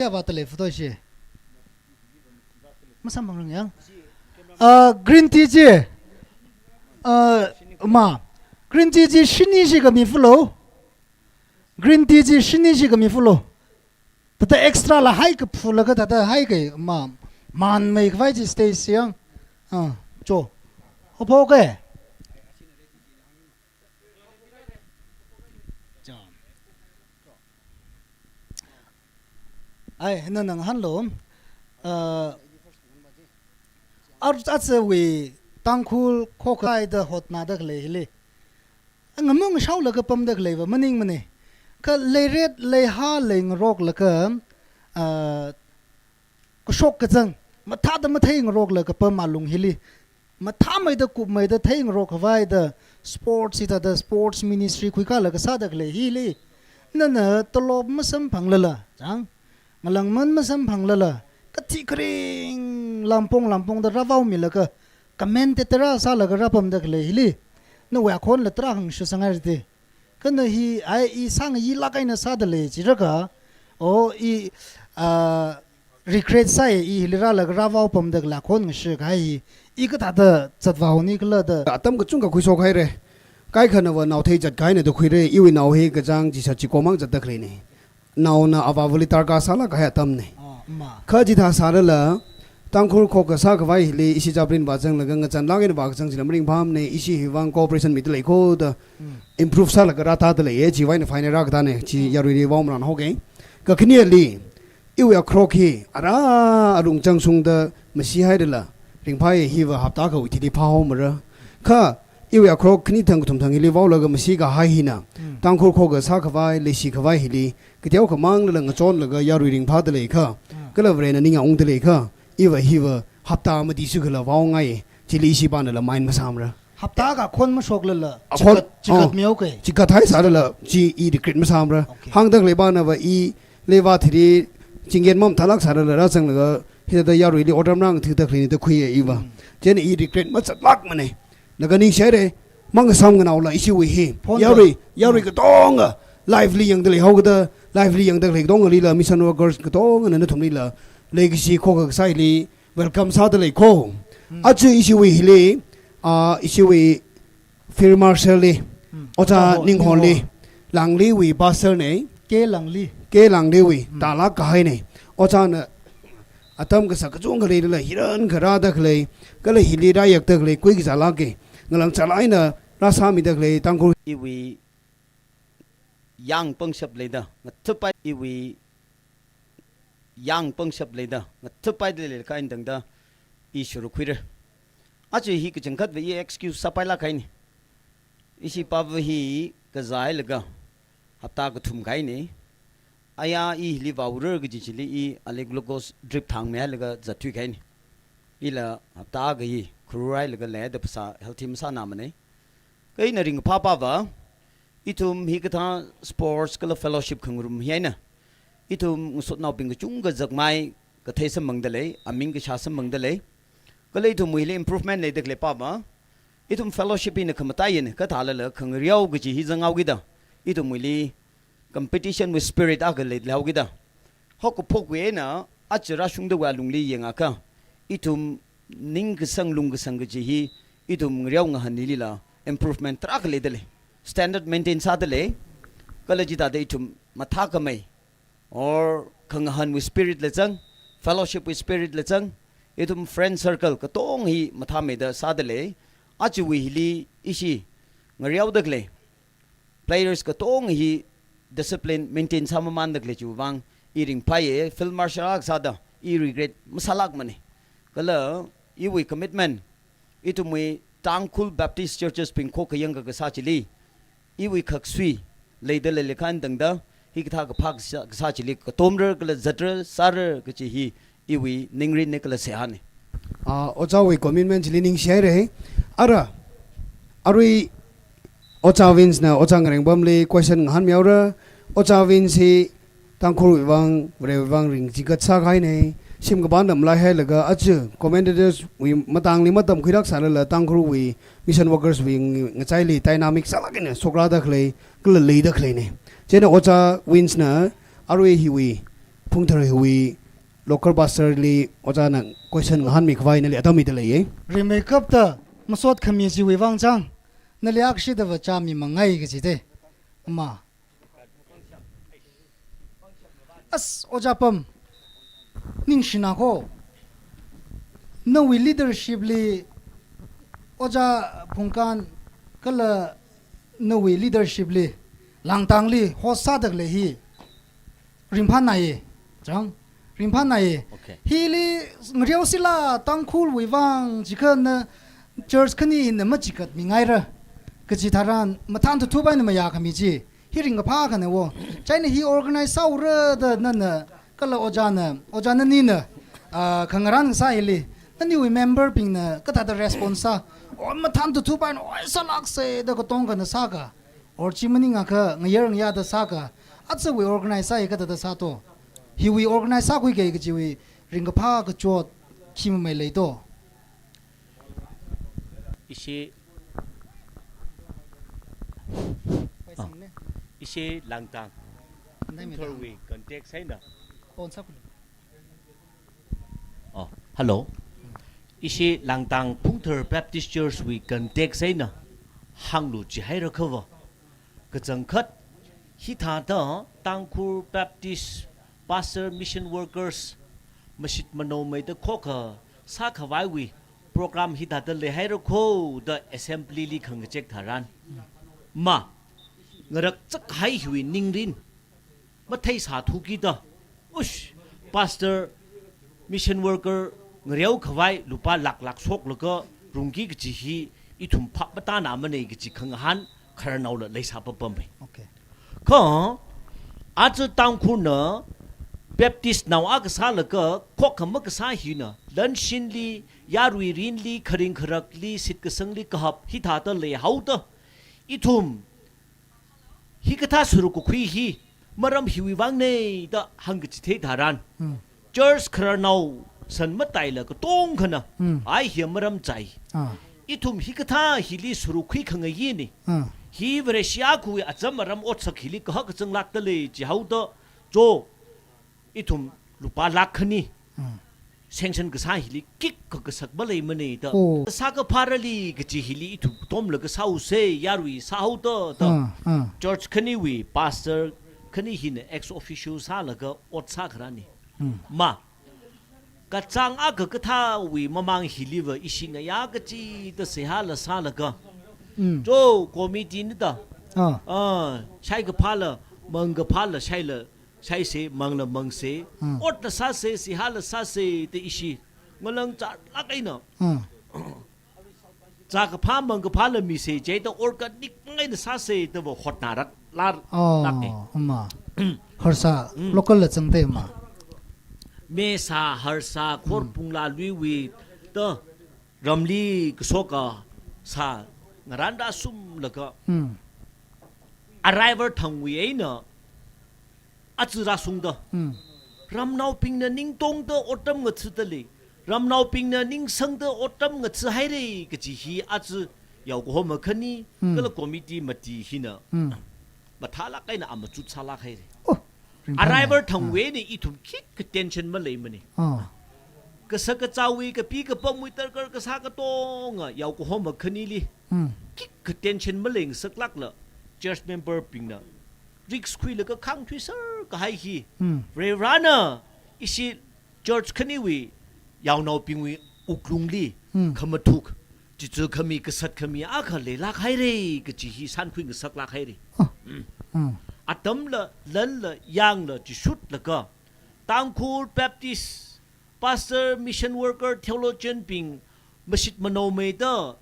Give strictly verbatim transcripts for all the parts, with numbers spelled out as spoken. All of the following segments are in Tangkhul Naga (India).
Kayāva talei photo chi. Masamphangrang yang. Ah, green tea chi. Ah, ma. Green tea chi shini chi khami fulo. Green tea chi shini chi khami fulo. Thāda extra la hai kaphulaga thāda hai kei ma. Manmei khavai chi stage yang. Ah, cho. Ho pho ke. Cho. Ai, nana ngahānlu. Uh, ar-, atsawui Tangkhul khokkhaida hotnada khalei hili. Ngamung shaolaga pamda khaleiva maningmana. Kha leiret, leihā, leingaroklaga, uh, kashok kazang, mathāda matheingaroklaga pam alung hili. Mathāmeida kupmeida theingarok khavaida sports hithāda sports ministry khuikhalaga sāda khalei hili. Nana tolop masamphanglala, chang, ngalāngman masamphanglala, kathi kharing lampong lampongda rāvaomilaga, commentator sālaga rāpamda khalei hili. Nawui akhonla tarākha ngashusangai riti. Kha na hi, ai, i sāngayilāk eina sāda lei jilaga, o, i, ah, regret sāi, i hili rālaga rāvao pamda khalei akhon ngashuikahai hi, i kathāda zatvaoni khala da. Atam kachungkha khuishokhaira. Kaikhanava nao thei zatkahaina da khuira, iwui nao hi kachang chishat chikomang zatda khaleina. Naona avāvali darkar sālāk kahai atamna. Oh, ma. Kha chithā sālala, Tangkhul khokkha sākhavai hili ishi chaplain vāzanglaga ngazanlāk eina vākazang chila maringphāmana, ishi hiwuivang cooperation mida leikho da, mm, improve sālaga rātāda leiya, chiwui eina fine rākatāna, chi yaruili vaomaran hoke. Kakhaneli, iwui akrok hi, ara alung changshungda masi hailala, ringphāya hiva hapta akhawui thili phāhaomara. Kha, iwui akrok khani thang kathum thang hili vaolaga masikahai hina, mm, Tangkhul khokkha sākhavai, leishikhavai hili, kateokha manglala ngachonlaga yarui ringphāda leikha, ah, kala Varena ningyāng ungda leikha, iva hiva hapta mati shikhala vaongai, chili ishi pānala mind masāmara. Hapta akha akhon mashoklala, akhon, chikat, chikat, oh, mihaoke. Chikat haisālala, chi i regret masāmara. Okay. Hāngda khalei pānava i leiva thili, chingyan mamathālāk sālala, rāzanglaga, hithāda yaruili otram rāngathuda khaleina da khuiya iva. Mm. Chieina i regret mazatlākmana. Laga ningshihaira, mangasam nganaola ishiwui hi. Phone yarui, da, yarui, mm, katonga, live li yangda leihaokida, live li yangda khalei katongalila, mission workers katongana nathumlila, leikashi khokkha kasā hili, welcome sāda leikho. Hmm. Aja ishiwui hili, ah, ishiwui Field Marshal li, hmm, Ojā, Ojā Ho-, Ninghon li, Ninghon. Langliwui pastor na. K Langli. K Langliwui, hmm, tālāk kahaina. Ojāna atam kasak kachungkha leilala, hirankha rāda khalei, kala hili rāyakda khalei, kuikazā lāka. Ngalang chālāk eina rāsāmida khalei, Tangkhul. Iwui yāng pangshap leida, ngathapai iwui yāng pangshap leida, ngathapaida leilakha eina tangda i shurukhuira. Aja hi kachangkhatva i excuse sāpailāk kahaina. Ishi pava hi kazāhailaga hapta kathum kahaina. Aya i hili vāura kaji chili i Alec Glucose drip thangmihailaga zatthui kahaina. Ila hapta akha hi kharur hailaga leida phasā healthy masānamana. Kha ina ringphā pava, ithum hikathā sports kala fellowship khangarum hi eina, ithum ngasotnaobing kachungkha zakmai kathei samphangda lei, aming kashā samphangda lei. Kala ithumwuili improvement leida khalei pava, ithum fellowship hina khamataiyana, kathālala khangareo kaji hi zanghaokida, ithumwuili competition wui spirit akha leida leihaokida. Haokaphokwui eina aja rāshungdawui alungli yangakha, ithum ningkasang lungkasang kaji hi, ithum ngareo ngahān hilila improvement tarākha leida lei. Standard maintain sāda lei. Kala chithāda ithum mathākhamei, or khangahānwui spirit la zang, fellowship wui spirit la zang, ithum friend circle katong hi mathāmeida sāda lei. Ajawui hili ishi ngareoda khalei, players katong hi discipline maintain sāmamānda khalei chiwui vang i ringphāya, Field Marshal akha sāda i regret masālākmana. Kala iwui commitment, ithumwui Tangkhul Baptist Churches bing khokkha yangkakasā chili, iwui khaksui leida leilakha eina tangda, hikathā kaphā kasā, kasā chili katomrar kala zatrar sārar kaji hi iwui ningrinna kala seihāna. Ah, Ojāwui commitment chili ningshihaira. Ara, arui Ojā Vince na Ojā Ngarengpamli question ngahānmihaora. Ojā Vince hi Tangkhulwui vang, Varewui vang ringchingkhat sākahaina. Shim kapanda malaihailaga aja commentators wui matangli matamkhuilāk sālala Tangkhulwui mission workers wui ng-, ngachaili dynamic sālāk eina shokrāda khalei, kala leida khaleina. Chieina Ojā Vince na arui hiwui Phungthar hiwui local pastor li ojāna question ngahānmi khavai nali atam mida leiye. Rimeikapta masot khami chiwui vang chang, nali akshida vāchāmi mangai kaji te. Ama. As, Ojā Pam, ningshina kho. Nawui leadership li, Ojā Phungkan, kala nawui leadership li, Langtangli host sāda khalei hi, ringphānāye, chang, ringphānāye. Okay. Hili ngareo sila Tangkhulwui vang jiakha na church khani hina machigatmi ngaira kaji tharan mathān thuthup eina mayā khami chi. Hi ringkaphā akhana wo. Chieina hi organize sāura da nana, kala ojāna, ojā nanina, ah, khangarān sā hili, naniwui member bingna kathāda response sā. O mathān thuthup eina, oi sālākse da katongkhana sāka. Or chi maningakha ngayar ngayāda sāka. Achiwui organize sā hi kathāda sāto. Hiwui organize sākhuiki kajiwui ringkaphā kachot khi mamei leito. Ishi, ah, ishi Langtang Phungtharwui context eina. Oh, hello. Ishi Langtang Phungthar Baptist Church wui context eina hānglu jihaira khava. Kachangkhat, hithāda Tangkhul Baptist Pastor Mission Workers mashit manaomeida khokha sākhavaiwui program hithāda leihaira kho da assembly li khangachek tharan. Ma, ngarakchak hai hiwui ningrin matheisāthukida, ush, pastor, mission worker ngareo khavai lupā lakh lakh shoklaga rungki kaji hi ithum phap matānāmana kaji khangahān khararnaola leisā papampai. Okay. Kha, aja Tangkhulna Baptist nao akha sālaga, khokha makasā hina, lanshinli, yarui rinli, kharing kharakli, shitkasangli kahap hithāda leihaoda, ithum hikathā sāruk kakhui hi, maram hiwui vangna da hāngkachithei tharan. Hmm. Church khararnao san mataila katongkhana, hmm, ai hi maram chai. Ah. Ithum hikathā hili sāruk khuikhangayi ni. Ah. Hi Vareshi akhui acham maram otsak hili kahak kazanglākda lei jihaoda, jo, ithum lupā lakh khani. Hmm. Sanction kasā hili kikha kasak maleimana da. Oh. Sākaphārali kaji hili ithum tomlaga sāusa, yarui sāhaoda da. Ah, ah. Church khaniwui pastor khani hina ex officio sālaga ot sākharani. Hmm. Ma, kachāng akha kathāwui mamāng hiliva ishi ngayā kachida seihāla sālaga. Hmm. Jo committee nida. Ah. Ah, shaikaphāla, mangkaphāla, shaila shaisa, mangla mangsa, hmm, otla sāsa, seihāla sāsa da ishi ngalang chālāk eina. Hmm. Chākaphā mangkaphāla misa, chieina organic pang eina sāsa da va hotnāra lār, oh, lāke. Ama. Harsā, hmm, local la zangda ama. Mesa, harsā, khor, hmm, pungla luiwui da ramli kashoka sā ngarān rāsumlaga. Hmm. Arrival thangwui eina aja rāshungda. Hmm. Ramnaobingna ningtongda otram ngathada lei. Ramnaobingna ningsangda otram ngathahaira kaji hi aja yaokahoma khani, hmm, kala committee mati hina. Hmm. Mathālāk eina amachut sālāk haira. Oh, ringphānāya. Arrival thangwui eina ithum khikha tension maleimana. Ah. Kasā kazāwui, kapi kapamwui darkar kasā katonga yaokahoma khanili. Hmm. Khikha tension maleingasaklākla church member bingna risk khuilaga khāngthuiser kahai hi. Hmm. Varivarāna ishi church khaniwui yaonaobingwui wuklungli, hmm, khamathuk, chichu khami, kasat khami akha leilāk haira kaji hi sānkhuingasaklāk haira. Oh. Hmm. Hmm. Atamla, lanla, yangla, chishutlaga, Tangkhul Baptist pastor, mission worker, theologian bing mashit manaomeida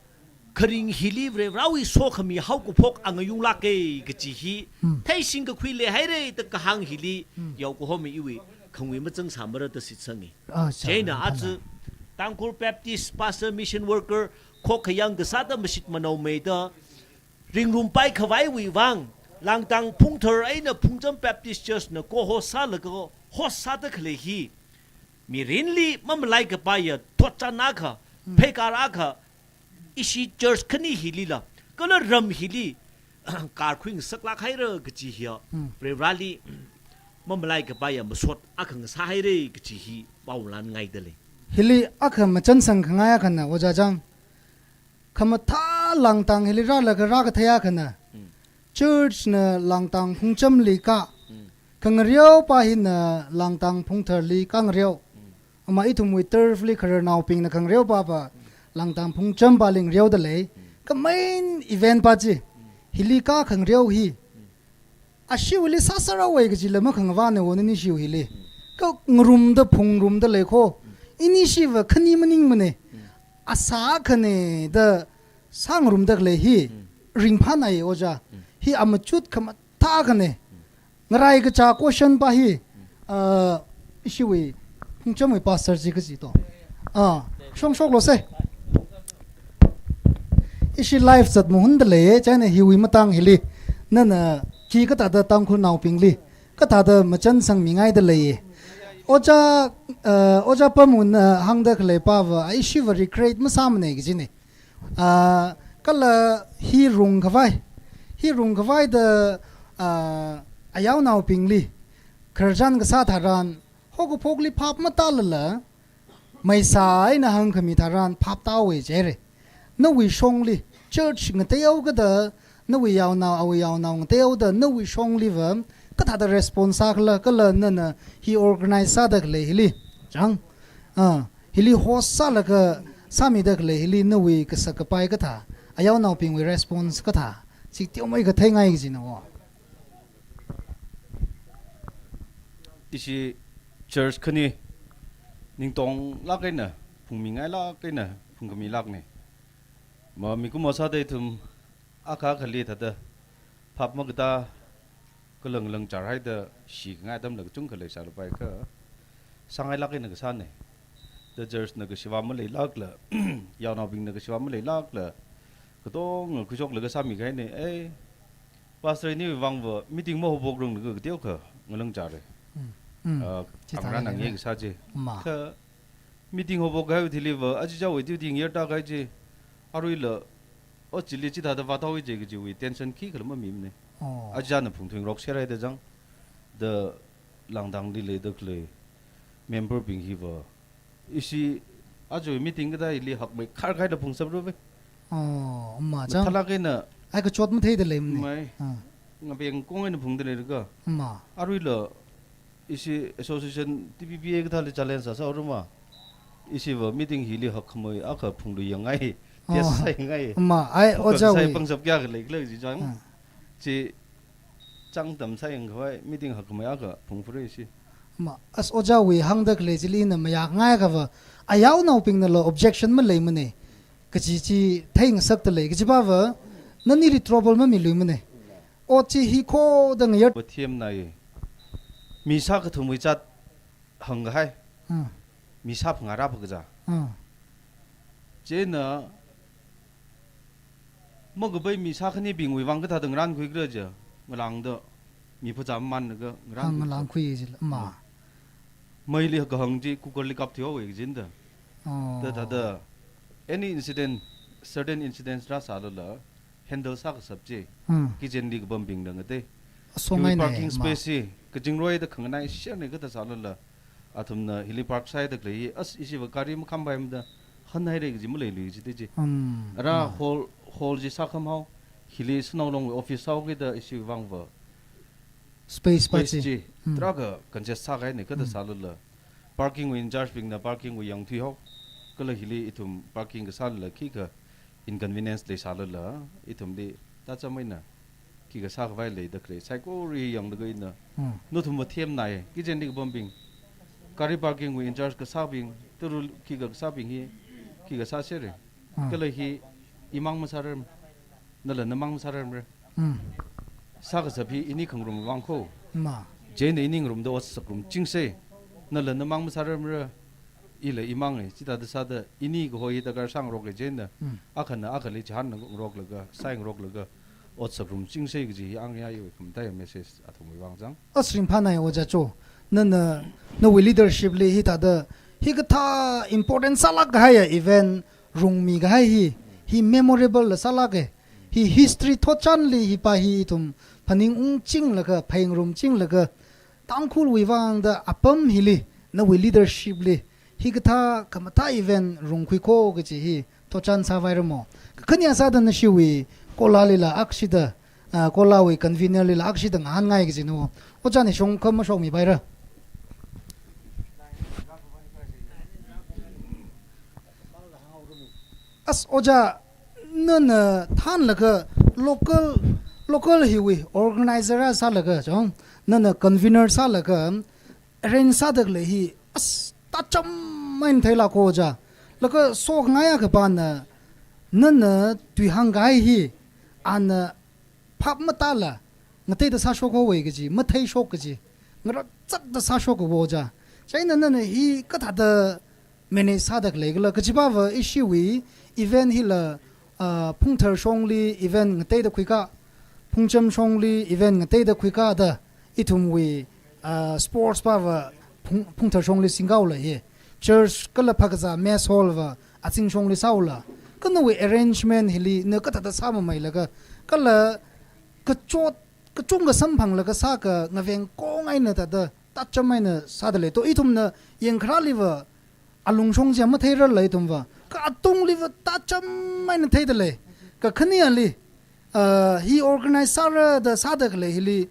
kharing hili Varivarāwui sokhami haokaphok angayunglāka kaji hi, hmm, theishing kakhui leihaira da kahāng hili, hmm, yaokahoma iwui khangui mazangsāmara da shitsangi. Ah, chieina, ringphānāya, aja Tangkhul Baptist pastor, mission worker khokkha yang kasāda mashit manaomeida ringrumpai khavaiwui vang, Langtang Phungthar eina Phungcham Baptist Church na co-host sālaga host sāda khalei hi, mirinli mamalai kapaiya thotchan akha, hmm, pheikar akha, ishi church khani hilila, kala ram hili, karkhuingasaklāk haira kaji hiya, hmm, Varivarāli mamalai kapaiya masot akha ngasāhaira kaji hi pao lan ngaidalei. Hili akha machansang khangai akhana Ojā Chang. Khamathā langtang hili rālaga rākathei akhana. Mm. Church na langtang phungchamli kā. Mm. Khangareo pa hina langtang phungtharli kāngareo. Mm. Ama ithumwui turf li khararnaobingna khangareo pa pa langtang phungcham pa li ngareodalei. Mm. Kha main event pa chi. Mm. Hili kā khangareo hi. Mm. Ashiwuili sāsāra wai kajila makhangavanei wo nani shiwuili. Kha ngarumda phungrumdalei kho. Ini shiva khani maningmanei. Asā khane da sāngarumdalei hi. Ringphānai Ojā. Hi amachut khamathā khane. Ngarai kacha question pa hi. Ah, ishiwui phungchamwui pastor chi kaji to. Ah, shongshok losei. Ishi live zat mahundalei, chieina hiwui matang hili. Nana khi kathāda Tangkhulnaobingli, kathāda machansang mingaidalei. Ojā, eh, Ojā Pamwun, eh, hāngda khalei pa va, ishiva regret masāmanei kajinei. Ah, kala hi rungkhavai. Hi rungkhavai da, ah, ayaonaobingli. Khararchan kasā tharan, haokaphokli phap matālala, maisa eina hāngkhami tharan phap tāhaowa jihaira. Nawui shongli, church ngateihao kada, nawui yaonao, awui yaonao ngateihao da, nawui shongli va, kathāda response sākhala, kala nana hi organize sāda khalei hili. Chang, ah, hili host sālaga sāmida khalei hili nawui kasak kapai kathā, ayaonaobingwui response kathā, chi teomeikha theingai kajina wo. Ishi church khani ningtonglāk eina, phungmingailāk eina, phungkhamilāknei. Ma mikumo sāda ithum akha akhali thāda phap makatā, kala ngalangchar haida shikhangai atamla kachungkha leisālapai kha, sāngailāk eina kasānei. Da church na kashiva maleilākla, yaonaobingna kashiva maleilākla, katonga khuishoklaga sāmikahainei, eh, Pastor iniwui vang va meeting mahophokranglaga kateokha ngalangchara. Mm. Mm. Ah, chithāda angrān angye kasā chi. Ma. Kha meeting hophok kahaiwui thili va, achichāwui duty ngayurda kahai chi, aruila, o chili chithāda vāthaowa je kajiwui tension khikhala mamimanei. Oh. Achichāna phungthuingarok serhaida chang, da langtangli leida khalei member bing hi va, ishi aja meeting kathāli hakmei kharkhaida phungsapra ve. Oh, ma chang. Mathālāk eina. Ai kachot matheidalei manei. Mai. Ah. Ngabeng kong eina phungdalei rika. Ma. Aruila ishi association T B B A kathāli challenge sāsāhaora ma. Ishi va meeting hili hakkhamei akha phungluiyangngai. Oh. Test sāyangngai. Ma, ai Ojāwui. Sai pangshap kayākha leikhala ji chang. Ah. Chi chang tamsāyangkhavai meeting hakkhamei akha phungphura ishi. Ma, as Ojāwui hāngda khalei chili ina mayākngai kha va, ayaonaobingnala objection maleimanei. Kaji chi theingasakdalei, kajiva va, nanili trouble mamiluimanei. Ot chi hi kho da ngayur. Mathemnai. Mi sākathumwui zat hāngkahai. Hmm. Mi sāphangā rāphā kaja. Hmm. Chieina, makapai mi sākhanibingwui vang kathāda ngarānkhuikhala ja, ngalāngda mi phazā mamanlaga ngarān. Ah, ngalānkhui jila, ma. Hmm. Meili kahāng chi cooker li kapthuihaowa kajina da. Oh. Da, da, da. Any incident, certain incidents rāsālala, handle sākashap chi. Hmm. Kitchenli kapambingna ngatei. Asomai. Hiwui parking space hi, kazingroi da khanganai share nei kathā sālala, athumna hili park sāhaida khalei hi, as ishiva gari makhampaimada, hanhaira kaji maleilui jida chi. Hmm. Ara, hmm, hall, hall chi sākhamhao, hili Sanaolongwui office sāhaokida ishi vang va. Space pa chi. Space chi. Hmm. Tarākha congested sākahainei kathā, hmm, sālala. Parking wui in charge bingna parking wui yangthuihao. Kala hili ithum parking kasālala khikha inconvenience leisālala, ithumli tacham eina khikha sākhavai leida khalei saikora yanglaga ina. Hmm. Nathum mathemnai, kitchenli kapambing. Gari parking wui in charge kasābing, turu khikha kasābing hi, khikha sāsera. Hmm. Kala hi imang masārar, nala namang masārarmara. Hmm. Sākashap hi ini khangarum vang kho. Ma. Chieina ini ngarumda ot sāngarumchingsa. Nala namang masārarmara. Ila imanga, chithāda sāda ini kaho hi darkar sāngaroka chieina. Hmm. Akhana akhali chihānngaroklaga, sāngaroklaga, ot sāngarumchingsa kaji hi angayā iwui khamataiya message athumwui vang chang. As ringphānai Ojā Cho. Nana, nawui leadership li hithāda, hikathā important sālāk kahaiya event, rungmi kahai hi, hi memorable la sālāka. Hi history thotchanli hi pa hi ithum phaningungchinglaga, phāngarumchinglaga, Tangkhulwui vangda apam hili, nawui leadership li, hikathā khamathā event rungkhui ko kaji hi thotchan sāvairamo. Kakhane sāda nashiwui kola lila akshida, ah, kolawui convener lila akshida ngahānngai kaji no. Ojāna shong kha mashokmipaira. As ojā, nana thānlaga local, local hiwui organizer sālaga chong, nana convener sālaga arrange sāda khalei hi, as, tacham eina theilāka ojā. Laga sokngaiya kapāna, nana tui hāngkahai hi, ana phap matāla, ngateida sāshok haowa kaji, matheishok kaji, ngarāzakda sāshok haowa ojā. Chieina nana hi kathāda manage sāda khalei khala, kajipava ishiwui event hila, ah, Phungthar shongli event ngateida khuika, Phungcham shongli event ngateida khuika da, ithumwui, ah, sports pava Phung-, Phungthar shongli singhaola hi. Church kala phakazā mess hall va azing shongli sāhaola. Kha nawui arrangement hili na kathāda sāmameilaga, kala kachot, kachungkha samphanglaga sākha ngaveng kong eina thāda, tacham eina sāda lei. To ithumna yangkharāliva alungshong chi matheirarla ithumva. Kha atungliva tacham eina theida lei. Kakhaneli, ah, hi organize sāra da sāda khalei hili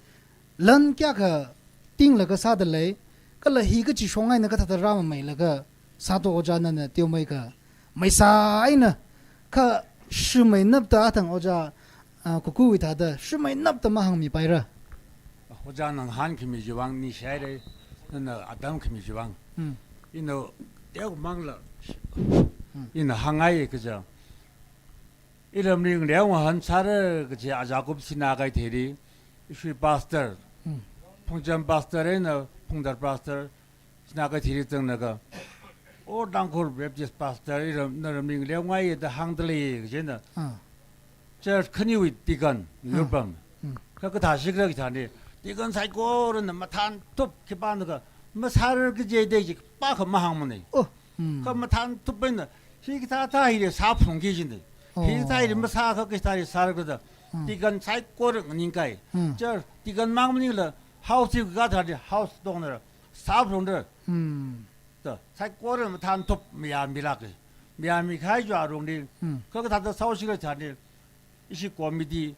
lan kayākha tinglaga sāda lei. Kala hi kachi shong eina kathāda rāmameilaga sāto ojā nana teomeikha. Maisā eina kha shimei napta athang ojā, ah, Kukuwui thāda shimei napta mahāngmipaira. Ojāna ngahānkhami chiwui vang ningshihaira, nana atam khami chiwui vang. Hmm. Ina teomangla, Hmm. ina hāngngai kaja. Iramli ngalei ngahān sāra kaja ajakup Sinakaitheili, ishiwui pastor. Hmm. Phungcham pastor eina Phungthar pastor, Sinakaitheili zanglaga, "O Tangkhul Baptist pastor, iram, naramli ngalei ngaiya da hāngda lei," kajina. Ah. Church khaniwui deacon, Ah. yurpam. Hmm. Kha kathā shikra kithāni, deacon saikorana mathānthup khipānakha, masārar kaji da khipākha mahāngmanei. Oh. Hmm. Kha mathānthup eina, hikathā thā hili sāphungki kajina. Oh. Hikathā hili masākha kathāli sāra khala da. Hmm. Deacon saikora nganingkai. Hmm. Church deacon mang maningla, house li kathāli house dongnara, sāphungda. Hmm. Da, saikora mathānthup mayāmilāka. Mayāmikahai chiwui alungli. Hmm. Kha kathāda sāhaosi khala thāni, ishi committee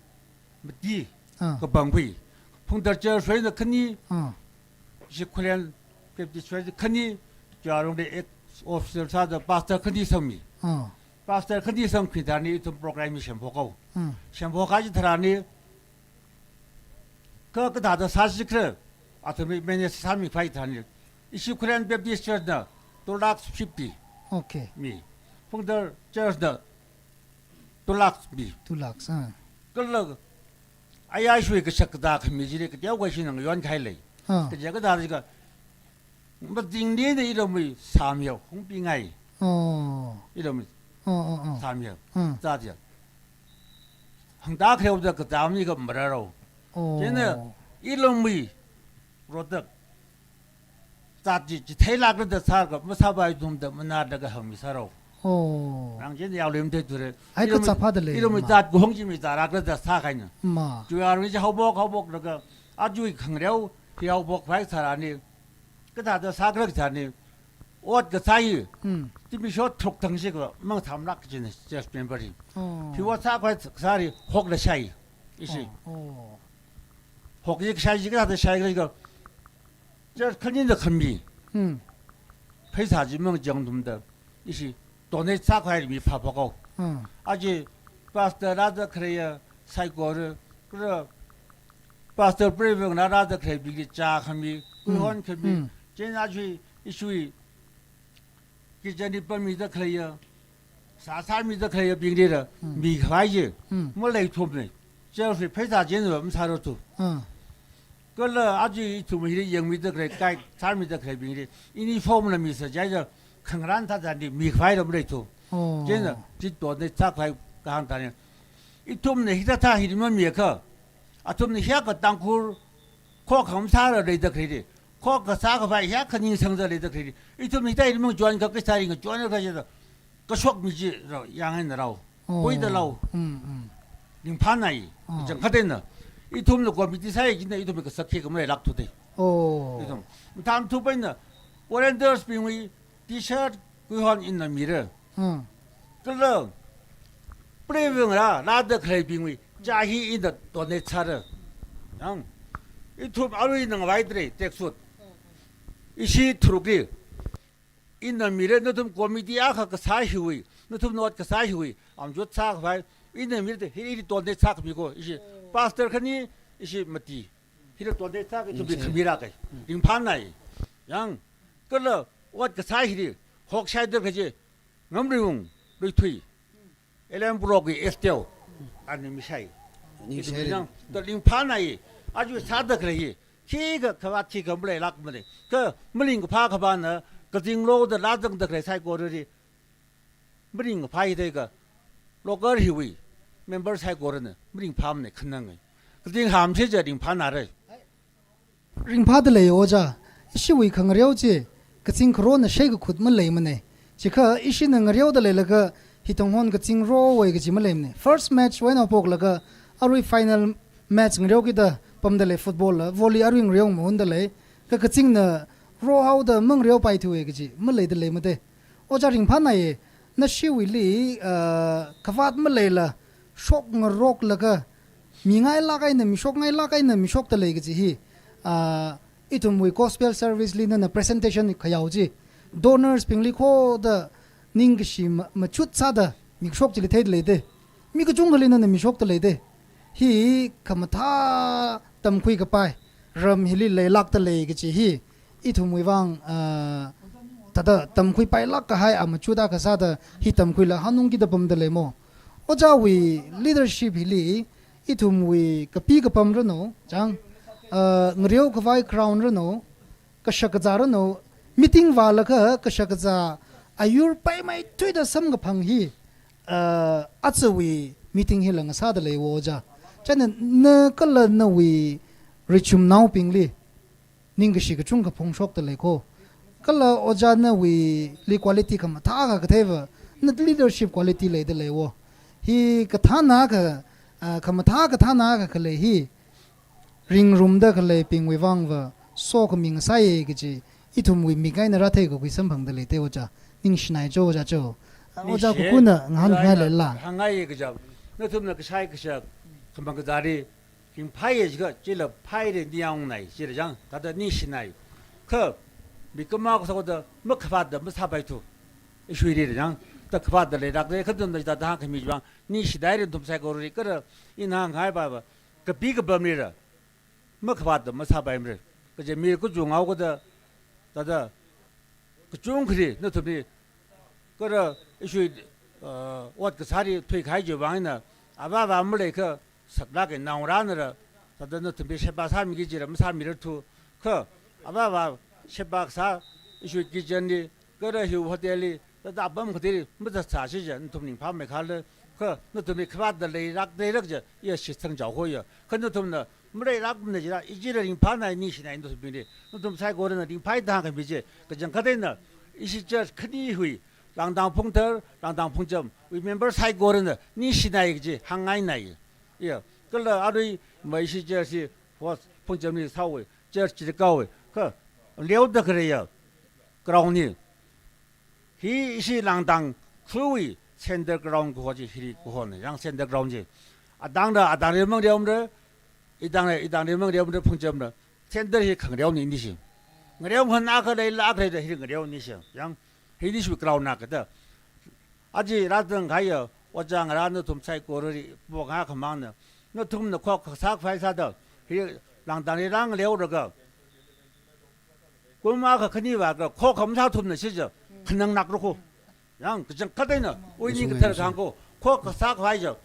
mati, Ah. kapangkhui. Phungthar church eina khani, Ah. ishi Khullen Baptist church khani, chiwui alungli ex-officer sāda pastor khani sangmi. Ah. Pastor khani sangkhui thāni ithum program hi semphok haowa. Hmm. Semphok kahai chitharanli, kha kathāda sāsi khala, athumli manage sāmikhavai thāni, ishi Khullen Baptist church na two lakhs fifty Okay. mi. Phungthar church na two lakhs mi. Two lakhs, ah. Kala, aya shui kashak kathā khami chili kateokha ishina ngayonkahai lei. Ah. Kaja kathā jiakha, mazingli na iramwui sāmihao hungpingai. Oh. Iramwui Oh, oh, oh. sāmihao. Hmm. Zat ya. Hangda khareo da kazāmikha marārao. Oh. Chieina iramwui rodak zat chi, chitheilākra da sākha, masāpai ithumda manāda kahāngmi sārao. Oh. Rang chieina yaolem theithura. Ai, Iramwui, kazā phāda lei, iramwui ma. zat kahong chi mizārākra da sākahaina. Ma. Chiwui alungli chi haophok, haophoklaga, aja khangareo hi haophokpai tharanli, kathāda sākhala thāni, ot kasā hi, Hmm. zimiksho tharuk thang shikha mang thamlāk kajina church member hi. Oh. Hi ot sākhavai sāri hokla shai. Ishi. Oh, oh. Hok chi kashai chi kathāda shai khala jiakha, church khanina khami. Hmm. Pheisā chi mangachang athumda, ishi donate sākhavai mi phāphok haowa. Hmm. Aja pastor rāda khaleiya saikora, kala pastor preferna rāda khaleibingli chā khami, Hmm. kuihon khami, Hmm. chieina aja ishiwui kitchen li pāmmida khaleiya, sā sāmida khaleiyabingli rā, Hmm. mikhavai chi, Hmm. maleithumana. Church li pheisā chieina masārarthu. Ah. Kala aja ithum hili yangmida khalei, guide sāmida khaleibingli, uniform la misa jiakha, khangarān thāda ni mikhavai la maleithu. Oh. Chieina, chi donate sākhavai kahāng thāni. Ithumna hithāda hili mamiakha, athumna hiyākha Tangkhul, khokkha masāla leida khaleili, khokkha sākhavai hiyākha ningsangda leida khaleili, ithum hithāda hili mangachonkha, kathāda ngachon khala jiakha, kashokmi chi rao, yangngai na rao. Oh. Puida rao. Mm, mm. Ringphānai. Oh. Chang khateina. Ithumna committee sāya kajina, ithumna kasakhi khamaleilākthu te. Oh. Ithum. Mathāmthup eina volunteers bingwui T-shirt kuihon ina mira. Hmm. Kala, preiwui ngarā, lada khaleibingwui, cha hi ina donate sāra. Yang, ithum arui nang vai tre, tracksuit. Ishi tharukli. Ina mira, nathum committee akha kasā hiwui, nathum ot kasā hiwui, amachut sākhavai, ina mira te, hi, hi donate sākhami ko, ishi pastor khani, ishi mati. Hili donate sāki thumbi khamira kai. Ringphānai. Yang, kala, ot kasā hili, hok shaida kaji, Ngamriung, Luithui. Elembrogi Esteo, ani mishai. Ani mishai. Ithum yang, da ringphānai, aja sāda khalei hi. Khikha khavāt khikha maleilākmana. Kha maringkaphā khavāna, kazing loda lāzangda khalei saikorali. Maringkaphā hi dei ka, local hiwui, member saikorana, maringphāmana khanangai. Kazing hamshi ja ringphānara. Ringphāda lei ojā, ishiwui khangareo chi, kazing kharona shei kakhut maleimana. Chikha ishina ngareoda leilaga, hi thonghon kazing rowui kaji maleimana. First match wui eina phoklaga, arui final match ngareokida pamda lei football la, volley arui ngareo mahunda lei, ka kazingna rohaoda mangareopaithuwa kaji, maleida leimada. Ojā ringphānai, nashiwuili, ah, khavāt maleila, shokngaroklaga, mingailāk eina, mishokngailāk eina, mishokda lei kaji hi, ah, ithumwui gospel service li nana presentation khayao chi, donors bingli khoda ningkashi ma-, machut sāda, mikashok chili theida leida. Mi kachungkhali nana mishokda leida. Hi khamathā tamkhui kapai, ram hili leilākda lei kaji hi, ithumwui vang, ah, thāda tamkhuipailāk kahai amachut akha sāda hi tamkhuila hanungkida pamda leimo. Ojāwui leadership hili ithumwui kapi kapam ranu, chang, ah, ngareo khavai crown ranu, kashakazā ranu, meeting vālaga kashakazā ayur paimeithuida samkaphang hi, ah, ajawui meeting hila ngasāda leiwo ojā. Chieina na kala nawui richumnaobingli, ningkashi kachungkha phongshokda lei ko. Kala ojā nawuili quality khamathā akha katheiva, na leadership quality leida leiwo. Hi kathāna akha, ah, khamathā kathāna akha khalei hi, ringrumda khaleibingwui vangva, sokhami ngasāya kaji, ithumwui mik eina rāthei kakhui samphangda leida ojā. Ningshinai cho ojā cho. Ojā Ningshi, kukuna ngahānngai ojā leila. Hāngngai kaja. Nathumna kashai kashak, khamang kazāli, ringphāya jiakha, chila phāli ningyāngnai, chila yang, thāda ningshinai. Kha, mi kama kasā koda, makhavātda masāpaithu. Ishuili yang, da khavātda leilākda, kha nathumna thāda hāngkhami vang, ningshinaira nathum saikorali, kha da, ina hāngngai pava, kapi kapamlila, makhavātda masāpaimara. Kaje mi kachungao koda, thāda, kachungkhali, nathumli, kha da ishui, uh, ot kasāli thuikahai chiwui vang eina, avāva maleikha saklāka naongarānala, thāda nathumli sheba sāmiki jila masāmirarthu, kha avāva sheba kasā ishui kitchen li, kha da hiwui hotel li, thāda apam kathāli, mazatsāsi ja, nathum ringphāmeikhala, kha nathumli khavātda leilāk leilāk ja, iya shitsang jaohoya, kha nathumna, maleilākmana jila, ichila ringphānai ningshinai nathum bingli. Nathum saikorana ringphāi da hāngkhami chi, kachangkhat eina, ishi church khani hiwui, Langdang Phungthar, Langdang Phungcham, wui member saikorana ningshinai kaji, hāngngainai. Iya, kala arui, ma ishi church hi, host Phungchamli sāhaowa, church chili kaowa, kha, leoda khaleiya, ground hi, hi ishi Langdang khawui center ground kaho chi hili kahona, yang center ground chi. Atangla, atangli mangareomara, itangla, itangli mangareomara, Phungchamla. Center hi khangareona inishi. Ngareo hon akha leila akha leila hili ngareona inishi. Yang, hi inishiwui ground na kathā. Aja rāzangkahaiya, ojā ngarā nathum saikorali, pokha khamangna. Nathumna khok kasā khavai sāda, hi Langdangli rāngaleolaga, kum akha khani vākha, khokha masāthumna shija, khanangnakra ko. Yang, kachangkhat eina, ui ning kathar kahāng ko, khok kasā khavai ja,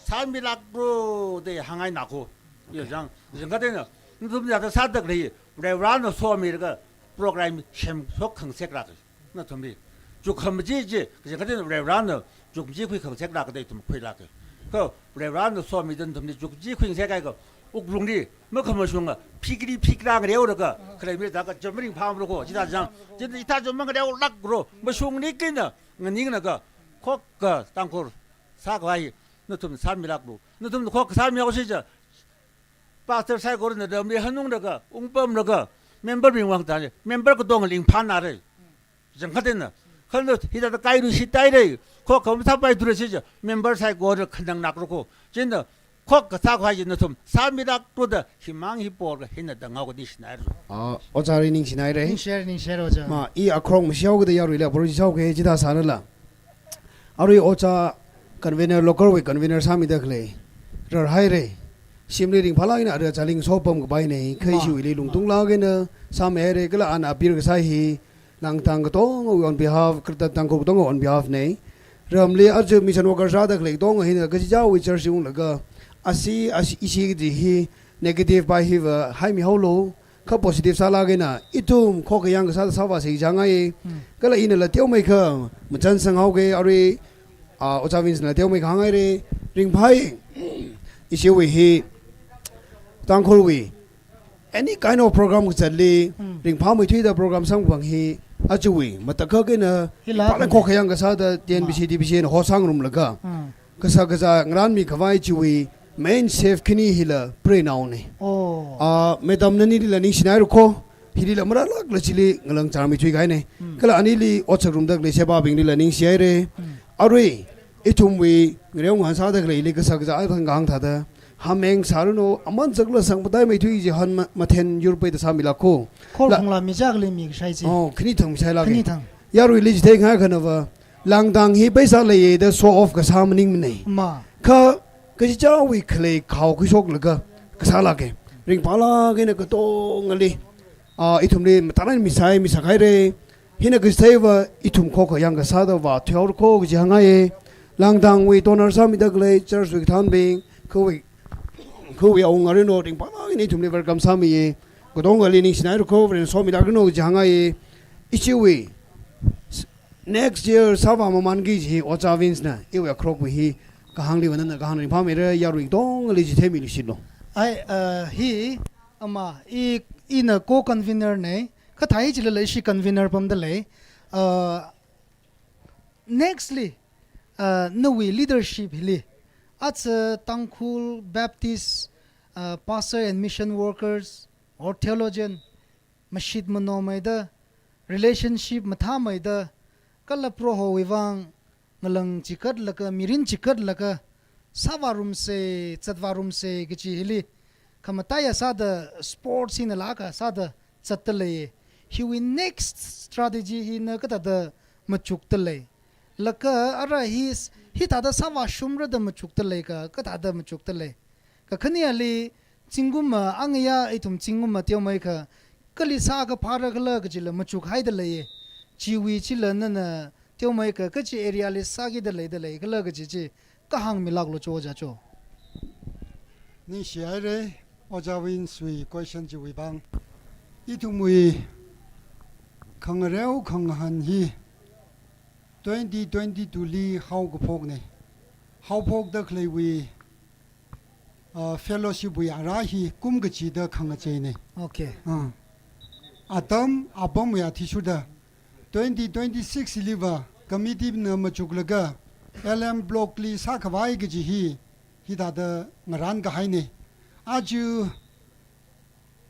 sāmilākra da hāngngaina ko. Ya, yang, kachangkhat eina, nathum ya thāda sāda khalei, Varena somilaga, program semshok khangaseklāka. Nathumli. Chuk khamaji chi, kachangkhat eina Varena, chuk maji khui khangaseklāka da ithum khuilāka. Kha, Varena somida nathumli, chuk maji khuingasek kahai ko, wuklungli, makhamashunga, phikli phikla ngareolaga, khalei mila thākha cham maringphāmara ko, chithā chang, chithā cham mangareolākra, mashungli kina, nganinglaga, khokha Tangkhul sākhavai, nathum sāmilākra, nathum khokha sāmihaosi ja, pastor saikorana ramli hanunglaga, ungpamlaga, Member bing vang tani, member katonga ringphānāra. Jangkhatina. Khanlo hithāda kairu shitaira. Khokkha mathāpaithura chiakha member saikora khanangnakra ko. Chieina khokkha sākhavai chi nathum sāmilākra da himang hi porga hina da ngaoka ningshinaira. Ah, ojāli ningshinaira. Ningshinaira, ningshinaira ojā. Ma, i akhorong mashihaokida yaruili approach sāhaoki chithā sānala. Arui ojā convener, local wui convener sāmida khalei rarhaira. Shimli ringphālāk eina arui achāli ngasopam kapaina, kha Ma. Ishiwuili lungtunglāk eina sāmihaira, kala ana appeal kasā hi Langdang katongawui on behalf, Greater Tangkhul katongawui on behalf na. Ramli aja mission worker sāda khalei katonga hina kachichāwui church unglaga, asi, asi, ishi kaji hi negative pai hiva haimihaolu, kha positive sālāk eina, ithum khokkha yangkasāda sāvāsa jangaiya. Hmm. Kala inala teomeikha machan sanghaoki, arui, ah, Ojā Vince na teomeikha hānghaira, ringphāi, ishiwui hi, Tangkhulwui, any kind of program kazatli, Hmm. ringphāmeithuida program samkaphang hi, ajawui matakhak eina, Hila pāla khokkhayang kasāda, T N B C, Ma. T B C na hosangrumlaga. Hmm. Kasā kazā ngarānmikhavai chiwui main chef khani hila preinaona. Oh. Ah, madam nanilila ningshinaira ko, hilila marālākla chili ngalang chāngmeithui kahaina. Hmm. Kala anili otsak rumda khalei shebābinglila ningshihaira. Hmm. Arui, ithumwui ngareo ngahān sāda khaleili kasā kazā athang kahāng thāda, hameng sāranu, aman zakla sangpataimeithui chi han ma-, mathen yurpaida sāmilāka. Khor La- khongla michakli mikashai chi. Oh, khani thang mishailāka. Khani thang. Yaruili chitheingai khanava, Langdang hi paisa leiya da show off kasā maningmana. Ma. Kha, kachichāwui khalei khao khuishoklaga kasālāka. Ringphālāk eina katongali, ah, ithumli matālāk eina misai, misakhaira. Hina kachitheiva ithum khokkha yangkasāda vāthuihaora ko kaji hāngngaiya. Langdangwui donor sāmida khalei church wui kathānbing, khawui, khawui awunga rino ringphālāk eina ithumli welcome sāmiya. Katongali ningshinaira ko, Varena somilākranu kaji hāngngaiya. Ishiwui, s-, next year sāvāmamanki kaji hi Ojā Vince na, iwui akhrokwui hi, kahāngliva nana kahāng ringphāmeira, yarui katongali chitheimilu shilo. Ai, uh, hi, ama, i, ina co-convener na, kathā hi chilala ishi convener pamda lei. Uh, nextly, uh, nawui leadership hili, aja Tangkhul Baptist, uh, pastor and mission workers, or theologian, mashit manomeida, relationship mathāmeida, kala Prohowui vang ngalang chikatlaga, mirin chikatlaga, sāvārumsa, zatvārumsa kaji hili, khamataiya sāda sports hina lāka sāda zatda lei. Hiwui next strategy hina kathāda machukda lei. Laga ara hi s-, hithāda sāvāshungra da machukda leika, kathāda machukda lei. Kakhaneli, zingkumva, angaya ithum zingkumva teomeikha, kali sākaphāra khala kajila machukhaida lei. Chiwui chila nana teomeikha, kachi area li sākida leida lei khala kaji chi, kahāngmilāklu cho ojā cho. Ningshihaira, Ojā Vince wui question chiwui vang. Ithumwui khangareo khangahān hi, twenty twenty-two li haokaphokna. Haophokda khaleiwui, uh, fellowship wui ara hi kum kachida khangacheina. Okay. Uh, atam apamwui athishurda twenty twenty-six liva committee na machuklaga L M block li sākhavai kaji hi, hithāda ngarānkahaina. Aja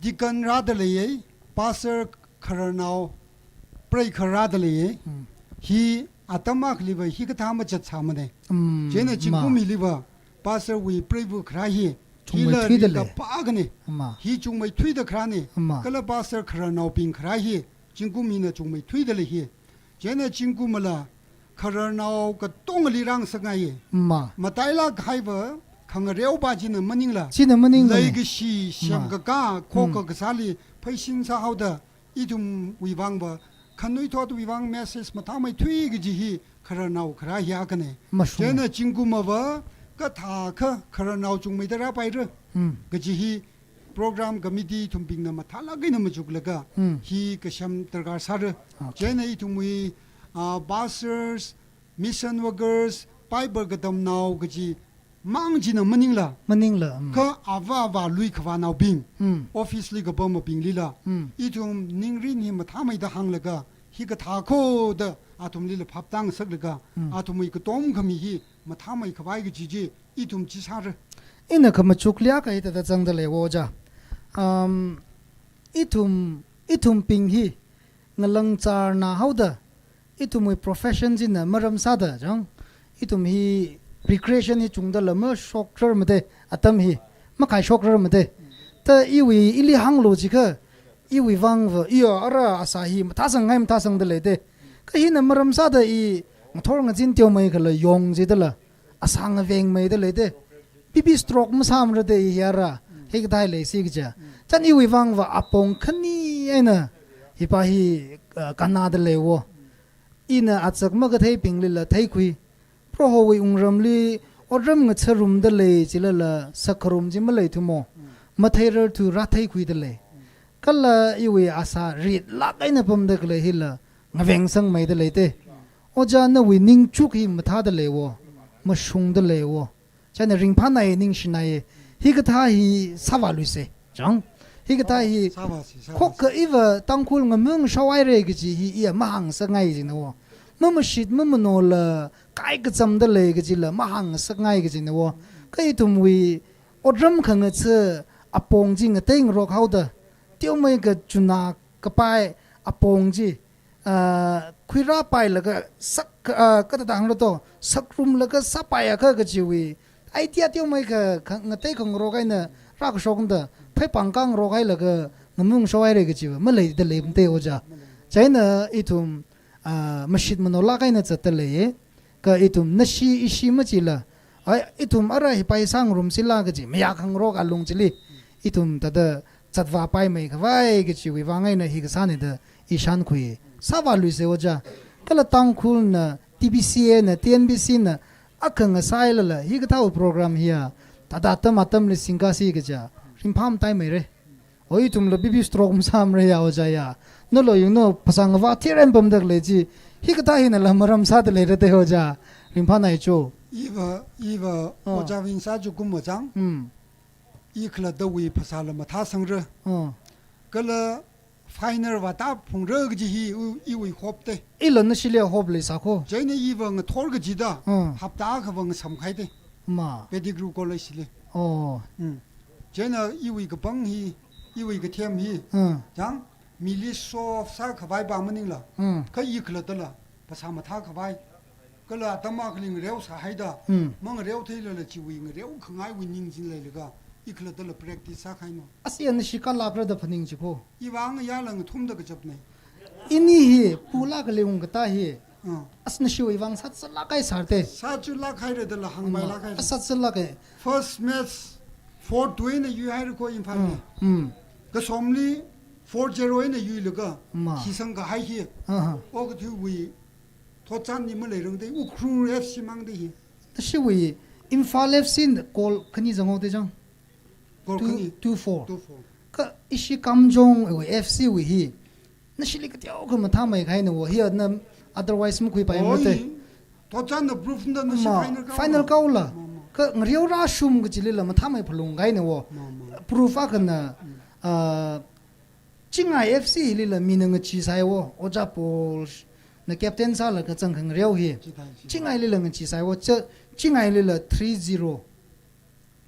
deacon rāda leiya, pastor khararnao preikha rāda leiya. Hmm. Hi atam akhaliva hikathā machatsāmana. Hmm, Chieina ma. Zingkum hiliva pastor wui preiva kharā hi, hila Chungmeithuida lei. Kapākana. Ma. Hi chungmeithuida kharāna. Ma. Kala pastor khararnaobing kharā hi, zingkum hina chungmeithuida lei hi. Chieina zingkumala khararnao katongali rāngasakngaiya. Ma. Matailāk kahaiva khangareopa china maningla. China maningla. Leikashi, Ma. semkakā, khokha Mm. kasāli, pheishin sāhaoda, ithumwui vangva, khanuithotwui vang message mathāmeithui kaji hi khararnao kharā hi akhana. Mashunga. Chieina zingkumva, kathākha khararnao chungmeida rāpaira. Mm. Kaji hi program committee ithumbingna mathālāk eina machuklaga, Mm. hi kasem darkar sāra. Okay. Chieina ithumwui, ah, pastors, mission workers, Bible katamnao kaji mang china maningla. Maningla, mm. Kha ava avālui khavānaobing, Mm. office li kapamabinglila, Mm. ithum ningrin hi mathāmeida hānglaga, hikathā kho da athumlila phaptā ngasaklaga, Mm. athumwui katom khami hi mathāmeikhavai kaji chi, ithum chi sāra. Ina khamachukli akha hithāda zangda lei ojā. Um, ithum ithumbing hi ngalangcharna haoda, ithumwui profession china maram sāda chang, ithum hi recreation hi chungdala mashokrarmade, atam hi makhaishokrarmade. Ta iwui ili hānglu jiakha, iwui vangva, iya ara asā hi mathāsangngai mathāsangda leide. Kha hina maram sāda i ngathor ngazin teomeikhala yong jidala, asā ngavengmeida leide. Pipi stroke masāmarade i hi ara, hikathā leisi kaja. Chieina iwui vangva apong khani eina hipa hi, uh, kannada leiwo. Ina achak makatheibinglila theikhui. Prohowui wungramli otram ngathārumda lei jilala sakharum chi maleithumo. Matheirarthu rātheikhuida lei. Kala iwui asā ritlāk eina pamda khalei hila ngavengsangmeida leide. Ojā nawui ningchuk hi mathāda leiwo, mashungda leiwo. Chieina ringphānai ningshinai, hikathā hi sāvāluise. Chang, hikathā hi sāvāsi, sāvāsi. Khokkha iva Tangkhul ngamung shaohaire kaji hi iya mahāngngasakngai kajinawo. Mamashit mamanola kaikachamda lei kajila mahāngngasakngai kajinawo. Kha ithumwui otram khangatha apong chi ngateingarok haoda, teomeikha chuna kapai apong chi, ah, khuirāpailaga sak, ah, kathāda hāngra to, sakrumlaga sāpaiakha kajiwui idea teomeikha, kha ngateikhangarok eina rākashokda, pheipāng khangarok hailaga ngamung shaohaire kajiva maleida leimade ojā. Chieina ithum, ah, mashit manolāk eina zatda leiye. Kha ithum nashi ishi machila, ai, ithum ara hipa hi sāngarumsila kaji mayākhangarok alung chili, ithum thāda zatvāpaimeikhavai kajiwui vang eina hi kasānida i shānkhui. Sāvāluise ojā. Kala Tangkhulna, T B C A na, T N B C na akha ngasailala hikathāwui program hiya thāda atam atamli singkasi kaja ringphāmataimeire. Oi, ithumla pipi stroke masāmaraya ojā ya. Nalo yangno, phasā ngavā thiren pamda khalei chi, hikathā hinala maram sāda leirade ojā. Ringphānai cho. Iva, iva, ah, ojā Vincent chu kum machang. Hmm. I khalattawui phasāla mathāsangra. Ah. Kala final vātāphungra kaji hi u-, iwui hope te. Ila nashili hope leisā kho. Chieina iva ngathor kajida, hmm, hapta akhava ngasamkhaide. Ma. Pettigrew College li. Oh. Hmm. Chieina iwui kapang hi, iwui kathem hi. Hmm. Chang, mili show off sākhavai pa maningla. Hmm. Kha i khalattala phasā mathākhavai. Kala atam akhali ngareosāhaida. Hmm. Mangareotheilala chiwui ngareokhangaiwui ningching leilaga, i khalattala practice sākahaina. Asi ana shi kalākrada phaning chi kho. Iva ngayāla ngathumda kachapnei. Ini hi, pula kali ungkatā hi. Ah. As nashiwui vang sāzālākai sarte. Sāzālākhaira dala hāngpailākhaira. As sāzālākai. First match four two eina yuihaira kho Imphal li. Hmm. Hmm. Kasomli four zero eina yuilaga. Ma. Khisangkahai hi. Aha. Okathuiwui thotchanli maleirangde, Ukhrul F C mangde hi. Nashiwui Imphal F C na goal khani zanghaode chang. Goal khani. Two, two four. Two four. Kha ishi Kamjong wui F C wui hi nashili kateokha mathāmeikahainawo, hi ana otherwise makhuipai mate. Oi, thotchanna proof da nashi ma, final kao. Final kaola. Ma, ma. Kha ngareo rāshum kachilila mathāmei phalungkahainawo. Ma, ma. Proof akhana, mm, ah, Chingai F C lila mina ngachisaiwo, Ojā Paul na captain sālaga zangkhangareo hi. Chithai, chithai. Chingailila ngachisaiwo, cha, Chingailila three zero.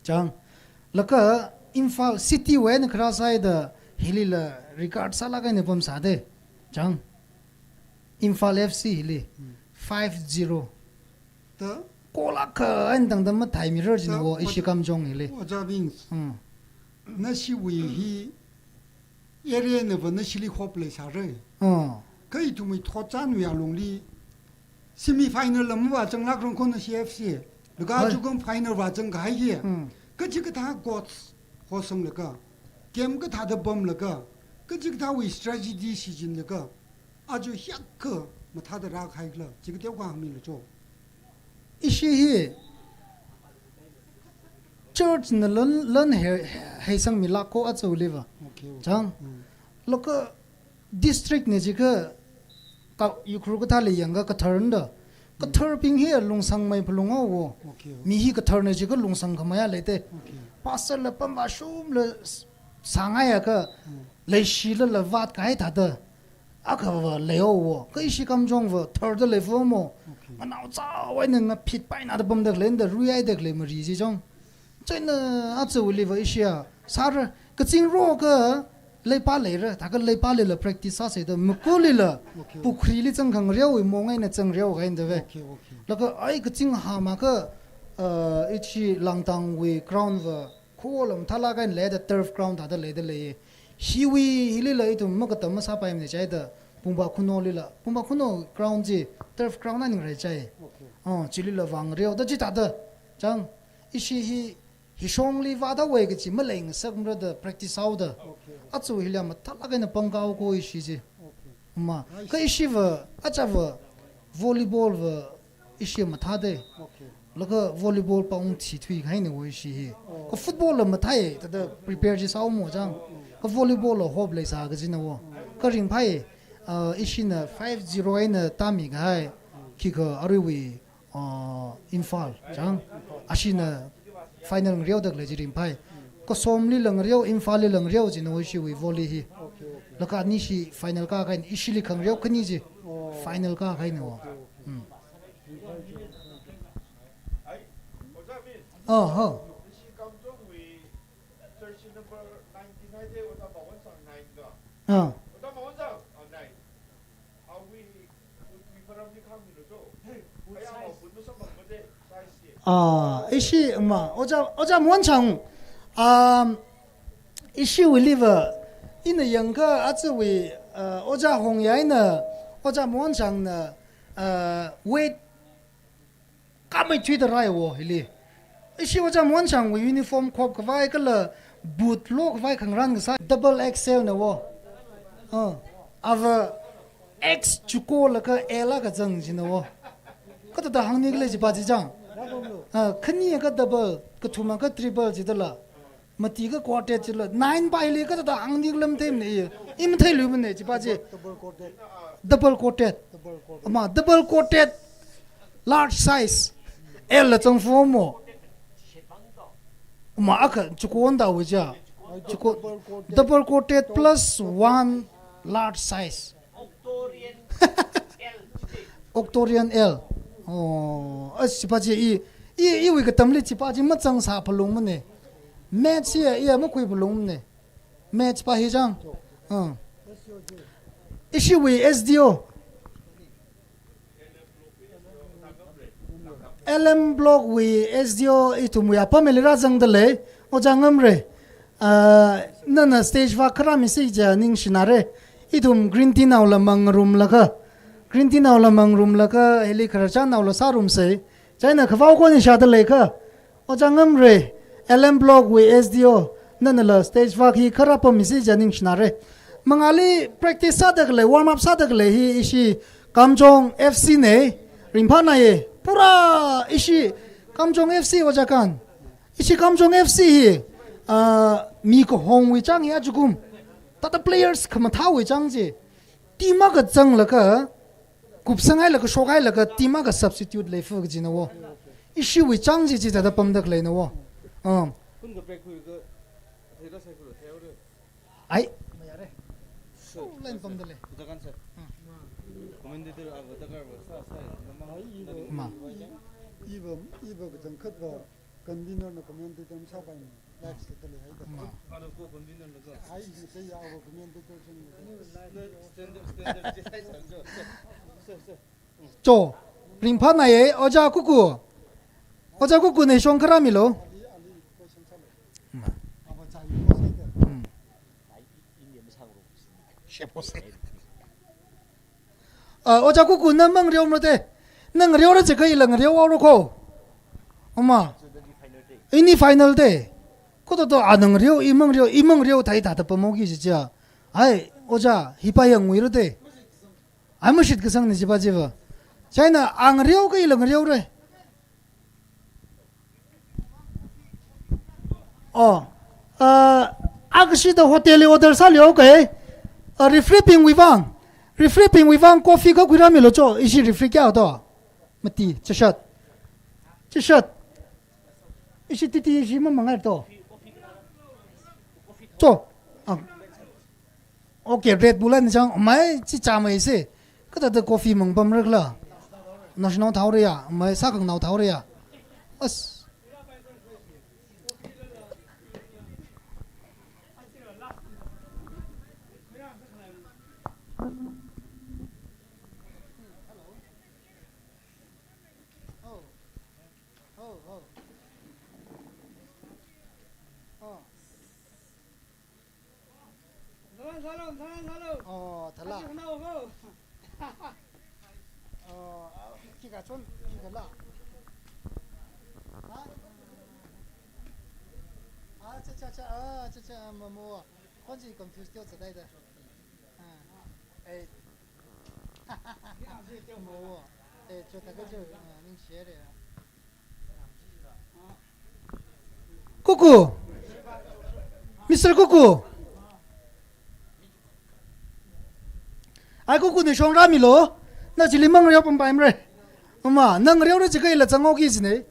Chang. Laga Imphal City wui eina kharā sāhaida hilila record sālāk eina pamsāde. Chang. Imphal F C hili, hmm, five zero. Ta? Goal akha eina tangda mathāmira ta, jinawo, Ojā, ishi Kamjong hili. Ojā Vince. Hmm. Nashiwui hi area nava nashili hope leisāra. Oh. Kha ithumwui thotchanwui alungli semi final la mavāzanglākrang kho nashi F C. Laga hai. Achukum final vāzangkahai hi. Hmm. Kachikathā coach hosanglaga, game kathāda pamlaga, kachikathāwui strategy shichinlaga, aja hiyākha mathāda rākahaikhala, chi kateokha hāngmilu cho. Ishi hi church na lan, lan he, heisangmilāk kho aja liva. Okay, okay. Chang. Mm. Laga district na jiakha, ka, Ukhrul kathāli yangakha kathar nda. Mm. Katharbing hi lungsangmei phalunga wo. Okay, okay. Mi hi katharna jiakha lungsangkhameiya leite. Okay. Pastor la pamvāshumla s-, sāngaiakha, mm, leishilala vātkahai thāda akhava leihaowa. Kha ishi Kamjongva tharda leifamo. Okay. Nganaochao eina ngaphitpaina da pamda khalei nda ruihaida khalei mari chi chang. Chieina aja liva ishiya sāra, kazingrokha Leipa leira, thākha leipa leila practice sāsei da, makulila, okay, okay, pukhrili zangkhangareo, i mong eina zangreo kahaina da ve. Okay, okay. Laga ai kaching hāmakha, uh, ishi Langtangwui ground va, kho lam thala kahaina leida turf ground thāda leida lei. Hiwui hilila ithum makatam masāpaimana chida, Pungpa Khuno lila. Pungpa Khuno ground chi turf ground na ning rai chai. Okay. Oh, chilila vāngareo da chithāda. Chang, ishi hi, hishongli vāda wei kachi maleingasakmara da practice sāhaoda. Okay. Achu hila mathālāk eina pangkao ko ishi chi. Okay. Ma, nice. Kha ishi va, acha va, volleyball va, ishi mathāda. Okay. Laga volleyball pa ungthi thui kahaina wo ishi hi. Oh. Kha football la mathāi, thāda prepare chi sāhaomo chang. Mm. Kha volleyball la hope leisā kajina wo. Mm. Kha ringphai, uh, ishina five zero eina tāmi kahai, mm, khikha aruiwui, uh, Imphal, chang. Ashina final ngareoda khalei chi ringphai. Kasomlila ngareo, Imphalli la ngareo china wo ishiwui volley hi. Okay, okay. Laga anishi final kākahaina, ishili khangareo khani chi. Oh. Final kākahaina wo. Okay, okay. Mm. Oh, ho. Ah. Ah, ishi ma, Ojā, Ojā Monchang, um, ishiwuili va, ina yangkha achiwui, uh, Ojā Hongya eina, Ojā Monchangna, uh, weight kāmeithuida rai wo hili. Ishi Ojā Monchangwui uniform khop khavai kala boot lo khavai khangarān kasā double X L na wo. Ah, ava X chiko laga L akha zang china wo. Kathāda hāngni khala chipa chi chang. Ah, khani akha double, kathum akha triple chidala. Mati akha quartet chila, nine pa hili kathāda hāngni khala matheimana i. I matheiluimana chipa chi. Double quartet. Double quartet. Double quartet. Ma, double quartet, large size. L la zangphomo. Ma, akha chiko nda wuja. Ai, chiko, double quartet. Double quartet plus one large size. Octorian L. Oh, as chipa chi i, i, iwui katamli chipa chi mazangsā phalungmana. Maths ya, ya makhui phalungmana. Maths pa hi chang. Ah. Ishiwui S D O. L M Block wui S D O ithumwui apam hili rāzangda lei, Ojā Ngamrei. Ah, nana stage vak kharā misi ja ningshinare. Ithum green tea naola mangrumlaga. Green tea naola mangrumlaga, hili khararchan naola sārumsei. Chieina khavao koni shāda leikha. Ojā Ngamrei, L M Block wui S D O, nanala stage vak hi kharā pam misi ja ningshinare. Mangāli practice sāda khalei, warm up sāda khalei hi ishi Kamjong F C na, ringphānāya. Pura ishi Kamjong F C Ojā Kan. Ishi Kamjong F C hi, ah, mi kahongwui chang hi achukum. Thāda players khamathāwui chang chi. Team akha zanglaga, kupsanghailaga, shokhailaga, team akha substitute leifu kajina wo. Ishiwui chang chi chithāda pamda khaleina wo. Um. Ai. Mayare. Sir. Oh, line pamda lei. Utakan sir. Hmm. Commentator, ah, utakan, sir, sir. Ma. Iva, iva kachangkhat va convener na commentator masāpaimana. Live state li haida. Ma. Ai, sir, ya, our commentator chang. Standard, standard, sir, sir, sir. Cho, ringphānāya, Ojā Kuku. Ojā Kuku na shong kharā milo. Hmm. Ah, Ojā Kuku na mangareomara te. Na ngareora jiakha ila ngareohaora ko. Oma. Ini final te. Ko to to, a na ngareo, i mangareo, i mangareo thāi thāda pamoki jiakha. Ai, Ojā, hipa yanguira te. Ai mashit kasangna chipa chiva. Chieina a ngareokha ila ngareora. Oh. Ah, akashida hotel li order sālio kei. Ah, referee bingwui vang. Referee bingwui vang coffee kha khuirāmilo cho. Ishi referee kya to? Mati, chishat. Chishat. Ishi titi ishi mamangai to. Cho. Ah. Okay, Red Bull eina chang, mai chi chāmeise. Kathāda coffee mangpamra khala. National thaora ya, mai sākhangnao thaora ya. As. Hello, hello. Oh, thala. Hello. Oh, kika chon, kika la. Ha? Ah, cha, cha, cha, ah, cha, cha, ah, mo, mo. Khonji confuse teo cha dai da. Ah. Eh. Mo. Eh, cho ta ka cho, ah, ning share ya. Kuku. Mister Kuku. Ai Kuku ni shong rāmilo. Na chili mangreo pampai mre. Mama, na ngreo re chikai la chang oki sine.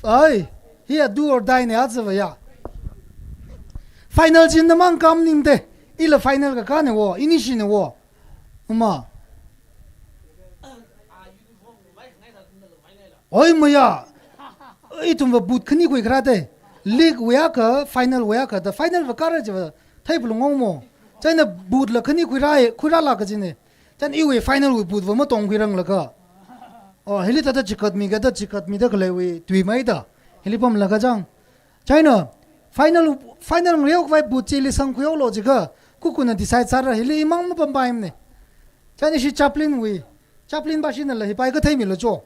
Ai, hi a do or die ne a zava ya. Final chin na mang kam ning te. Ila final kakā ne wo, ini shi ne wo. Mama. Oi maya. Ithumva boot khani khuikharā te. League wui akha, final wui akha, the final va kara chiva thai pulung ngong mo. China boot la khani khuirā, khuirā la kajine. China iwui final wui boot va matong khuirang la ka. Oh, hili tata chikat mi kata chikat mi da khalei wui tui mai da. Hili pam la ka jang. China, final, final ngreo khavai boot chili sang khuiolo jiga, Kukuna decide sāra hili imang mapampai mne. China shi chaplain wui, chaplain ba shina la hipai kathei milo cho.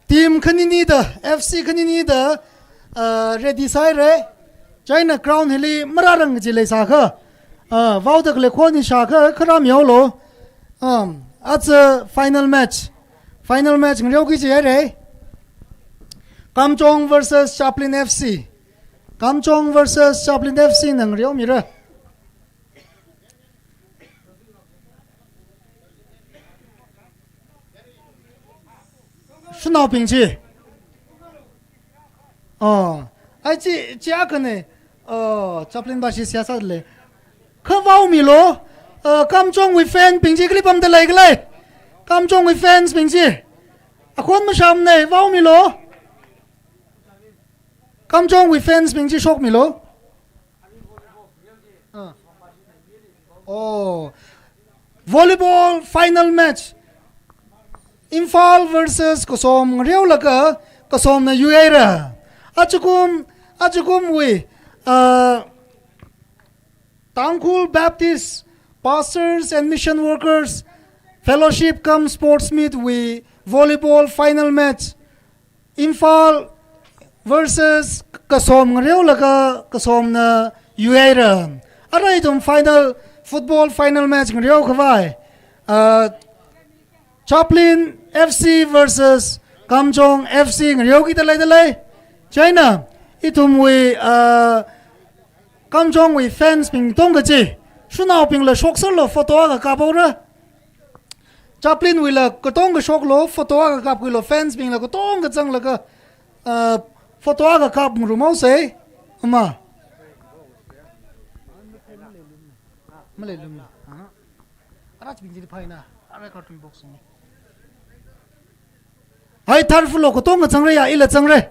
Team khanini da, F C khanini da, uh, ready sāhaire. China ground hili mararang ji leisākha. Uh, vao da khalei khoni shākha, kharā miolo. Um, aja final match. Final match ngareo ki jihaire. Kamjong versus Chaplain F C. Kamjong versus Chaplain F C na ngareo mira. Shunaobing chi. Oh, ai chi, chi akhane. Oh, chaplain ba shi siyasa le. Kha vao milo. Uh, Kamjong wui fan bing chi kali pamda lei khalei. Kamjong wui fans bing chi. Akhon masham ne, vao milo. Kamjong wui fans bing chi shok milo. Ah. Oh. Volleyball final match. Imphal versus Kasom ngareo laga Kasom na yuihaira. Ajakum, ajakum wui, uh, Tangkhul Baptist Pastors and Mission Workers Fellowship cum Sports Meet wui volleyball final match. Imphal versus Kasom ngareo laga Kasom na yuihaira. Ara ithum final, football final match ngareo khavai. Uh, Chaplain F C versus Kamjong F C ngareo ki da lei da lei. China, ithum wui, uh, Kamjong wui fans bing tong kaji. Shunaobing la shokser lo photo akha kap haora. Chaplain wui la katong kashok lo, photo akha kap khui lo, fans bing la katong kachang laga, uh, photo akha kap ngarum haosei. Ama. Malei lum. Aha. Arach bing jiri phaina. Ara carton box ni. Hai thar fulo katong kachang re ya, ila chang re.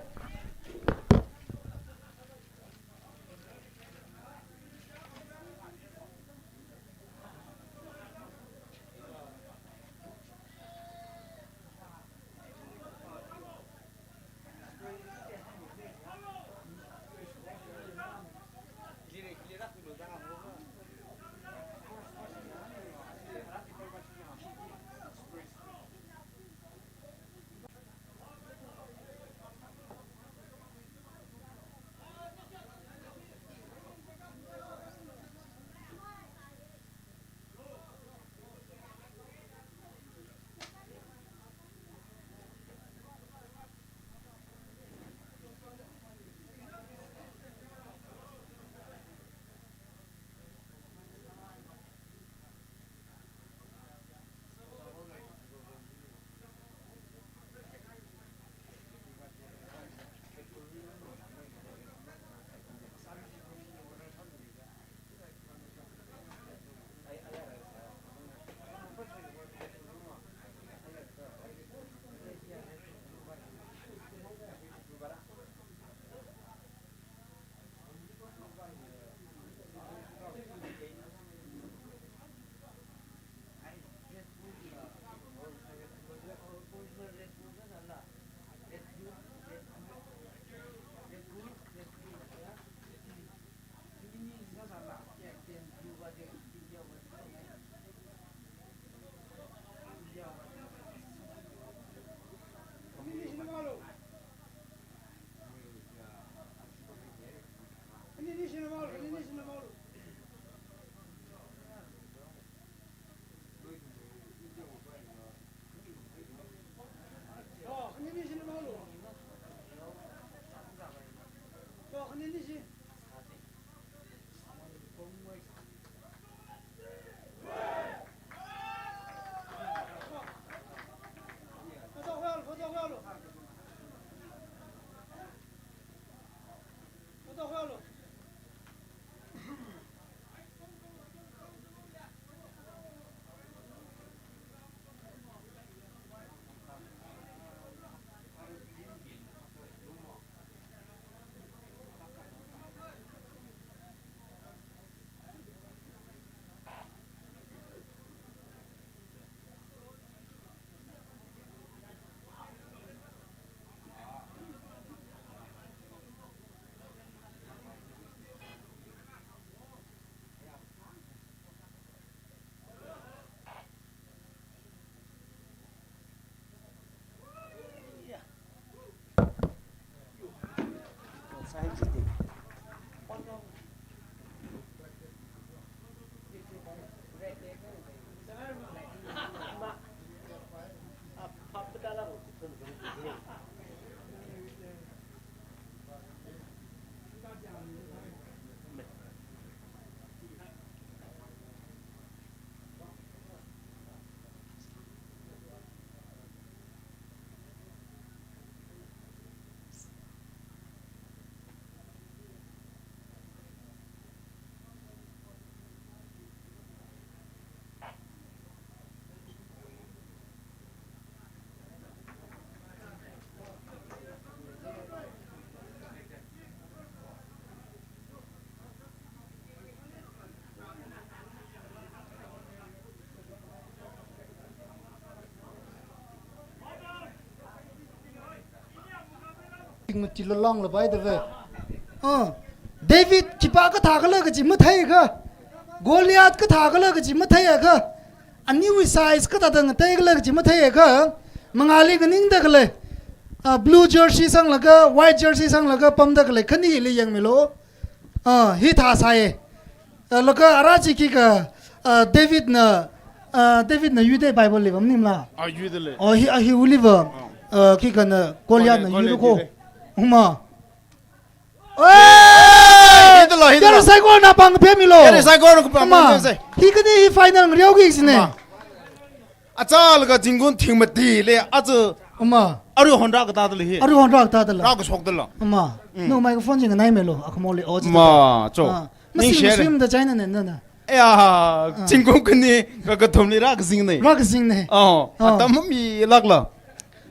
Tingmati lolong la bai da ve. Ah, David khipā kathā khala kaji mathei kha. Goliath kathā khala kaji mathei kha. Aniwui size kathāda ngatei khala kaji mathei kha. Mangāli nganingda khalei. Ah, blue jersey sanglaga, white jersey sanglaga pamda khalei khanili yangmilu. Ah, hi thā sai. Ah, laga ara chi khikha, ah, David na, ah, David na yuidei Bible li va maningla. Ah, yuidalei. Oh, hi, ah, hi uli va. Ah, khikha na Goliath na Goliath yuilu ko. Yuidalei. Uma. Hey, hidalo, hidalo. Yar saikora pāng phemilo. Yar saikora pāng phemse. Hi khani hi final ngareo ki sine. Uma. Achālaga zingkum thingmatili, aja. Uma. Arui honra kathāda lei hi. Arui honra kathāda lei. Rākashokda lei. Uma. Mm. No microphone jing nai melo, akhamo li, oh, chi. Uma, cho. Ah. Ning Masin share. Swim da China ne, na, na. Ya, ah, zingkum khani, kakathumli rākazing ne. Rākazing ne. Oh, oh. Atam mamilākla.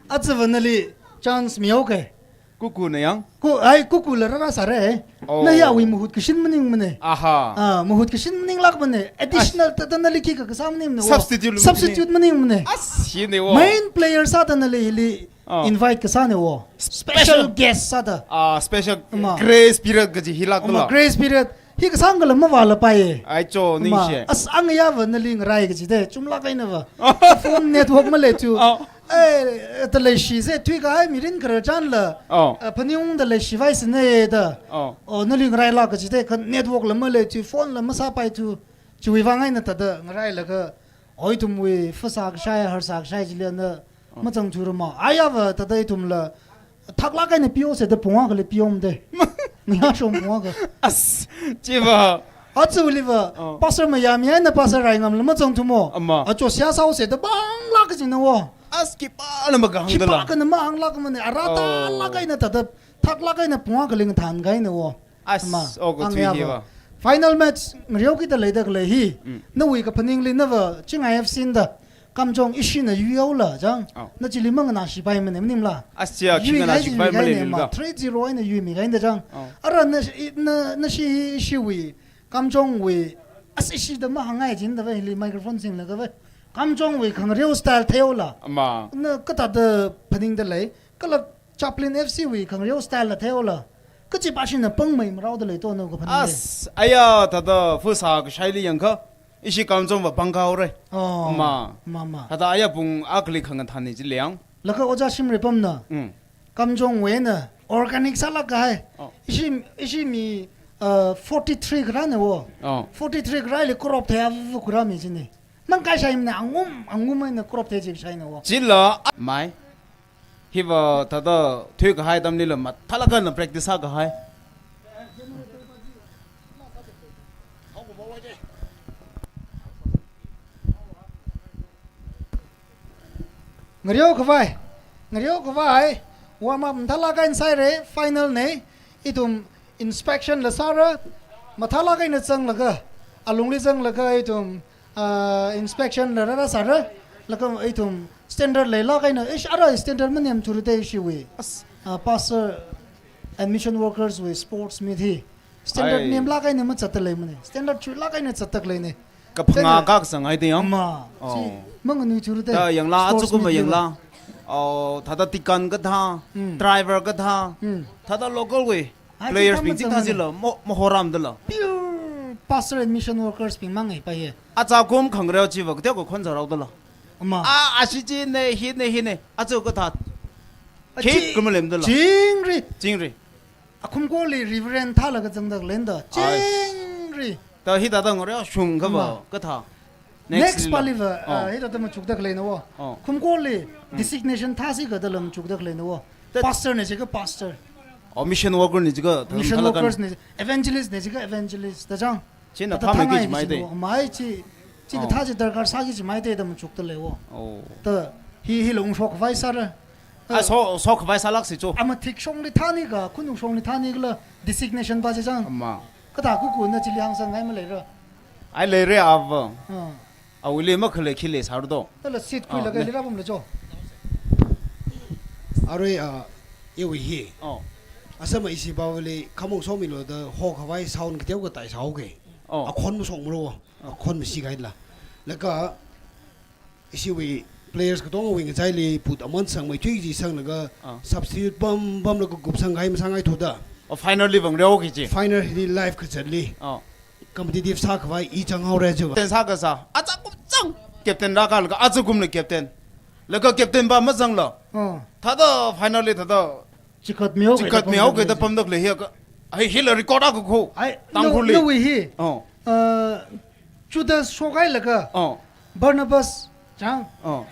Aja va nali chance mi okay. Kuku na yang? Ku, ai, kuku la rara sāra, eh. Oh. Na ya wui mahut kashin maningmane. Aha. Ah, mahut kashin maninglākmane. Additional, ah, ta, ta nali khikha kasā maningmane. Substitute maningmane. Substitute maningmane. As, hi ne wo. Main player sāda nali hili, oh, invite kasā ne wo. Special, special guest sāda. Ah, special, ama, grace period kaji hilākla. Ama, grace period. Hi kasāng kala mavāla pai. Ai cho, ama, ningshi. As ang ya va nali ngarai kaji de, chumlāk eina va. Phone network malei tu. Oh. Eh, ta leishi se, thuikahai mirin khararchanla. Oh. Eh, phaning ungda leishi vai sine da. Oh. Oh, nali ngaraila kaji de, kha network la malei tu, phone la masāpai tu. Chiwui vang eina thāda ngarailaga. Oi ithumwui phasā kashai, harsā kashai chili na, oh, mazangthura ma. Aya va thāda ithumla. Thaklāk eina piyo se da phunga kali piyo mde. Ngayā shong phunga ka. As, chiva. Aja uli va. Oh. Pastor mayami eina pastor rai ngamla mazangthumo. Ama. Acho siya sao se da banglāk kajina wo. As khipāna mahāngda la. Khipākhana mahānglākmane. Ara, oh, tālāk eina thāda. Thaklāk eina phunga kali ngathān kahaina wo. As, ama, oh, ang ya va. Final match, ngareo kida leida khalei hi. Mm. Nawui kaphaningli na va, Chingai F C da. Kamjong ishina yuihaola, chang. Oh. Na chili manganāshi paimane, maningla. As chia, yuikahai, nganāshi chi paimane, yuikahai ne, ma, lila. Three zero eina yuimi kahaina chang. Oh. Ara na, na, nashi hi ishiwui. Kamjongwui. As ishida mahāngai jin da va, hili microphone singlaga va. Kamjongwui khangareo style theihaola. Ama. Na kathāda phaningda lei. Kala Chaplin F C wui khangareo style la theihaola. Kachi pāshina pāngmei marao da lei to na kaphaning. As, aya, thāda phasā kashaili yangkha, ishi Kamjong va pāng kahaora. Oh. Ma. Ma, ma. Thāda aya pung akli khangathān ni chi liang. Laga Oja Shimripamna. Mm. Kamjongwui eina organic sālāk kahai. Oh. Ishi, ishi mi, uh, forty-three kharā ne wo. Oh. Forty-three kharāli crop theiya vu kharā mi chine. Mangkai shaimane, angum, angum eina crop thei chi shaina wo. Chila, mai. Hiva thāda thuikahai atamlila mathālāk eina practice sākahai. Ngareo khavai, ngareo khavai, warm up mathālāk eina sāhaira, final ne, ithum inspection la sāra, mathālāk eina zanglaga, alungli zanglaga ithum, ah, inspection la rara sāra, laga ithum standard leilāk eina, ish, ara standard manemthura de ishiwui. As. Ah, pastor and mission workers wui sports meet hi. Standard, ai, nemlāk eina mazatda leimane. Standard chuilāk eina zatda leine. Kaphangā, chang, kak zanghai de yang. Ma, oh, chi, manganuithura de. Ta yangla, sports achukum meet yangla. Oh, thāda deacon kathā, mm, driver kathā, mm, thāda local wui. Ai, players chi bing chingthā mazangmane. Chila, mo, mohoram dala. Pure pastor and mission workers bing mang ai pa ye. Achakum khangareo chiva, kateo kakhon zarao dala. Ama. Ah, ashi chine, hine, hine. Achu kathā. Ah, khi chi, kamalemdala. Chingri. Chingri. Akhumkoli Reverend thālaga zangda leina da. Ai. Chingri. Ta hithāda ngareo shungkha va, ama, kathā. Next, next lila. Pali va, oh, ah, hithāda machukda leina wo. Oh. Khumkoli, mm, designation thāsi kada lam chukda leina wo. Ta pastor ne chiakha pastor. Oh, mission worker ne chiakha, mission workers ne, evangelist ne chiakha evangelist. Da chang. China thāda phāmei thāngai ki chimai de. Wo, mai chi, chi, oh, kathā chi darkar sāki chimai de da machukda lei wo. Oh. Ta hi, hila ungshok khavai sāra. Ah, so, so khavai sālāksi cho. Amathik shongli thāni ka, khunung shongli thāni kala designation pa chi chang. Ama. Kathā kuku na chili hāngsāngai maleira. Ai leira ava. Ah. Awuili makhalei khi leisāra do. Tala seat khuilaga, ah, le, lira pamla cho. Arui, ah, iwui hi. Oh. Asama ishi bawali khamong somilu da ho khavai sound kateo katai sao ke. Oh. Akhon masong mro. Akhon masi kahaila. Laga ishiwui Players katongawui ngachaili put aman sangmeithui chi sanglaga, ah, substitute pam pamlaga kupsang kahai masāngaithuda. Oh, final li vāngareo kaji. Final li live kazatli. Oh. Competitive sākhavai i chānghaora jiva. Captain sākasā. Aja kumchang. Captain rākalaga aja kumla captain. Laga captain pa mazangla. Oh. Thāda final li thāda chikatmihao kaida pamdakle hi ka. Ai, hila record akha kho. Ai, Tangkhulli. Nawui hi. Oh. Uh, Judas shokhailaga. Oh. Barnabas chang. Oh.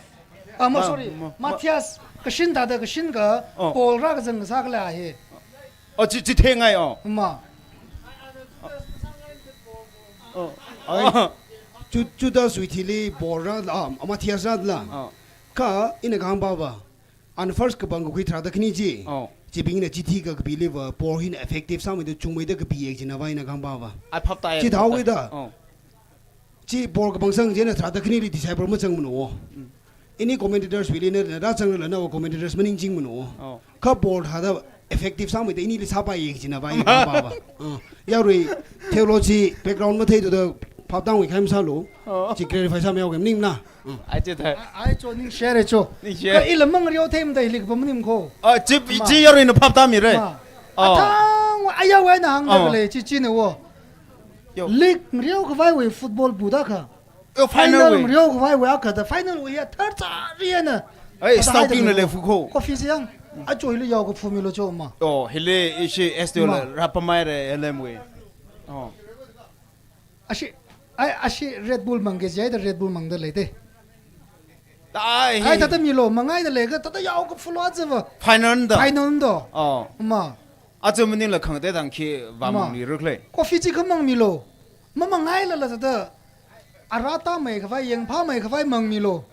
Ah, ma, ah, sorry. Ma, ma. Matthias kashin thāda kashin ka, oh, Paul rākazang kasā kala hi. Oh, chi, chitheingai, oh. Ma. Oh. Ai. Ju-, Judas wui thili Paul rāla, ah, Matthias rāla. Oh. Kha, ina kahāng pava. Ana first kapang kakhui tharāda khani chi. Oh. Chibingna chithi kakapiliva, Paul hina effective sāmeida chungmeida kapi ek china vai ina kahāng pava. Ai phap tai. Chithāhaoda. Oh. Chi Paul kapangsang china tharāda khanili disciple mazangmana. Mm. Ini commentators wuili na, na rāzangrala na commentators maningchingmana. Oh. Kha Paul thāda effective sāmeida inili sāpai ek china vai ina kahāng pava. Uh, yarui theology background matheithuda phap tāngwui khai masālu. Oh. Chi clarify sāmihaoga maningmana. Mm. Ai, chi thei. Ai, ai, cho, ningshire cho. Ningshire. Kha ila mangareo themda hili kapam maning kho. Ah, chi, ma, chi yaruina phap tāmire. Ma. Oh. Athang, ayawui eina hāngda, oh, khalei chi china wo. Yo. League ngareokhavaiwui football buda kha. Yo, final, final wui. Ngareokhavaiwui akha da final wui ya thar cha ri eina. Ai, thāda stalking haida le lo. Fu kho. Coffee chi yang. Acho hili yaokaphumilo cho ma. Oh, hili ishi S T O, ma, la rāpameire L M wui. Oh. Ashi, ai, ashi Red Bull mangke jihaida Red Bull mangda leite. Ai, ai, hi. Thāda milo, mangaida leiakha, thāda yaokaphulo aja va. Final da. Final da. Oh. Ma. Aja maningla khangatei thang khi va, ma, mangli rukle. Coffee chi kha mangmilo. Mamangailala thāda. Ara tāmeikhavai, yangphāmeikhavai mangmilo.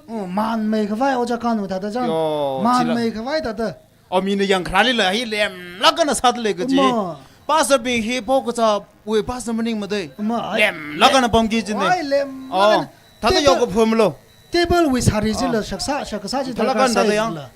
Oh, manmeikhavai oja kanu thāda chang. Yo, chila. Manmeikhavai thāda. Oh, mina yangkharālila hi lemlāk eina sāda lei kaji. Ma. Pastor bing hi pao kazāwui pastor maningmada. Ma, ai. Lemlāk eina pamki jine. Ai, lemlāk eina. Oh, thāda, table, yaokaphumlo. Table wui sari chila, oh, shaksa, shaksa chi thalak darkar eina thāda sai yang. Chila.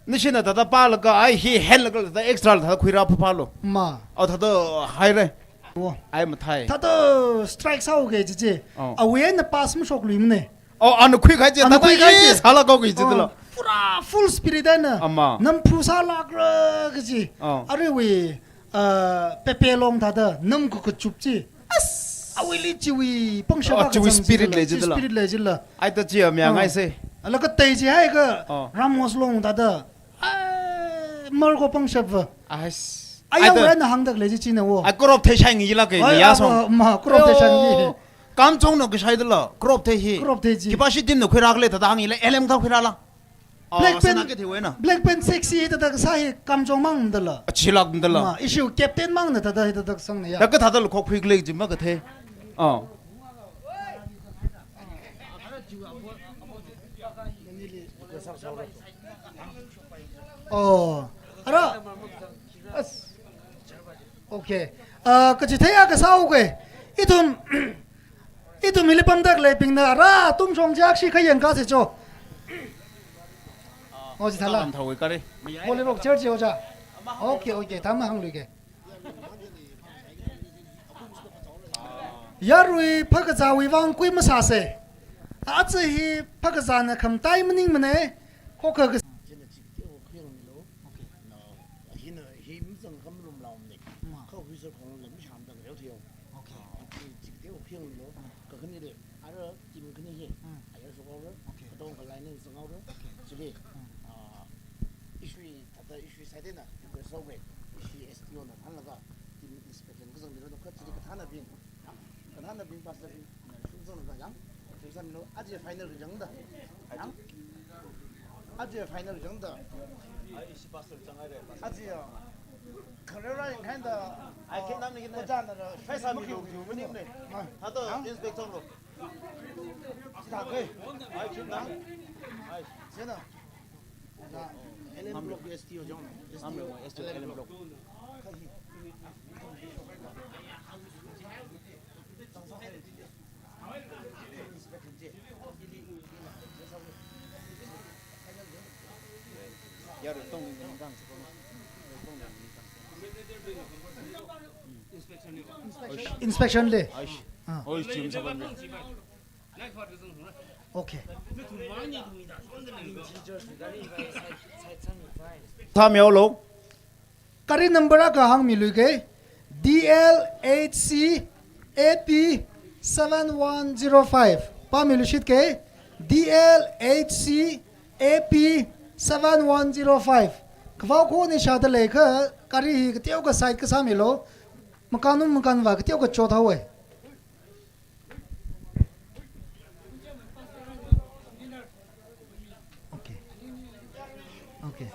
Nishina thāda pālaga, ai, hi henlaga thāda extra la thāda khuirā phapālo. Ma. Oh, thāda haire. Wo. Ai, mathei. Thāda strike sāhaoki kaji chi. Oh. Awui eina pass mashokluimane. Oh, ana khuikahai chi, ana thāda khuikahai chi. Sālākhao kaji chi, oh, thālo. Pura full spirit eina. Ama. Namphu sālākra kaji. Oh. Aruiwui, uh, Pepe Long thāda nam kakachup chi. As. Awuili chiwui pangshap, oh, chiwui kazang spirit chi thālo. Lei chi thālo. Chi spirit lei chila. Ai, thāda chi a mi, oh, ngaise. Ala katei chi haiakha, oh, Ramos Long thāda. Ai, marko pangshap va. As. Ai, ayawui eina hāngda khalei chi china wo. Ai, crop thei shai ngila ke, ai, ya song. Ama, ma, crop thei shai ngi. Ayo, Kamchongna kashai thālo, crop thei hi. Crop thei chi. Khipāshi team na khuirā khala thāda hāngila, L M thā khuirāla. Oh, Black Pen, sana ke theiwui eina. Black Pen sexy thāda kasā hi Kamchong mang thālo. Achilak thālo. Ma, ishi captain mangna thāda hi thāda sangna ya. Thākha thāda lo khok khuikhala chi makathei. Oh. Oh. Ara. As. Okay. Ah, kachithei akha sāhaoki. Ithum, ithum hili pamda khaleibingna ara tungshong chak shi kha yangkase cho. Oh, chithāla. Tam thāwui kare. Holy Rock Church yo cha. Okay, okay. Tam hāngluike. Yarui phakazāwui vang kui masāse. Aja hi phakazāna khamatei maningmane. Khokha ka. Chieina chikateokha khuyangmilu. Okay. Na, hina, hi mazangkha malumlaumane. Ma. Kha huiser khongla mishāmda ngareo theiyo. Okay. Ah, chi, chikateokha khuyangmilu. Mm. Kakhaneli, ara team khani hi. Mm. Ayar shokhaora. Okay. Katongkha line eina zanghaora. Okay. Chili, mm, ah, ishiwui, thāda ishiwui side eina request sāhaoki. Ishi S T O na thānlaga team inspection kazangmira, kha chili kathānabing. Kathānabing, pastor bing, shungzanglaga yang. Exam lo, aja final kachangda. Yang. Aja final kachangda. Aja. Kharara yang kinda. Ai, kinda ni kinda. Ojāna ra. Pheisā milu, milu, milu. Ah. Thāda, yang, inspector lo. Sita ke. Ai, kinda. Ai. Sena. L M block S T O jong. Am lo S T O L M block. Inspection le. Ah. Okay. Tamiaolo. Kari number akha hāngmiluike. D L H C A P seven one zero five. Pāmiluishitke. D L H C A P seven one zero five. Kavao khoni shāda leikha kari hi kateokha side kasāmilo. Makanum makanva kateokha chothaowe. Okay. Okay.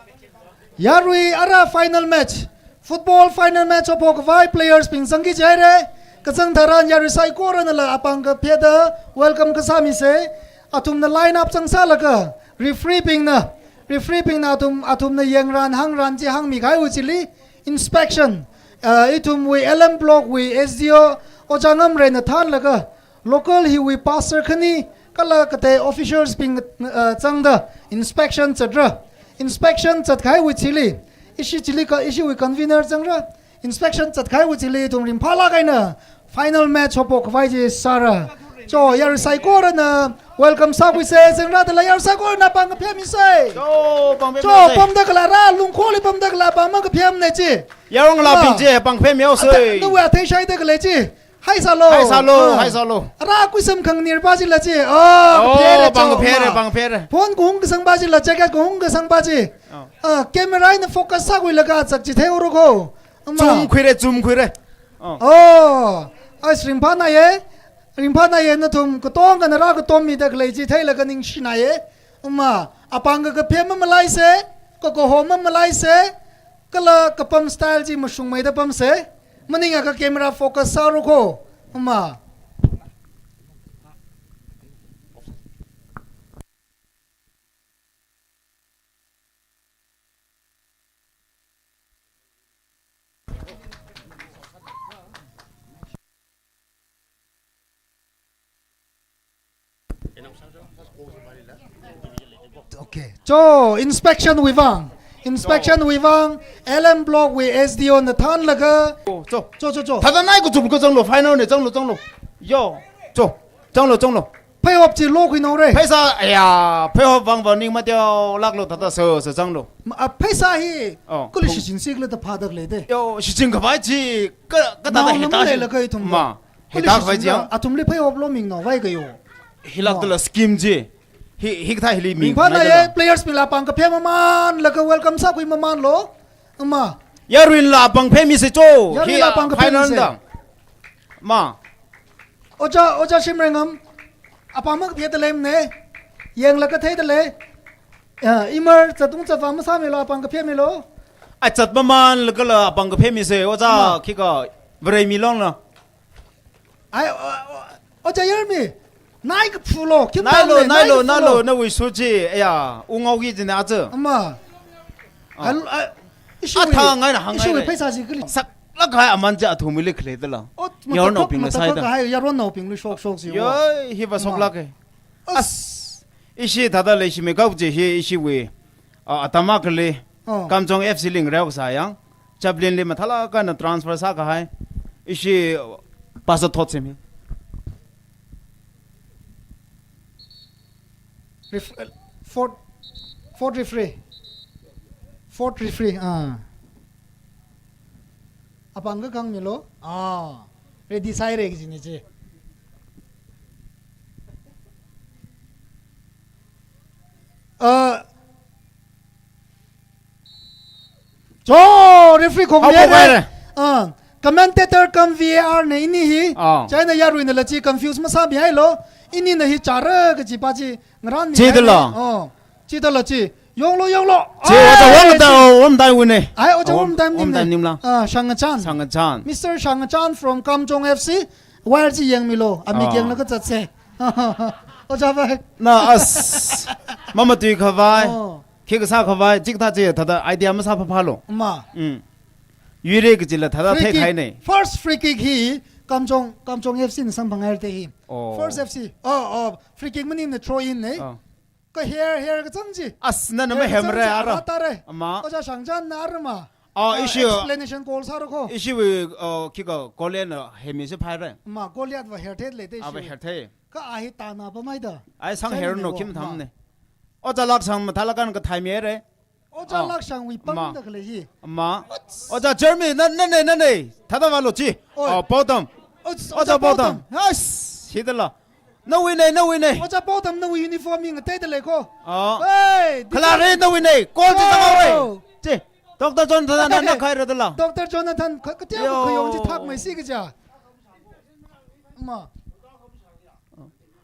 Yarui ara final match. Football final match opo khavai players bing zangki jaire. Kazang tharan yarui saikoranala apāng kapheda welcome kasāmise. Athumna line up zangsālaga referee bingna, referee bingna athum, athumna yangran hāngran chi hāngmi kahaiwui chili inspection, uh, ithumwui L M Block wui S D O Ojā Ngamreina thānlaga local hiwui pastor khani kala katei officials bing, uh, zangda inspection zatra. Inspection zat kahaiwui chili, ishi chili ka, ishiwui convener zangra. Inspection zat kahaiwui chili ithum ringphālāk eina final match opo khavai chi sāra. Cho, yarui saikorana welcome sākhuise, zingrādala yarui saikorana pāng kaphemise. Cho, pāng kaphemise. Cho, pamda kala rā, lungkholi pamda kala pāng makaphemne chi. Yarong la ping chi, pāng kaphemihaose. Ata, nawui athei shaida khalei chi. Haisālo. Haisālo, ah, haisālo. Ara kuisam khanganir pa chila chi. Oh, oh, kaphere, pāng cho, kaphere, ma. Pāng kaphere. Phone kahung kasang pa chila, jacket kahung kasang pa chi. Oh. Ah, camera eina focus sākhuilaga chak chi theihaora ko. Ama. Zoom khuire, zoom khuire. Oh. Oh. Ai, ringphānaiye. Ringphānaiye nathum katongkhana rā katommida khalei chi theilaga ningshināye. Ama, apāng kakaphem mamalaise, kakaho mamalaise, kala kapam style chi mashungmeida pamse. Maningakha camera focus sāhaora ko. Ama. Okay. Cho, inspection wui vang. Inspection wui vang, L M Block wui S D O na thānlaga. Cho, cho. Cho, cho, cho. Thāda nai kachum kachanglo, final ne, changlo, changlo. Yo, cho, changlo, changlo. Pheihop chi lokhui naore. Pheisā, aya, pheihop vang vang ning mateolāklo thāda sā, sā changlo. Ma, a, pheisā hi, oh, kali thung. Shichin sikla da phāda khalei de. Yo, shichin khavai chi, ka, ka thāda nao hithā lam shi. Leilaga ithum. Ma, kali hithā khavai shichin chi yang. Athumli pheihop lomi naovai kayo. Hilākdala scheme chi. Hi, hikathā hili mi. Ringphānaiye, players bingla pāng kaphem mamanlaga welcome sākhui mamanlo. Ama. Yaruila pāng kaphemise cho. Yaruila hi pāng kaphemise. Final da. Ma. Ojā, Ojā Shimrengam, apāng makapheda leimane, yanglaga theida lei. Ya, imar zatung zatva masāmilo, apāng kaphemilo. Ai zat mamanlagala apāng kaphemise, Ojā, ma, khikha Varemi longna. Ai, o, o, Ojā Yarmi, nai kaphulo, kim nailo, tamne, nai nailo, kaphulo. Nailo, nawui su chi, ya, ungao ki jine aja. Ama. Ah. Al, a, ishiwui, athā ngaina hāngngai ishiwui le. Pheisā chi kali. Saklāk kahai aman chi athumwuili khalei dala. Ot, yaronnaobingla matakhak, saida. Matakhak kahai, yaronnaobingli shok shok chi. Yo, wa. Hiva shoklāke. Ama. As. As. Ishi thāda leishimei kau chi hi ishiwui. Ah, atam akhali. Oh. Kamjong F C li ngareo kasā yang. Chaplain li mathālāk eina transfer sākahai. Ishi Pastor Thotsim hi. Ref-, uh, fourth, fourth referee. Fourth referee, ah. Apāng kakāngmilo? Ah. Ready sāhaire kajine chi. Uh, Cho, referee khong haophok haire. Ah, commentator cum V A R ne ini hi. Ah. Chieina yaruinala chi confuse masāmihailo. Inina hi chara kaji pa chi ngaranmi chidala. Haire. Oh, chidala chi. Yonglo, yonglo. Chi, ai, Ojā Wangda, chi. Wangda wune. Ai, Ojā Wang-, Wangda nim ne. Wangda nimla. Ah, Shangachan. Shangachan. Mister Shangachan from Kamjong F C. Wire chi yangmilo. Ami, ah, yanglaga zatse. Ojā vai. Na as. Mamatui khavai. Oh. Khi kasā khavai, chikathā chi thāda idea masāphaphalo. Ma. Mm. Yuire kajila thāda free kick, theikhaine. First free kick hi Kamjong, Kamjong F C na samphanghaire te hi. Oh. First F C. Oh, oh, free kick maningmana, throw in ne. Oh. Ka hair, hair kachang chi. As, nana hair mahemre, kachang chi ara. Ara tare. Ama. Ojā Shangachan na ara ma. Ah, ah, ishi, explanation call sāra kho. Ishiwui, uh, khikha Goliath na hemi si phaira. Ma, Goliath va herthet leida ishi. Ava herthet. Kha a hi tāna pamhaida. Ai, sāngherno, chai khim thamne. Oja Lakshang mathālāk eina kathei mire. Oja Lakshangwui pamda khalei hi. Ma. Oja Jeremy, na, nane, nane. Thāda vālu chi. Oi. Oh, bottom. Oja bottom. Yes. Hithāla. Nawuine, nawuine. Oja bottom nawui uniform hi ngateida lei kho. Oh. Hey, khalare nawuine. Call chi tangawai. Chi. Doctor Jonathan na khaira dala. Doctor Jonathan, ka, ka tiao ka khayong chi thakmei si kaja. Ma.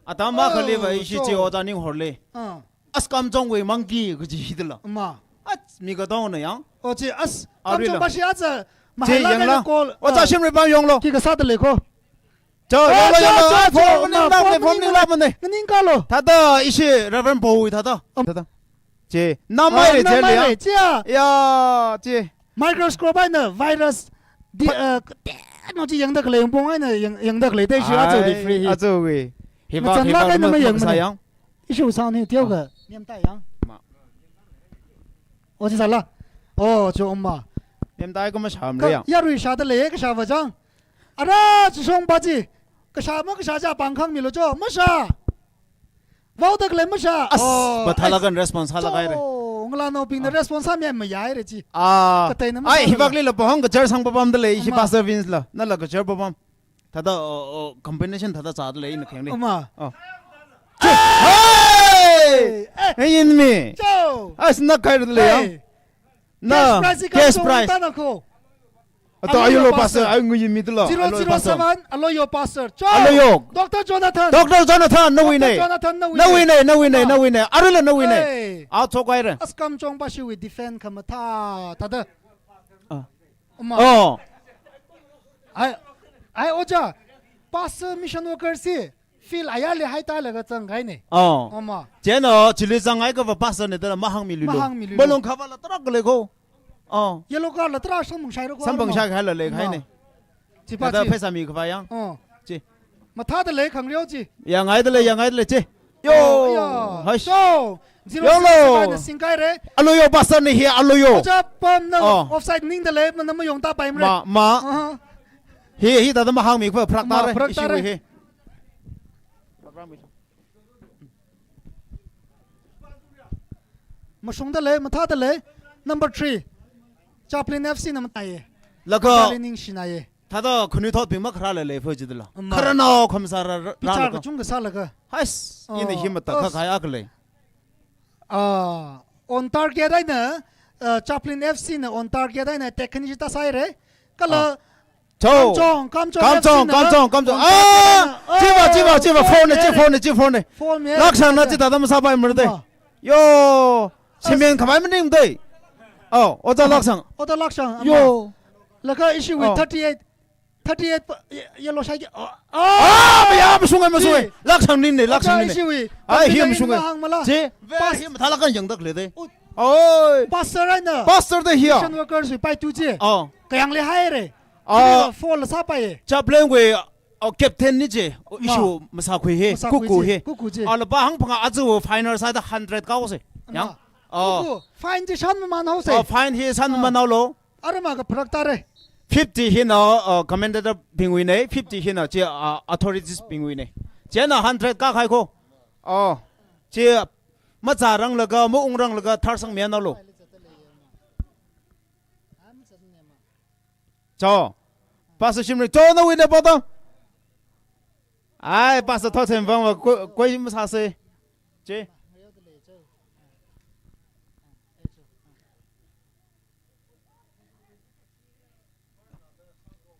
Atam akhali va ishi chi oja ninghorle. Ah. As Kamchongwui monkey kaji hithāla. Ma. As mi katongna yang. Oh, chi as Kamchong bashi aja. Chi mahala yangla. Call. Oja Shimripam yanglo. Khikha sāda lei kho. Cho, yanglo, yanglo. Phone maningla mane, phone maningla mane. Nganingkalo. Thāda ishi Reverend Paul thāda. Thāda. Che, namai re, che, le, ya. Ya, che. Microscope eina virus di, uh, no chi yangda khalei, yangpong eina yang, yangda khalei, te ishi ajo di free hi. Ajo wi. Hibak, hibak, ma, ma, ma, yang sa mane. Ishi sound hi tiao ka. Niam tai yang. Ma. Oh, chi sāla. Oh, cho ma. Niam tai ko ma sham re yang. Yarui shāda lei, kashā vajang. Ara, chishong baji. Kashā ma kashā ja pangkhang milo cho. Mashā. Vaoda khalei mashā. As, oh, mathālāk eina response sālāk haire. Cho, ngalānaobingna response sāmi mayaire chi. Ah. Kateina ai, mashā hibak lila pahong kajar sang papamda lei, ishi Pastor Vince la. Nala kajar papam. Thāda, oh, oh, combination thāda zāda lei ina khengli. Ama. Oh. Hey! Hey, in mi. Cho. As na khaira lei yang. Hey. Na, cash prize, cash prize. Tana kho. Ato Aloyo Pastor, ai nguyi mi tula. Zero zero seven, Aloyo Pastor. Cho. Aloyo. Doctor Jonathan. Doctor Jonathan, nawuine. Doctor Jonathan, nawuine. Nawuine, nawuine, nawuine. Arila nawuine. Hey. Ato kaire. As Kamchong bashiwui defend khamathā, thāda. Ah. Ama. Oh. Ai, ai, oja. Pastor mission worker si. Field ayarli haitalaga zangkahaine. Oh. Ama. Chieina, chili zanghai kava pastor ne tala mahāngmilu. Mahāngmilu. Balong khavāla tarākha lei kho. Oh. Yellow car la tarā samphang shaira kho. Samphang shai khala leikahaine. Chi pa thāda chi. Pheisā mikhavā yang. Oh. Chi. Mathāda lei khangreo chi. Yangaida lei, yangaida lei chi. Yo. Oh, ya. Hush. So, zero zero seven na singkaire. Aloyo pastor ne hi, Aloyo. Oja pam na offside ningda lei, mana mayongta paimre. Ma, ma. Aha. Hi, hi thāda mahāngmi kho, pharak tare. Ma, pharak tare. Ishi wi hi. Mashungda lei, mathāda lei. Number three. Chaplin F C na mathāye. Laga. Chaplin ningshinaye. Thāda khanuithotbing makharā lei lei pho jidala. Ama. Kharānao khamsā ra, ra, ra. Pichar laga. Kachungkha sālaga. Hais, oh, ina hi mata oh. Kha khai akha lei. Ah, on target eina, ah, Chaplin F C na on target eina attack khani jita saire. Kala. Ah. Cho. Kamchong, Kamchong, Kamchong, F C na. Kamchong, Kamchong. On target eina. Ah! Chiva, chiva, chiva. Foul ne, chi foul ne, chi foul ne. Foul ne. Lakshang na chi thāda masāpai merde. Ama. Yo. Simen khamai maning dei. Oh, Oja Lakshang. Oja Lakshang, ama. Yo. Laga ishi wi oh. Thirty-eight. Thirty-eight pa, ye, yellow shai ki. Oh, oh. Ah, maya, mashungai, mashungai. Chi. Lakshang ning ne, Lakshang ning ne. Ishi wi. Ai, hi mashungai. Hang mala. Chi. Pas. Hi mathālāk eina yangda khalei dei. Ut. Oi. Pastor eina. Pastor dei hi ya. Mission worker si paitu chi. Oh. Kayang le haire. Ah. Chi foul la sāpaiye. Chaplin wui, oh, captain ni chi. Oh, ma. Ishi masākhui hi. Masākhui kuku chi. Hi. Kuku chi. Ala pahāng phangā aja final sāda hundred kaose. Yang. Ma. Oh. Kuku. Fine chi shan maman haose. Oh, fine hi shan maman haolo. Arama ka pharak tare. Fifty hina, uh, commentator bingwuine, fifty hina chi, uh, authorities bingwuine. Chieina hundred kakhai kho. Oh, chi mazāranglaga, maungranglaga, tharsang mianalo. Cho. Pastor Shimri, cho nawuine poto. Ai, Pastor Thothem vang va koi, koi masāse. Chi.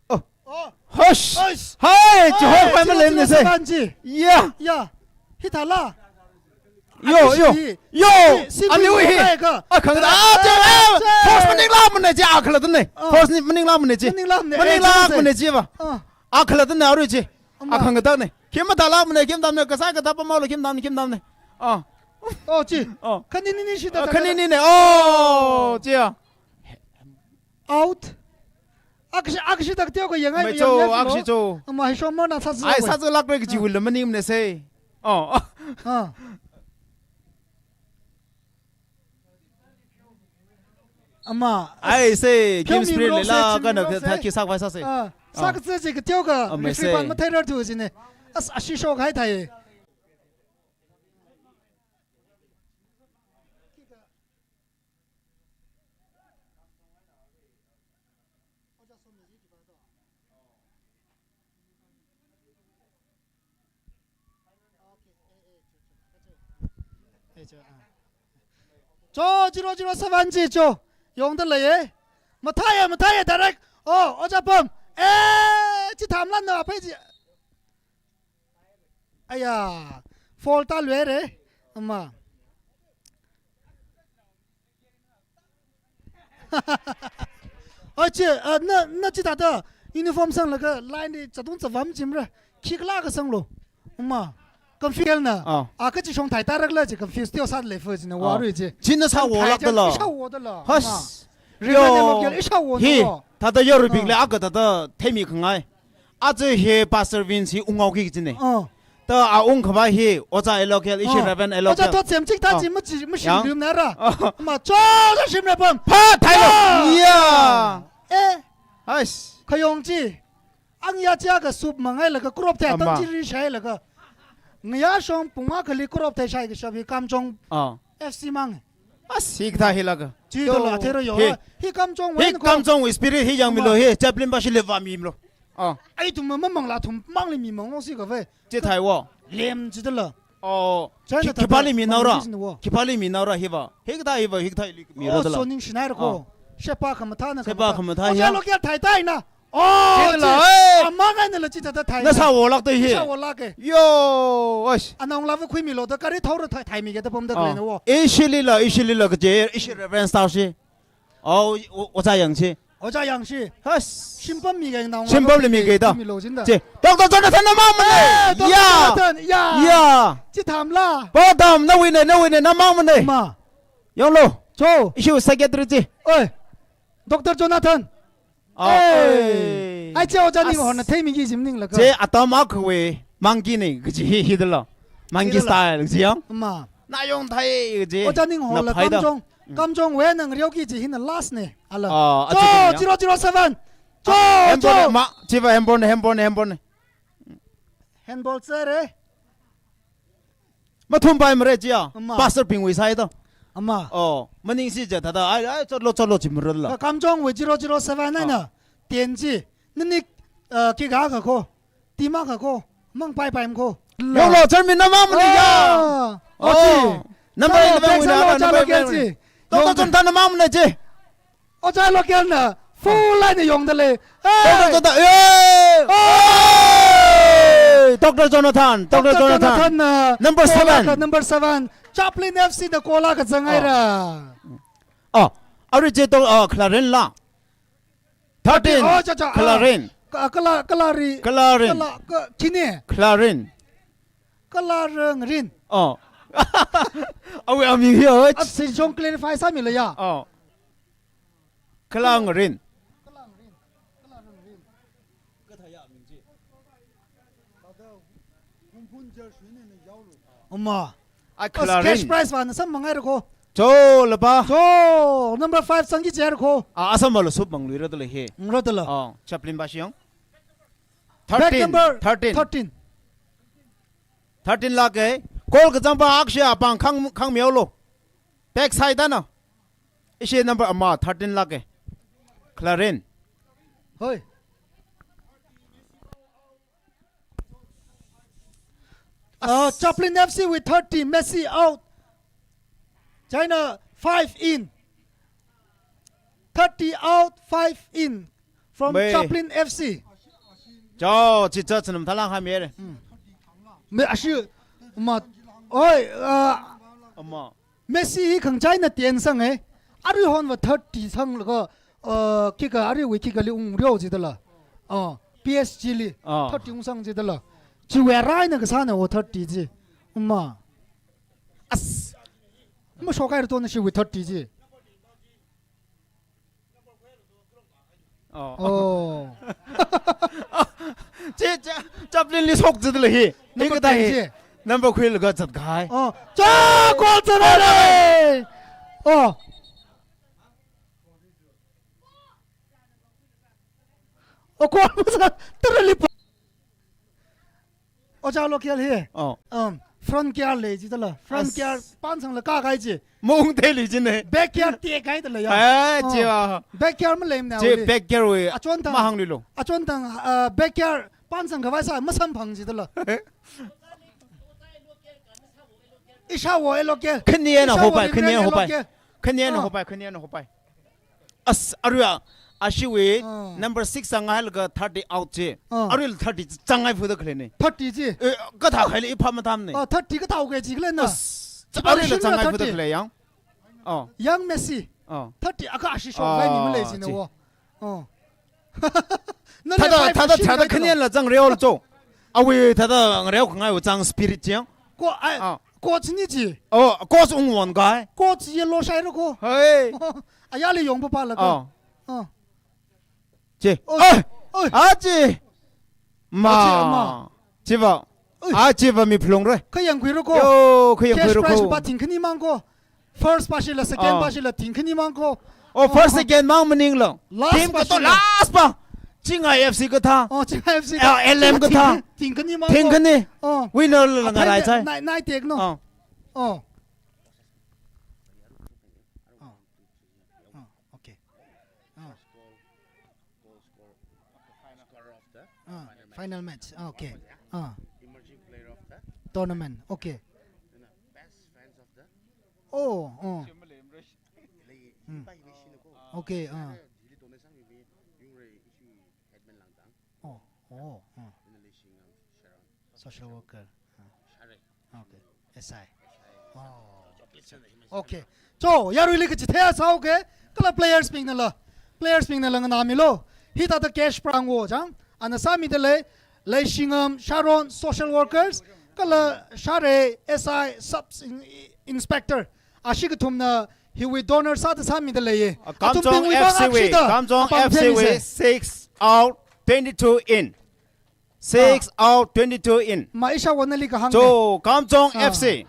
Oh. Oh. Hush. Hush. Hai, Jehovah malemne se. Kanji. Ya. Ya. Hithāla. Yo, yo. Yo. Ani wi hi. Ani wi hi. Akhang da. Ah, che, eh, force maningla mane che, akhala tane. Ah. Force ni maningla mane che. Maningla mane. Maningla mane che va. Ah. Akhala tane arui che. Ama. Akhang da ne. Kim mathāla mane, kim tamne, kasai kathā pamhaolo, kim tamne, kim tamne. Ah. Oh, chi. Oh. Khani ni ni shi da. Ah, khani ni ne. Oh, chi ya. Out. Akshi, akshi tak teo ko yang ai. Mai yang cho, yang akshi lo. Cho. Ama hi shomona sa. Ai, sa lak re ki jiwil le maning ne se. Oh. Ah. Ama, ai, as-, se, game pheomi spirit rose, leila, chingmi kana rose. Thaki sak vai sa se. Ah, ah. Sak tse chi kateo ka, ah, referee se. Pan mathei rar thu chi ne. As, ashi shokhai thai. Cho, zero zero seven chi cho. Yongda leiye. Mathāya, mathāya, direct. Oh, Ojā Pam. Eh, chithamlan na phei chi. Aya, foul tāluire. Ama. Oi, chi, ah, na, na chithāda uniform sanglaga line li chatung chavam chimra. Khikhala kasanglo. Ama. Confuse na. Ah. Ah, kachi shong thai tarakla chi confuse teo sāda leifa chi na, ah, warui chi. China sāwo lākdala. Thai chi sāwodala. Has. Ama. Yo. Rina ne mo gel ishawo hi, no. Thāda yo rubik le, ah, aga thāda theimi khangai. Aja hi Pastor Vince hi ungao ki chine. Ah. Ta a ungkhavai hi, Ojā Elokel, ishi, ah, Reverend Elokel. Ojā thot sem chik ta, ah, chi, machi, mashi, yang, lum nara. Ah. Ma cho, cho shim ra pam. Pha, thai lo. Ah. Ya. Eh. Hais. Khayong chi. Ang ya chia ka sup mangai laga crop thai, ama, tang chi ri shai laga. Ngaya shong pung ma khali crop thai shai ka shabi Kamjong, ah, F C mang. As, hikathā hi laga. Chi to la, yo, thero yo. Hi. Hi Kamjong, hi wen ko. Kamjong wui spirit hi yangmilo, ama, hi. Chaplain ba shi le va mimlo. Ah. Ai thum ma mang la thum mang le mi mang si ka ve. Chi thai wo. Lem chi to la. Oh, China khi-, thāda khipāli minaora. Khipāli minaora hiva. Hikathā hiva, hikathā li minaora. Oh, so ning shinai ko. Oh. Shepa khamathā na. Shepa khamathā. Khamathā, oh, ya. Chalo kya thai thai na. Oh, chi la, chi. Eh. Ama ngai na la chi thāda thai na. Na sāwo lākta hi. Sāwo lāke. Yo, oish. Anong la va khuimilo da kari thaora thai, thaimi ke da pam da, oh, kle na wo. Ishi li la, ishi li la kaje, ishi Reverend Star shi. Oh, o-, Ojā Yangshi. Ojā Yangshi. Has. Shimpam mi ga nang. Shimpam le mi ga da. Mi lo jin da. Che, Doctor Jonathan na mang mane. Eh, Doctor, ya, Jonathan, ya. Ya. Chithamla. Pa dam, nawui ne, nawui ne, na mang mane. Ma. Yonglo. Cho. Issue secretary chi. Oi. Doctor Jonathan. Ah, eh. Oi. Ai che Ojā Ning, as-, hona theimi ki jim ning laga. Che atam akhawui monkey ne, kaji hi, hi dala. Monkey, hi dala, style, chi yang. Ma. Na yong thai chi. Ojā Ning ho la, na phai da. Kamjong, mm, Kamjong wui nang reo ki chi hina last ne. Ala. Ah, cho, achi kanya. Zero zero seven. Cho, ah, handball cho. Ne, ma, chiva handball ne, handball ne, handball ne. Handball sir, eh. Mathum pai mare chia. Ama. Pastor bing wui sai to. Ama. Oh, maning si je thāda. Ai, ai, chotlo, chotlo chi murla. Ka Kamjong wui zero zero seven ai na. Ah. Tien chi. Nini, uh, ki ga ka ko. Tima ka ko, mang pai pai ko. Yonglo, Charmin na mang mane ya. Ah, oh, chi. Number eleven wui na, number eleven wui na. Chalo, chalo, chalo, chi. Doctor Jonathan na mang mane chi. Ojā Local na full line yongda lei. Hey. Doctor Jonathan, eh. Oh. Hey, Doctor Jonathan, Doctor Jonathan. Doctor Jonathan na number seven. Kola ka number seven. Chaplain F C na kola ka zangai ra. Oh. Oh, arui chi to, oh, Clarin la. Thirteen. Oh, cha, cha, ah. Clarin. Ka, kala, kalari. Clarin. Kala, ka, chine. Clarin. Kalarangrin. Oh. Awui aming hi, oh. At sin shong clarify sāmilo ya. Oh. Kalangrin. Uma. Ai, as, khala cash ring. Prize vāna samphanghaira ko. Cho, lapa. Cho, number five sangki cher ko. Ah, asam vāla sup mang lui ra tala he. Ng ra tala. Oh, chaplain ba shiyang. Bag thirteen, number thirteen. Thirteen. Thirteen lāke. Goal kazang pa akshi apāng khang, khangmihaolu. Back side na. Ishi number ama, thirteen lāke. Clarin. Hoi. Uh, Chaplin F C with thirty, Messi out. China five in. Thirty out, five in. From Chaplin F C. Cho, chicha chinam thalang ha mere. Hmm. Me ashi, ma, oi, uh, ama. Messi hi khangachei eina ten sanga. Aruihon va thirty sanglaga, uh, kick a, aruiwui kick ali ungreo jidala. Uh, P S G li, uh, thirty ungsang jidala. Chiwui arai eina kasāna o thirty ji. Uma. As. Mashokhai rato na shiwui thirty ji. Oh. Oh. Che, cha, Chaplin li shok jidala hi. Number ten ji. Number khuilaga zatkahai. Oh. Cha, goal zatkahai. Oh. O, goal masā, tara li pa. Ojā local hi. Oh. Um, front gear lei jidala. Front As- gear pānsangla kākahai ji. Maungtheili jine. Back gear tekahai dala ya. Eh, Oh. Chi va. Back gear maleimana Chi uli. Back gear wui. Achon thang. Mahāngluilo. Achon thang, uh, back gear pānsang khavai sā masamphang jidala. Ishāwo local. Khani eina Ishāwo hopai, khani eina hopai. Local. Khani eina Oh. hopai, khani eina hopai. As, arui a, ashiwui Ah. number six zangngailaga thirty out ji. Ah. Aruila thirty zangngai fuda khaleine. Thirty ji. Eh, kathā khaile i phap matamne. Ah, thirty kathā uke ji khalena. As, Chiba aruila Rishina zangngai fuda thirty. Khale yang. Oh. Young Messi. Oh. Thirty akha ashi shong Ah, khaini malei jina ji. Wo. Oh. Nale Thāda, five thāda, machine thāda khaitalo. Khanianla zang reol cho. Awui thāda ngareo khangai wo zang spirit jiang. Ko, ai, Ah. Coach ni ji. Oh, coach ungwon kai. Coach yellow shai ro ko. Hey. Ayali yong papa la ko. Oh. Oh. Chi. Oh. Ai. Oi. Ah, chi. Ma. Ah, chi, ma. Chiva. Oi. Ah, chiva mi phlong re. Khayang khui ro ko. Yo, khayang khui Cash ro prize ko. Pa thingkhani mang ko. First pa shila, second Ah. Pa shila, thingkhani mang ko. Oh, first, Oh. Second mang maninglo. Last Team pa kato shila. Last pa. Chingai F C kathā. Oh, Chingai F C Ah, kathā. L M kathā. Thing, thingkhani mang ko. Thingkhani. Oh. Winner la Athai ngarai chai. Nai, nai tek no. Oh. Oh. Oh. Oh, okay. Oh. Ah, final match. Ah, okay. Ah. Emerging player of the Tournament. Okay. Best fans of the Oh, oh. Hmm. Okay, ah. Oh, oh, ah. Social worker. Ah. Okay. S I. Oh. Okay. Cho, yaruili kachithei sāuke, kala players bingna la. Players bingna la nganāmilo. Hithāda cash prang wo chang. Ana sāmida lei, Leishingam Sharon social workers, kala Share S I sub in-, inspector. Ashi kathumna hiwui donor sāda sāmida leiye. Ah, Kamjong Athumbingwui F C vang wui, akshida Kamjong apam F C wui, themise. Six out, twenty-two in. Six Ah. out, twenty-two in. Ma isha wanali kahāng Cho, ne. Kamjong Ah. F C.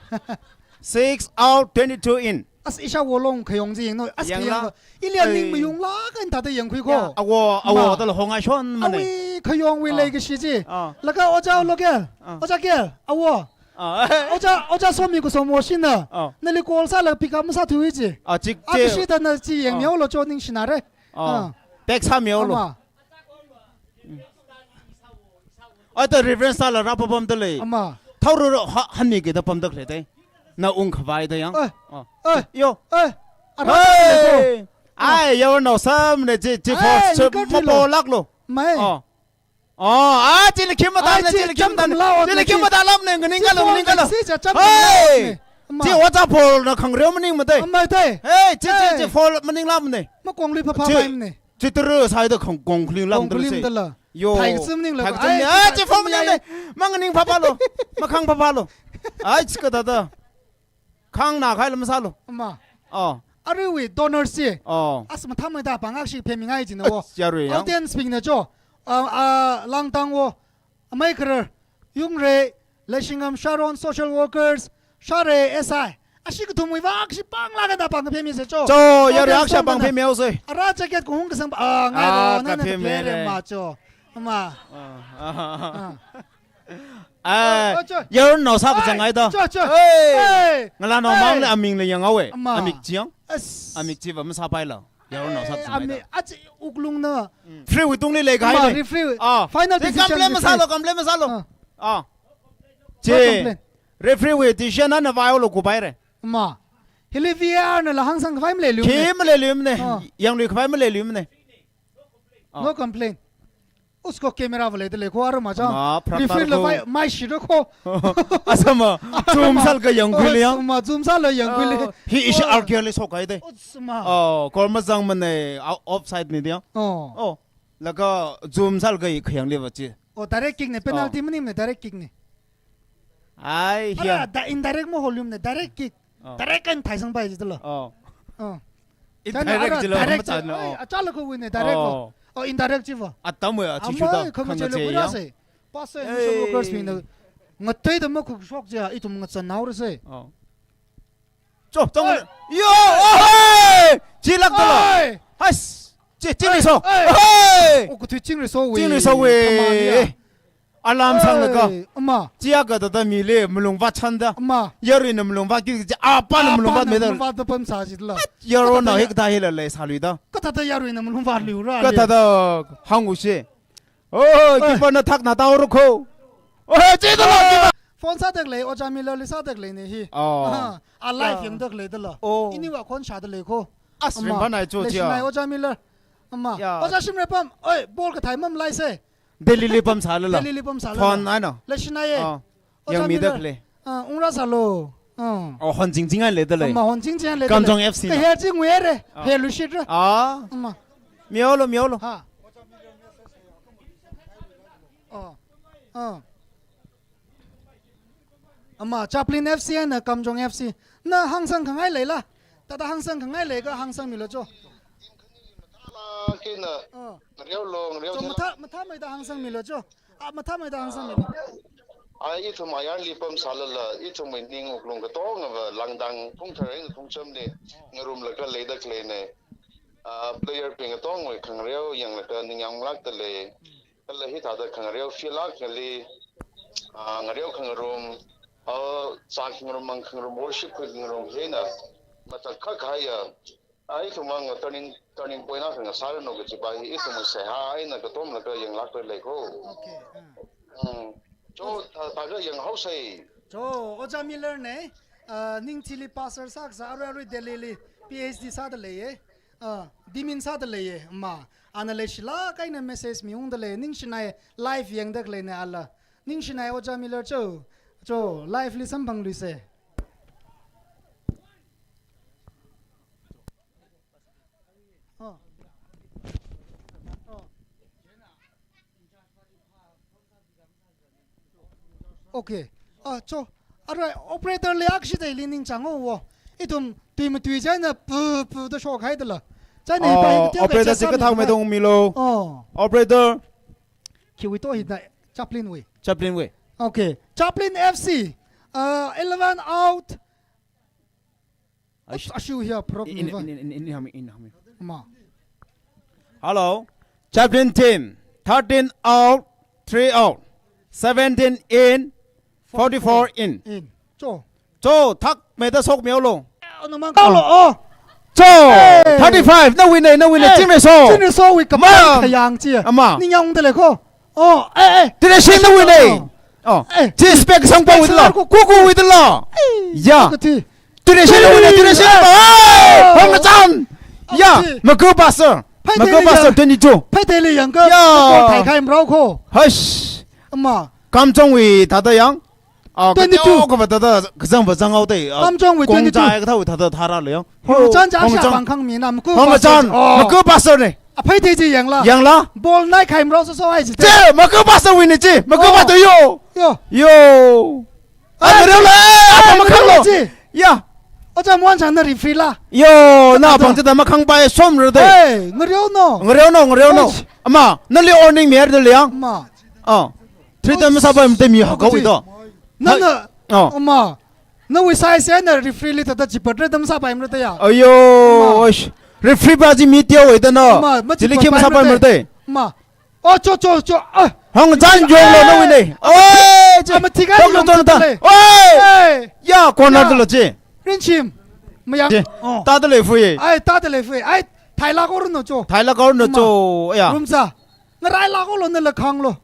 Six out, twenty-two in. As isha wolong khayong ji yeng no. As Yang khayong la. Ko. Ilian ning Ai. Mayung la kan thāda yangkhui ko. Ya, awo, awo, Ma. Tala hongai shon mane. Awi khayongwui Ah. Lei kashi ji. Ah. Laga oja Ah. Local. Ah. Oja kel, awo. Ah. Oja, oja somi ko somo shina. Ah. Nali call sāla pick up masāthui ji. Ah, chik Ah, je. Kashi thāna ji yeng Ah. Miolo cho ningshinare. Ah. Ah. Text sāmiolo. Ama. Ata reference sāla rāpapamda lei. Ama. Thaororo ha-, hanmi kida pamda khalei dei. Na ung khavai da yang. Eh. Oh. Eh. Yo. Eh. Ara Hey. Ko. Ai, yaronao sāmane chi, chi Ai, force ni ka thilo. Mapolaklo. Mai. Oh. Oh, ah, chili khim Ai, matamne, chi chili khim cham matamne. Kamlao Chili ne khim chi. Matamne, nganing Chi kalo, nganing kalo. Si cha cham Hey. Kamlao ne. Ama. Chi oja pol na khangreo maningmade. Ama dei. Hey, chi, chi, chi Hey. Pol maninglamne. Makongli phapha Chi. Paimne. Chituru saida khong kong khling lang Kong khling tala. Yo. Thai kachim ning la. Thai kachim Ai, ning. Ah, chi chi phom phom ning yai. Le. Mang ning phapha lo. Makhang phapha lo. Ai, chika da da. Khang na khai lam sālo. Ama. Oh. Aruiwui donor si. Oh. As matham da pangak shi phemngai jina wo. As yarui yang. Audience bingna cho. Ah, ah, langtang wo. Amai kharar. Yungre, Leishingam Sharon social workers, Share S I. Ashi kathumwui vang shi pangla kanda pang phemi se cho. Cho, yari Audience aksha pang bangna. Phemi ose. Ara jacket ko hung kasang, ah, ngai Ah, ro, nana kaphemi play le. Ma cho. Ma. Ah, ah, ah. Ah. Ah, Oh, oh, cho. Yaronao sā kachang Hey, ai da. Cho, cho. Hey. Hey. Ngalanao Hey. Mang le aming le yang awe. Ma. Amik chiang. As. Amik chiva masāpai la. Yaronao sā Hey, kachang ai ami, da. Achi uklung na. Free wui tungli lei kai Ma, le. Referee. Ah. Final Chi decision complain referee. Masālo, complain masālo. Ah. Ah. No Chi. Complain. Referee wui decision na na vai lo kupai re. Ma. Hili V A R na la hāngsang khavai maleilumne. Khi maleilumne. Ah. Yanglui khavai maleilumne. Ah. No complain. Usko camera vale de le ko arma cha. Ma, prak Referee tar la ko. Vai mai shiro ko. Asama, zoom sal ka yangkhui le yang. Asama, zoom sal la yangkhui le. Oh, hi ishi Oh. Arkia le sokai de. Asama. Oh, kor mazang mane, o-, offside ni dia. Oh. Oh. Laga zoom sal ka i khayang le va chi. Oh, direct kick ne, penalty Oh. Maning ne, direct kick ne. Ai, Ara, hiya. Da indirect mo holum ne, direct kick. Oh. Direct kan thaisang pai jitlo. Oh. Oh. Indirect China ara jilo, direct machana, je, ai, oh. Achala ko win ne, direct ko. Oh. Oh, indirect jiva. Atam we, achi Ama, shuda, kama khanga chelo che kura ya. Se. Pastor and Hey. Social workers bing na. Ngatai da ma khuk shok je, itum ngatsan nau re se. Oh. Cho, tong. Hey. Yo, oh, hey! Jilak da lo. Hey! Hais. Chi, Chingriso. Ei, ei. Hey! Okathui Chingrisowui. Chingrisowui. Amani ya. Alarm sanglaga. Ei, ama. Chiya kathāda mili malung vāchanda. Ama. Yaruina malung vāki, apana malung vāmida. Apana malung vāda pamsā jila. Yarona hikathā hila leisāluida. Kathāda yaruina malung vāluira. Kathāda hāngushi. Oh, ei. Keeper na thakna taorako. Oh, chidala, keeper. Phone sādalei, Ojā Miller li sādalei ne hi. Oh. Aha, a live yangdalei dala. Oh. Iniwui account shādalei ko. As, ama, ringphānai cho chia. Leishinai Ojā Miller. Ama. Ya. Ojā Shimreipam, oi, ball kathei mamalaise. Delhi li pamsālala. Delhi li pamsālala. Phone eina. Leishinai ye. Ah. Ojā Miller. Yangmidalei. Ah, ungrāsālo. Ah. Oh, hon chingching eina leidalei. Ama, hon chingching eina leidalei. Kamjong F C na. Kaher chi nguire. Ah. Herluishitra. Ah. Ama. Miolo, miolo. Ha. Oh. Ah. Ama, Chaplin F C eina Kamjong F C. Na hāngsangkhangai leila? Thāda hāngsangkhangai leiakha hāngsangmilu cho. Kina. Ah. Ngareo lo, ngareo cho, thila. Mathā, mathāmeida hāngsangmilu cho. Ah, mathāmeida hāngsangmilu. Ah, ithum ayarli pamsālala, ithumwui ning wuklung katongava langdang pung thareng pung chamli ngarumlaga leidalei ne. Ah, player bing katongwui khangareo yanglaga ningyāng lākdalei. Kala hithāda khangareo field akhali, ah, ngareo khangarum, ah, zā khangarum, mang khangarum, worship khangarum hina matakhak kahaiya. Ah, ithumwui turning, turning point akha ngasāranu kajipa hi ithumwui seihā eina katomlaga yanglākdalei ko. Okay, ah. Hmm. Cho, ta, ta ka yanghaosei. Cho, Ojā Miller ne, ah, Ningthili pastor sākasā, arui arui Delhi li P H D sādalei ye. Ah, admin sādalei ye, ama. Ana leishilāk eina message miungdalei, ningshinai live yangdalei ne ala. Ningshinai Ojā Miller cho. Cho, live li samphangluise. Ah. Ah. Okay. Ah, cho. Arui operator li akshi dei li ningchāng o. Ithum tui matui china pu pu da shokhaidala. China hi pa hi. Oh, operator chi kathāmeida ungmilu. Oh. Operator. Khiwui to hina, Chaplin wui. Chaplin wui. Okay. Chaplin F C. Uh, eleven out. Aish. Ashu hiya prop in, in, in, in, in, in, in, in. Ma. Hello. Chaplin team, thirteen out, three out, seventeen in, forty-four in. In. Cho. Cho, thakmeida shokmilu. Eh, namang kalo, oh. Cho, hey. Thirty-five, nawui ne, nawui ne, hey. Chingriso. Chingrisowui kapang. Ma. Khayang chi. Ama. Ningyāngdalei ko. Oh, eh, eh. Tirashi nawui ne. Oh. Eh. Chi spec sangpawuilo. Spec sangpawuilo. Kukuwuilo. Eh. Ya. Kathi. Tirashi nawui ne, tirashi nawui ne. Eh. Hey, hongchan. Ya, okay. Maku pastor. Maku pastor twenty-two. Phaiteli yangka. Ya. Ko thai khai mrao ko. Hush. Ama. Kamjongwui thāda yang. Ah, twenty-two. Kateokha thāda kazang vazang haodei. Ah, Kamjongwui twenty-two. Kongchai kathāwui thāda thāra lo yang. Hongchan cha hongchan. Sha pangkhang mi na Maku pastor. Hongchan. Oh. Maku pastor ne. Aphei te chi yangla. Yangla. Ball nai khai mrao so so hai chi te. Che, Maku pastor wui ne chi. Maku pastor yo. Yo. Yo. Ai, ngareo la, ai, apa makhanglo. Ngareo chi. Ya. Ojā Muanchang na referee la. Yo, na pang chi da makhangpai somra de. Hey, ngareo no. Ngareo no, ngareo no. Eish. Ama, nali warning mihaida lei yang. Ama. Ah. Three times apa mte mi hakau ito. Nana. Oh. Ama. Nawui size na referee li thāda chipatre da masāpaimara te ya. Ayo, ama. Oish. Referee pa chi mi teo ito na. Ama, ma chili khi chipatpaimara te. Masāpaimara te. Ama. Oh, cho, cho, cho. Ah. Hongchan yonglo nawui ne. Oi, chi. Ama thika yong chon ta. Oi. Hey. Ya, corner ya. Talo chi. Rinchim. Mayang. Chi. Oh. Thāda lei fui. Ai, thāda lei fui. Ai, thaila kor no cho. Thaila kor no cho. Ama. Ya. Rumsa. Ngarai la kor lo na la khang lo.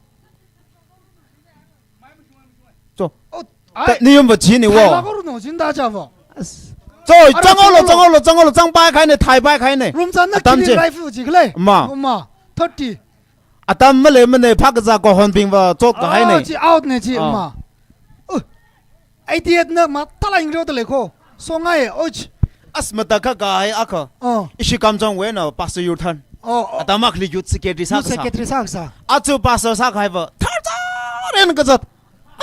Cho. Oh, ta, ai. Niyum va chini wo. Thaila kor no chin da cha va. As. Cho, ara chang lo, chang lo, chang lo, chang pai khai ne, thai pai khai ne. Rumsa na atam kili chi. Rifle chi khle. Ma. Ma, thirty. Atam male mane phak za ko hon ping va chot ka hai ne. Ah, chi out ne chi, ah. Ma. Uh. Eighty-eight na ma thala ingreo da lei ko. So ngai, och. As mata ka ka hai akha. Oh. Ishi Kamjongwui na Pastor Yurthan. Oh, oh. Atam akhali youth secretary sākasā. Youth secretary sākasā. Achu pastor sākahai va. Thar thar en kazat.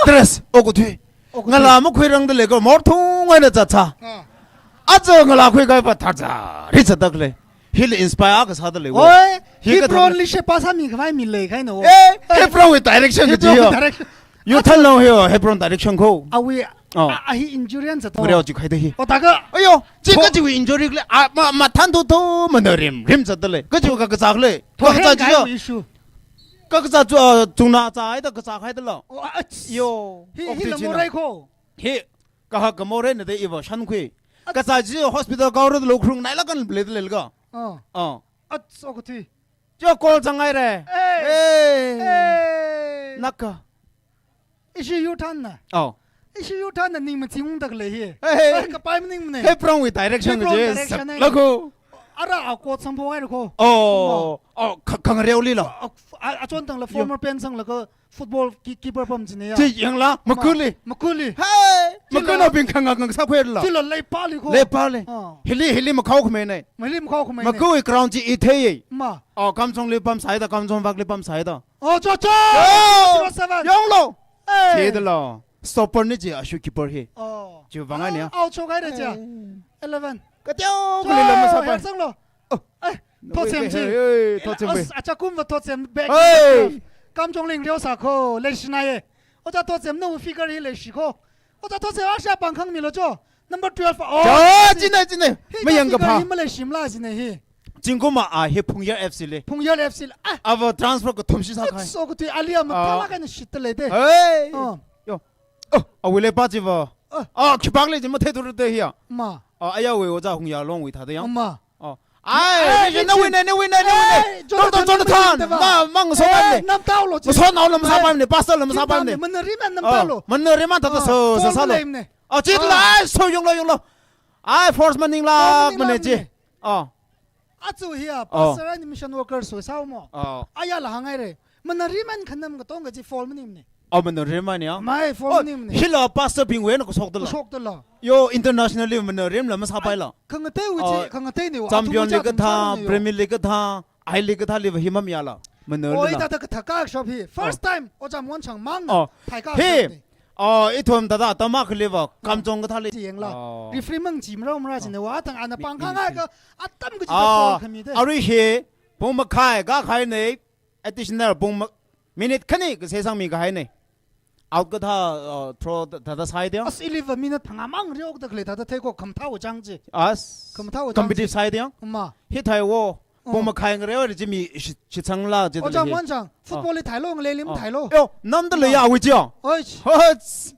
Dress, okathui. Okathui. Ngala makhuirangda lei ko, mor thung eina zatsa. Ah. Aja ngala khuikahai pa tharcha, ri zatda lei. Hili inspire kasāda lei wo. Oi, hi Hebron kathang li shepa sāmi khavai mi leikahai no. Eh, Hebron wui direction kaji yo. Hebron wui direction. Yurthan lo hi yo, Hebron direction ko. Awui Oh. A, a hi injury an zato. Ngareo chi khaida hi. O taka. Ayo, chi Tho- kachiwui injury le. A, ma, mathan tu tu, mana rim, rim zato le. Kachiwui kakazā le. Tho Kakazā hen chi kai yo. Issue. Kakazā chu, uh, chungna zāhaida kazā khaida lo. Oh, a, ach. Yo. Hi, Ok, hi tu la chi na. Morai ko. Hi, kahak ka morai na de iva shankhui. Ach. Kazā chi hospital kaora lo khrung nailaga le le ga. Oh. Oh. Ach, so kuti. Cho call zangai re. Hey. Hey. Hey. Naka. Ishi yu than na. Oh. Ishi yu than na ning maching ung tak le hi. Hey, hey. Ai, kapai maning ne. Hey, prong with direction Hey, prong je. Direction Sak ne. Lagu. Ara a ko chang pho ai ko. Oh. Oh, ka, kang reo li lo. A, a, a chon tang la Yo. Former pen sang la ko football ki-, keeper pam jine ya. Chi yang la, Ma. Makuli. Makuli. Hey, Chi makuli la. Na bing khang ngang sa khwe la. Chi la lei pa li ko. Lei pa le. Oh. Hili, hili makhao khme ne. Mali makhao khme ne. Makui ground chi i thei ye. Ma. Oh, Kamjong li pam sai da, Kamjong vak li pam sai da. Oh, cho, cho! Yo! Zero seven. Yong lo! Hey! Che de lo. Stopper ni chi ashu keeper hi. Oh. Chi vang ai ni ya. Ah, out cho kai de cha. Hey. Eleven. Ka teo Cho, kuli lo ma sa pa. Hel sang lo. Oh. Eh, No, thot sem wait, chi. Hey, hey, thot sem As, wait. Acha kum va thot sem back. Hey! Kamjong ling reo sa ko, le shi na ye. Ocha thot sem no figure hi le shi ko. Ocha thot sem asha pang khang mi lo cho. Number twelve. Oh, Cha, chi. Chi na, chi na. Hi Ma ka yang ka figure pha. Hi ma le shim la chi na hi. Chingkuma a hi Phungyar F C le. Phungyar F C le. Ah. Ava transfer ka thum shi sa khai. So kuti alia ma Ah. Thala ka ni shit le de. Hey. Oh. Yo. Oh, awile pa chi va. Ah. Ah, khibak le chi ma the tu de hiya. Ma. Ah, aya we oja hung ya long we tha de yang. Ma. Oh. Ai, Ai, ni ni na chi. Win ne, ni win ne, ni win ne. Hey, Jonathan, Jonathan, Jonathan. Jonathan. Ma, mang so Hey, ne. Nam tao lo chi. Ma so nao lam sa Hey. Pa ne, pastor lam sa Chi pa pa ne. Ne, mana ri man nam Oh, tao lo. Mana ri man tha ta Oh, so, so so sa lo. Lem ne. Oh, chi Oh. La, so yong lo, yong lo. Ai, force maning la, Oh, maning ma ne la chi. Ne. Oh. Achu hiya, Oh. Pastor ani mission workers so sao mo. Oh. Aya la hangai re. Mana ri man khanam ka tong ka chi fall maning ne. Oh, mana ri man ya. Mai fall Oh, maning ne. Hila pastor bing we na ko sok de la. Sok de la. Yo, internationally mana ri la ma sa pai la. Khang te u chi, Oh. Khang te ni u. Champion League ka tha, Premier League ka tha, I League ka tha li va hi mam ya la. Mana Oh, ri la. Ita ta ka tha ka shop hi. First Oh. Time, o jam wan chang mang. Oh. Thai ka Hey. Shop ni. Oh, ithum tata tama khali va, Kamjong ka thali. Chi yang la. Oh. Referee mang chi mrau mra chi ne wa, tang ana pang khangai ka, atam ka chi ta Ah, fall khami de. Ari he, pung makhai, ka khai ne, additional pung ma-, minute khani ka se sang mi ka hai ne. Out ka tha, uh, throw ta, ta, ta sai de. As eleven minute phang amang riok ta khle ta ta thei ko kham thau chang chi. As. Kham thau chang Competitive chi. Sai de. Ma. Hi thai wo. Pung Oh. makhai ngare ri chi mi shi, shi chang la chi Oja le. Mon chang, football Oh. Li thai lo, ngle lim Oh. Thai lo. Yo, nam da le ya wi chi yo. Oi. Hots.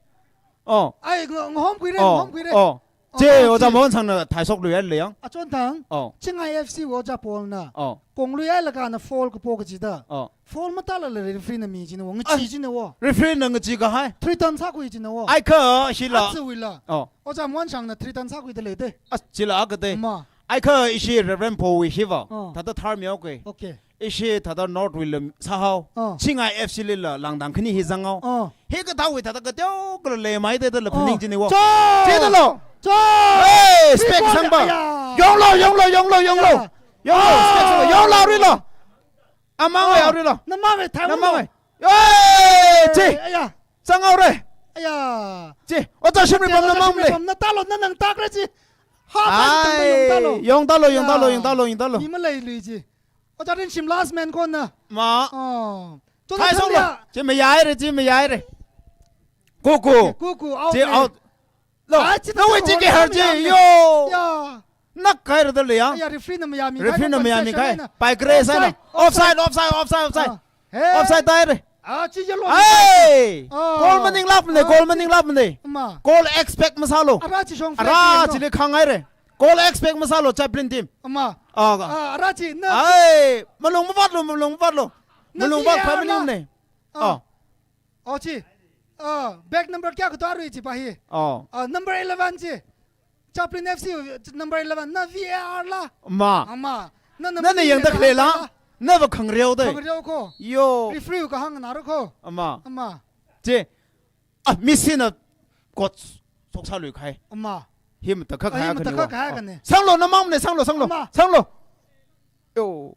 Oh. Ai, ng-, ngahom kui re, Oh. Ngahom kui re. Oh. Oh, Che, oh, oja chi. Mon chang na thai sok lu ya le yang. A chon thang. Oh. Chingai F C oja Paul na. Oh. Kong lu ya la ka na foul ka po ka chi da. Oh. Foul ma ta la le referee na mi chi na wo, ngachi Ah. Chi na wo. Referee na ngachi ka hai. Three ton sa kui chi na wo. Ai kha, shi la. Atsu wi la. Oh. Oja Mon chang na three ton sa kui da le de. As, chi la ka de. Ma. Ai kha ishi Reverend Paul wui hiva. Oh. Thada thar miao kwe. Okay. Ishi thada North Willem sahao. Oh. Chingai F C li la langdang khani hi zangao. Oh. Hi ka thawui thada ka teo ka le mai de la Oh. Phaning chini wo. Cho! Chi da lo. Cho! Hey, Chi spek ko sang ba. Ya. Yong lo, yong lo, yong lo, yong lo. Ya. Yong lo, spek sang ba. Yong lo ri lo. Amang Oh. Wei, ri lo. Namang wei, thai Namang wei. Hey, chi. Aya. Zangao re. Aya. Chi. Oja shimri pam namang le. Pam na ta lo, na nang tak re chi. Ha, Ai, yong ta lo, yong ta lo, yong ta lo, yong ta lo. Ni ma lei lui chi. Oja rin shim last man ko na. Ma. Oh. Thai song lo. Chi ma yai re, chi ma yai re. Ku ku. Ku ku, out Chi re. Out. Lo. Ai, chi ta Lo ta wei chi ko ke har le chi. Ya. Yo. Ya. Nak kai re da le ya. Ya, referee na ma ya mi Referee kai na ma ya mi concession kai. Na. Pai kre sa na. Offside, offside, offside, offside. Ah. Hey. Offside dai re. Ah, chi yellow. Hey! Oh. Goal maning lap ne, Oh, goal chi. Maning lap ne. Ma. Goal expect masalo. Ara chi shong flag Ara chi no. Le khangai re. Goal expect masalo, Chaplin team. Ma. Ah, ka. Ah, ara chi na. Ai, malung mavat lo, malung mavat lo. Na Malung chi vat ya khai maning na. Ne. Ah. Ah. Oh, chi. Ah, back number kya kutwa rui chi pa hi. Oh. Ah, number eleven chi. Chaplin F C number eleven na V A R la. Ma. Ama. Na na Nana yang da khle la. La. Na va khang reo de. Khang reo ko. Yo. Referee ka hang na ro ko. Ama. Ama. Che. Ah, mi si na coach sok sa lui khai. Ama. Him ta kha Ah, khai him ka ta ni kha wa. Khai ka Ah. Ne. Sang lo na mang ne, sang lo, sang lo. Ama. Sang lo. Yo.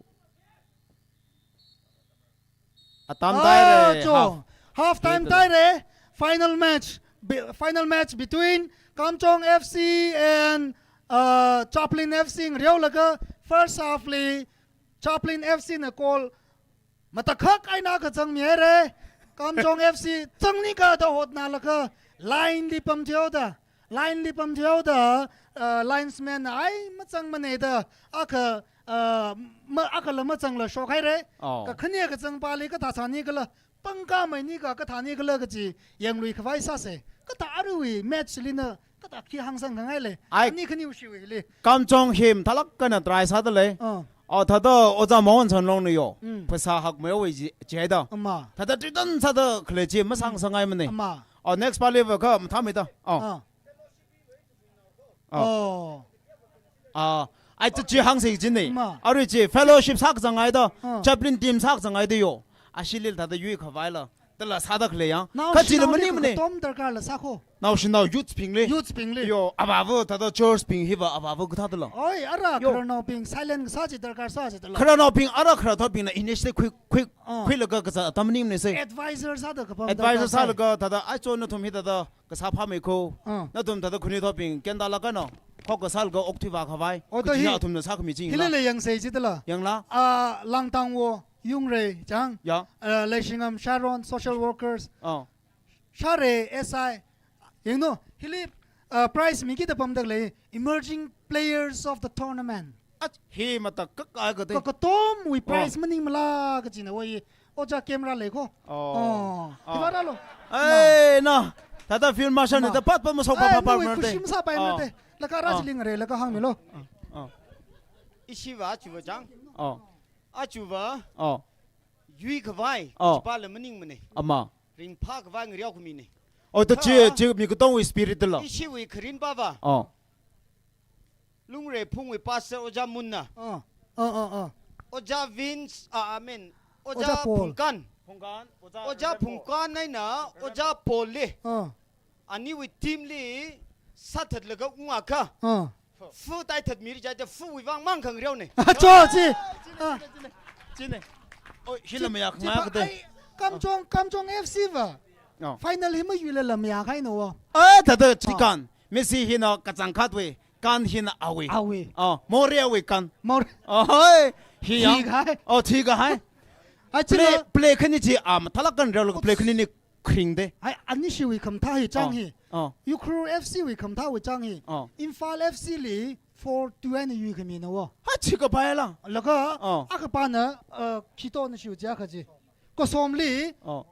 Atam Ah, tai re, cho. Half. Half time Hei tai re. Final match. Be-, final match between Kamjong F C and, uh, Chaplin F C. Reo laga first half li Chaplin F C na goal matakhak eina kazang mi re. Kamjong F C zang ni ka da hot na laga Line li pamthuihaoda, line li pamthuihaoda, uh, linesman ai mazangmana da, akha, uh, ma, akhala mazangla shokhaira. Oh. Kakhane kazangpali kathā sāni khala, pangkhamei ni ka kathāni khala kaji yanglui khavai sāsa. Kathā aruiwui match lina, kathā khi hāngsang khangaila. Ai. Ani khaniwui shiwuili. Kamchong hi mathālāk eina try sādalei. Ah. Oh, thāda Ojā Mawon Sanlong na yo. Mm. Pheisā hakmeiwui chi, chihaida. Ama. Thāda tuitan sāda khalei chi masāngasakngaimana. Ama. Oh, next pali va kha mathāmeida. Oh. Ah. Oh. Oh. Ah, ai chi chi hāngsa kajina. Ma. Arui chi fellowship sākazang haida, ah, chaplain team sākazang haida yo. Ashili thāda yuikhavaila, thāla sāda khalei yang. Naoshinao kachila li maningmana. Katom darkarla sākho. Naoshinao youthbingli. Youthbingli. Yo, avāva thāda churchbing hiva avāva kathāda la. Oi, ara yo. Khararnaobing silent kasā chi darkar sā chida la. Khararnaobing ara khararthotbingna initiative khui, khui, ah, khuilaga kazā atam maningmanasa. Advisor sāda kapam. Advisor darkar sā. Sālaga thāda, ai chon nathum hi thāda kasā phāmeikho. Ah. Nathum thāda khanuithotbing kendala kano. Khokha sālaga okthui vākhavai. Oh, kachi hi, athumna sākhami chi hili yangla. Hili yangsa chida la. Yangla? Ah, Langtangwo, Yungrei, chang. Ya. Ah, Leishingam Sharon, social workers. Oh. Share, S I. Yangno, hili, ah, prize mikida pamda khalei, emerging players of the tournament. Ach, hi matakhak ai kade. Ka katomwui prize, oh, maningmala kajina wai. Ojā camera leikho. Oh. Oh. Oh. Hiva rālu. Ai, na. Thāda field marshal na. Na. Thāda pat pat masok. Ai, pa pa nawui pa khuishi masāpaimana da. Oh. Laga rā, oh, chili ngareilaga hāngmilu. Oh. Oh. Ishiva achiva chang. Oh. Achiva. Oh. Yuikhavai. Oh. Chipāla maningmana. Ama. Ringphākhavai ngareokhamina. Oh, thāda chi, kha chi mi katongwui spirit la. Ishiwui kharinpava. Oh. Lungreiphungwui pastor Ojā Munna. Ah, ah, ah, ah. Ojā Vince, ah, I mean, Ojā Ojā Paul. Phungkan. Phungkan, Ojā Ojā Reverend Paul. Phungkan eina Ojā Paul li. Ah. Aniwui team li sāthatlaga ungakha. Ah. Fu taithatmira jida fuwui vang mang khangareona. Cho chi. Ah. Chine. Oi, hila chi, mayākhangai chi pa kade. Ai, Kamchong, Kamchong F C va. Oh. Final hi mayuilala mayākahaina wo. Ai, thāda chi, ah, kan. Messi hina kachangkhatwui. Kan hina awui. Awui. Oh, Moriawui kan. Mor- Oh, hoi. Hi yang. Thikahai. Oh, thikahai. Ai, play, chila. Play khani chi, ah, mathālāk eina reolaga play khani ni khring de. Ai, anishiwui khamathā hi chang, oh, hi. Oh. Ukhrul F C wui khamathāwui chang hi. Oh. Imphal F C li four two eina yuikhamina wo. Ha, chikapai la. Laga, oh, akhapana, uh, khito nashiu jiakha chi. Kasomli. Oh.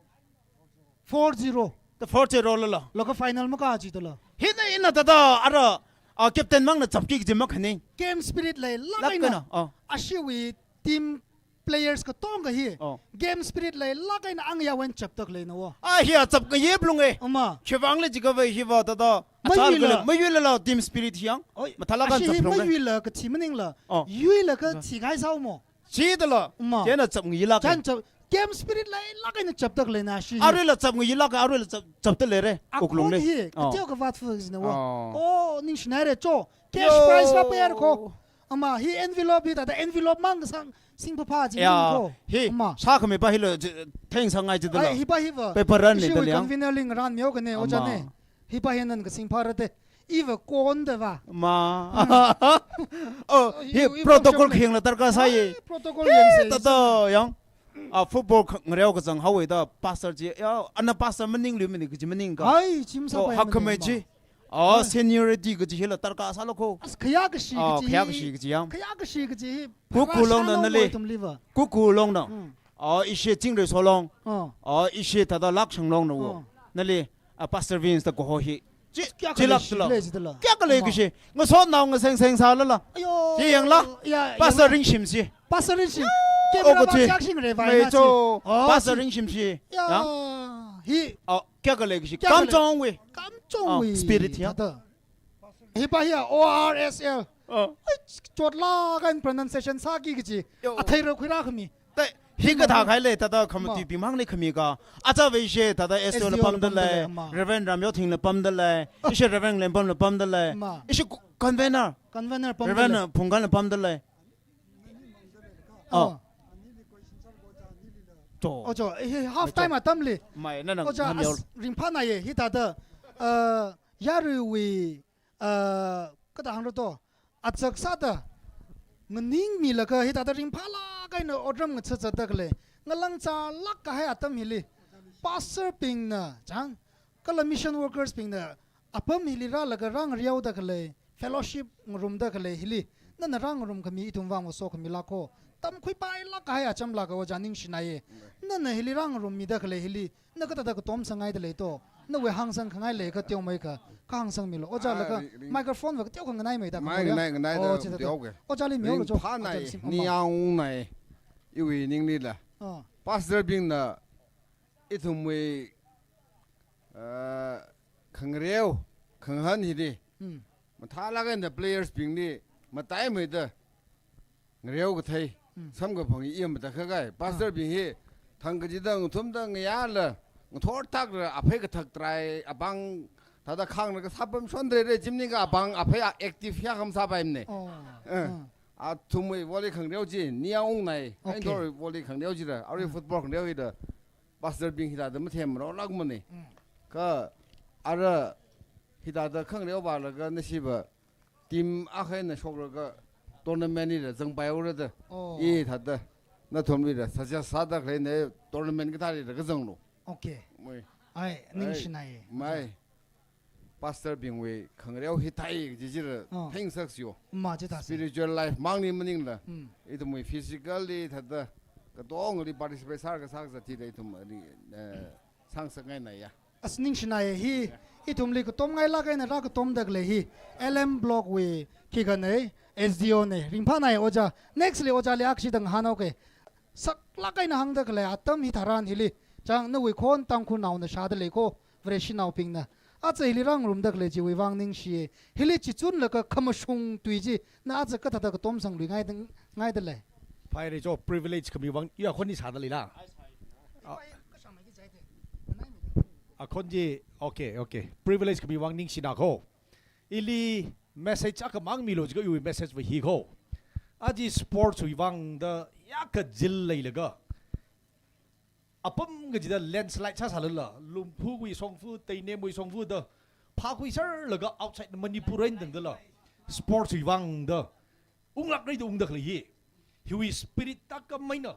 Four zero. The four zero lala. Laga final makā chida la. Hina, hina thāda ara, ah, captain mangna chapki kaji makhaning. Game spirit leilāk eina. Lāk eina, oh. Ashiwui team players katonga hi. Oh. Game spirit leilāk eina angayāwui eina chapda khaleina wo. Ah, hi a chapngayi phalunga. Ama. Khivangla jiakha va hiva thāda. Mayuila. Achal kala, mayuilala team spirit hi yang. Oi, mathālāk eina ashi hi chap phalunga. Mayuila kathi maningla. Oh. Yuila kathi kahai sāmo. Chida la. Ama. Chieina chapngayilāka. Chieina chap, game spirit leilāk eina chapda khaleina ashi hi. Aruila chapngayilāka, aruila chap, chapda leira. Wuklungli. Akhon hi, oh, kateokha vātfa kajina wo. Oh. Oh, ningshinaira cho. Cash prize va payarkho. Ama, hi envelope hi thāda envelope mang kasang singphāphā chi, ya, ningkho. Hi, ama, sākhami pa hila, j-, thengsāngai chida la. Ai, hi pa hiva. Paper run ni ishiwui da liang. Convener li ngarānmihaokana, ama, ojā ne. Hi pa hi nana kasingphāra de. Iva konda va. Ma. Hmm. Oh, hi, hi protocol khayangla darkar sāya. Ai, protocol hi, yangsa thāda, yang. Ah, football kha-, ngareo kazang haowa da pastor chi. Ya, ana pastor maningluimana kaji maningakha. Ai, chim sāpai, oh, hakhamei maningma chi. Oh, ai, seniority kaji hila darkar sālakho. As khayākashi, oh, kaji hi, khayākashi kaji yang. Khayākashi kaji hi. Kuku long na nali. Kuku long na. Hmm. Oh, ishi Chingreiso long. Oh. Oh, ishi thāda Lakshang long na wo. Oh. Nali, ah, Pastor Vince da kaho hi. Chi, kayākha chilak leishila. Leishila. Kayākha leikashi. Ama. Ngasotnao ngasengseng sālala. Ayo. Chi yangla. Ya, pastor yangla. Ringshim chi. Pastor Ringshim. Oh, camera kachi. Ba chak shing re vai mei na cho. Chi. Oh, pastor chi. Ringshim chi. Ya. Ya. Hi. Oh, kayākha leikashi. Kayākha lei. Kamchongwui. Kamchongwui. Oh, spirit ya. Thāda. Hi pa hi ya, O R S L. Oh. Ai, chotlāk eina pronunciation sāki kaji. Yo. Athei rākhui rākhami. Te, hi kathā khai lei, thāda khamathā, ma, bing mang lei khami ka. Acha vei she, thāda S D O la, S D O la pamda lei, pamda lei, ma. Reverend Ramyothing la pamda lei, ah, ishi Reverend Lempam la pamda lei, ma, ishi co-, convener. Convener pamda lei. Reverend Phungkan la pamda lei. Oh. Oh. Cho. Oh, cho. Eh, half time atamli. Mai, nana, ojā, ngamyao. As ringphāna ye, hithāda, uh, yaruiwui, uh, kathā hāngra to, atsak sāda, nganingmilaga hithāda ringphālāk eina otram ngachatsatda khalei, ngalāngchālāk kahai atam hili, pastor bingna, chang, Kala mission workers bingna apam hili rālaga rāngareoda khalei, fellowship ngarumda khalei hili, nana rāngarumkhami ithumvang va sokhamilāka. Tamkhuipailāk kahai acham lāka ojā ningshinaiye. Nana hili rāngarummida khalei hili, na kathāda katom sāngaida lei to. Nawui hāngsangkhangai leiakha teomeikha, kahāngsangmilu. Ojā Ah, laga ring, ring. microphone va kateokha nganaimeida Mai khamoya. nganai, nganai Oh, da chithāda. teoke. Ojāli mihaolu cho. Ringphānai, Ojāli sim-, ama. niyangungnai, iwui ninglila. Ah. Pastor bingna, ithumwui, ah, khangareo, khangahān hili. Hmm. Mathālāk eina players bingli, mataimeida ngareo kathei, Hmm. samkaphang i matakhakei. Pastor Ah. bing hi, thang kachida ngathumda ngayāla, ngathorthakla, aphei kathak trai, apāng, thāda khangna kasā pamshondalei, chimningkha apāng, aphei a active hiya khamsāpaimane. Oh. Eh. Ah. Athumwui volley khangareo chi, niyangungnai, Okay. indoor volley khangareo chila, arui Ah. football khangareo hila, pastor bing hithāda mathemrolākmane. Mm. Kha, ara hithāda khangareo vālaga nashiva, team akha eina shoklaga tournament hila zangpaihaora da. Oh. I thāda, nathumlila suggest sāda khaleina tournament kathālila kazanglu. Okay. Mai. Ai, Ai, ningshinaiye. Mai. Pastor bingwui khangareo hithāi kaji chila Oh. theingasaksiyo. Ma chithāsa. Spiritual life mangli maningla. Mm. Ithumwui physically thāda katongali participate sālaga sākazat hila ithumli, eh, sāngasakngainaiya. As ningshinaiye hi, ithumli katomngailāk eina rākatomda khalei hi, L M Block wui khikhanei, S D O nei, ringphānai ojā. Next li ojāli akshida ngahānhaoke. Saklāk eina hāngda khalei atam hitharan hili, chang nawui khon Tangkhulnaona shāda leiko, Vareshinaobingna. Aja hili rāngarumda khalei chiwui vang ningshiye. Hili chichunlaga khamashung tui chi, na aja kathāda katom sangluingaida, ngaida lei. Phaire cho, privilege khami vang, ya khon hi sāda leila. Ah. Akhon chi, okay, okay. Privilege khami vang ningshinako. Ili message akhamang milu jiakha iwui message va hiko. Aja sports wui vangda ya kachil leilaga, apam kachida landslide sāsālala, Lumphuwui shongfa, Teinemwui shongfa da, phākhuiserlaga outside Manipur eina tangdala, sports wui vangda, unglākra da ungda khalei hi. Hiwui spirit thākhameina,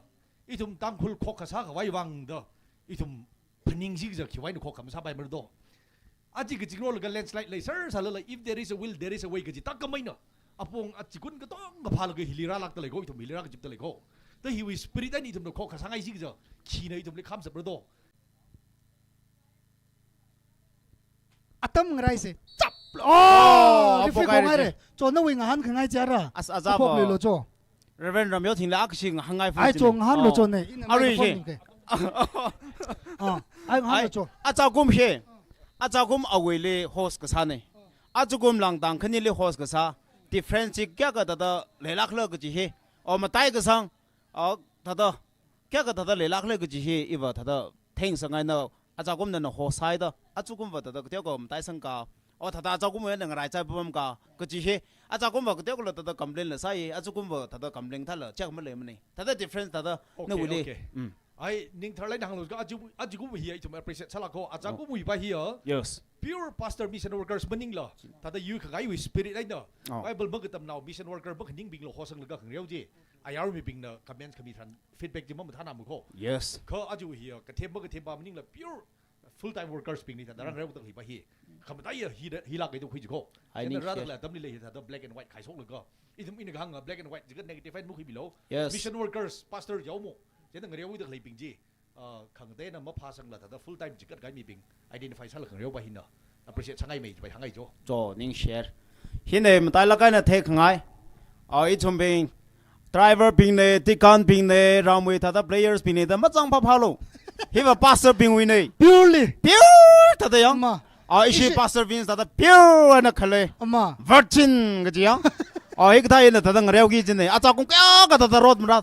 ithum Tangkhul khokkha sākhavai vangda, ithum phaningshi kaja khiwui eina khokkha masāpaimara do. Aja kachingrolaga landslide leisersālala, if there is a will, there is a way kaji thākhameina. Apong achikun katonga phālaga hili rālākda leiko, ithum hili rākazipda leiko. Da hiwui spirit eina ithumna khokkha sāngaisi kaja, khina ithumli khamsapra do. Atam ngaraise. Chap! Oh, Oh, referee apong kaire khongaire. Cho nawui ngahānkhangai chara. As, as, Apok abo. Lilo cho. Reverend Ramyothingle akshi ngahānngai Ai, cho phun ngahānlo Oh. cho ne. Ina Arui microphone she. ningke. Ah, ai ngahānlo Ai, cho. Achakum she. Achakum awuili host kasāne. Achakum langtang khanili host kasā. Difference chi kayākha thāda leilākla kaji he. O matai kasang. O thāda kayākha thāda leilākla kaji he. Iva thāda theingasakngaina. Achakumna na host sāhaida. Achakum va thāda kateokha mataisangka. O thāda achakum eina ngaraichai pamka kaji he. Achakum va kateokhala thāda complain la sāi, achakum va thāda complain thāla, chak maleimane. Thāda difference thāda Okay, nawuili. okay. Mm. Ai, ningtharlāk eina hānglu ka, aja, ajakum hi ithum appreciate sālāko, achakum Oh. hi va hiya. Yes. Pure pastor mission workers maningla. Thāda yuikhangai wui spirit eina. Oh. Bible makatamnao mission worker makhaningbingla hosanglaga khangareo chi. Ayar mibingna comments khami tharan feedback chi mamathānamako. Yes. Kha aja hiya, kathem makathempa maningla pure full time workers bingli thāda Mm. rāngareo da khalei va hi. Khamataiya hi da, hilāk eina khui jiko. Ai Chieina ningshi. Rāda khalei atamlila hi thāda black and white khaishoklaga. Ithum ina kahānga black and white jiakha negative eina makhuimilu. Yes. Mission workers, pastor yaomo. Chieina ngareoda khaleibing chi. Ah, khangateina maphāsangla thāda full time chikat kahai mibing. Identify sālaga khangareo va hina. Appreciate sāngaimei va hāngngai jo. Cho, ningshi. Hina matailāk eina theikhangai. Ah, ithumbing driver bingna, deacon bingna, ramwui thāda players bingna, thāda machang phāphālu. Hiva pastor bingwuina. Purely. Pure thāda yang. Ma. Ah, ishi Ishi- pastor bing thāda pure eina khalei. Ma. Virgin kaji yang. Ah, hikathā eina thāda ngareoki jina. Achakum kayākha thāda rot mara.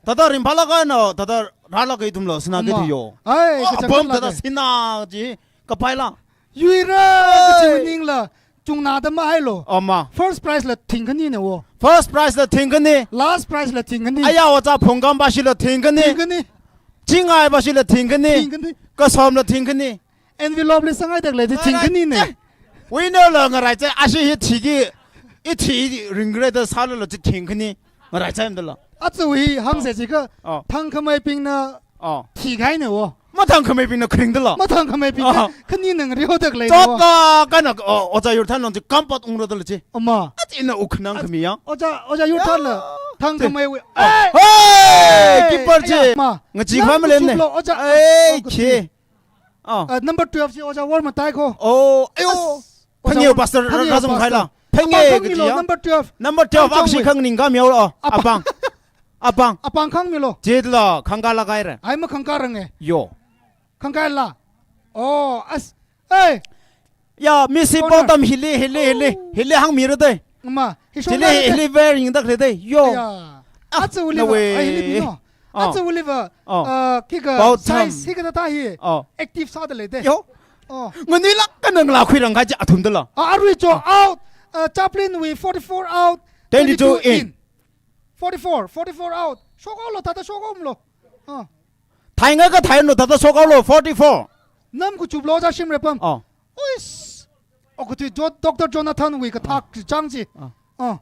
Thāda ringphālāk eina, thāda rālāk eina ithumla sinā Ma. kathi yo. Ai, Oh, kachang apam kala thāda kai. Sinā ji, kapaila. Yuira, Ai. Kachi maningla. Chungnada mahailo. Ama. First prize la thingkhani ne wo. First prize la thingkhani. Last prize la thingkhani. Aya wacha phungkam bashila thingkhani. Thingkhani. Chingai bashila thingkhani. Thingkhani. Kasomla thingkhani. Envelope li sangai dak le Ai, thingkhani ne. Ai. Winner la ngaraichai ashi hi thiki. Ithi ringre da sālala chi thingkhani. Ngaraichai mdala. Achu hi hangse jikha. Oh. Thangkhameibingna. Oh. Thikahai ne wo. Mathangkhameibingna kharing dala. Mathangkhameibing Ah. Khani nang rio dak lei. Chotda kana, oh, Ojā Yurthanlong chi kampot ungra dala chi. Ama. Atina ukhnang khami yang. Ojā, Ojā Yurthanla. Thangkhamei wi. Oh. Hey! Hey! Keeper chi. Aya, ma. Ngaji khwa malen ne. Ojā. Hey, oh, khi. Oh. Uh, number twelve chi Ojā Wormatai ko. Oh, ayo. As-, Phangyo Pastor, Phangyo Razum Pastor. Khaila. Phangyo Apang khangmilo, kaji ya. Number twelve. Number twelve, Apang akshi khangning kam yao lo. Apang. Apang. Apang. Apang khangmilo. Jitla, khangka la kaire. Ai ma khangka range. Yo. Khangka la. Oh, as. Hey. Ya, Miss Corner. Bottom hili, hili, hili. Oh. Hili hangmira dai. Ma, hi shong hili, na hili ver ying dak le dai. Yo. Aya. Ah, Atsa Oliver. Nawe. Ai, hili bino. Oh. Atsa Oliver. Oh. Uh, kika Bottom. Size, kika tata hi. Oh. Active sāda le dai. Yo. Oh. Ngunui lak kanang la khuirang kaji athum dala. Ah, arui cho out. Uh, Chaplin wui forty-four out. Twenty-two in. Forty-four, forty-four out. Shokolo, tata shokomlo. Ah. Thainga ka thaino tata shokolo, forty-four. Nam kuchuplo Ojā Shimreipam. Oh. Uis. Okathui Jo-, Doctor Jonathan wui kathak chang chi. Ah. Ah.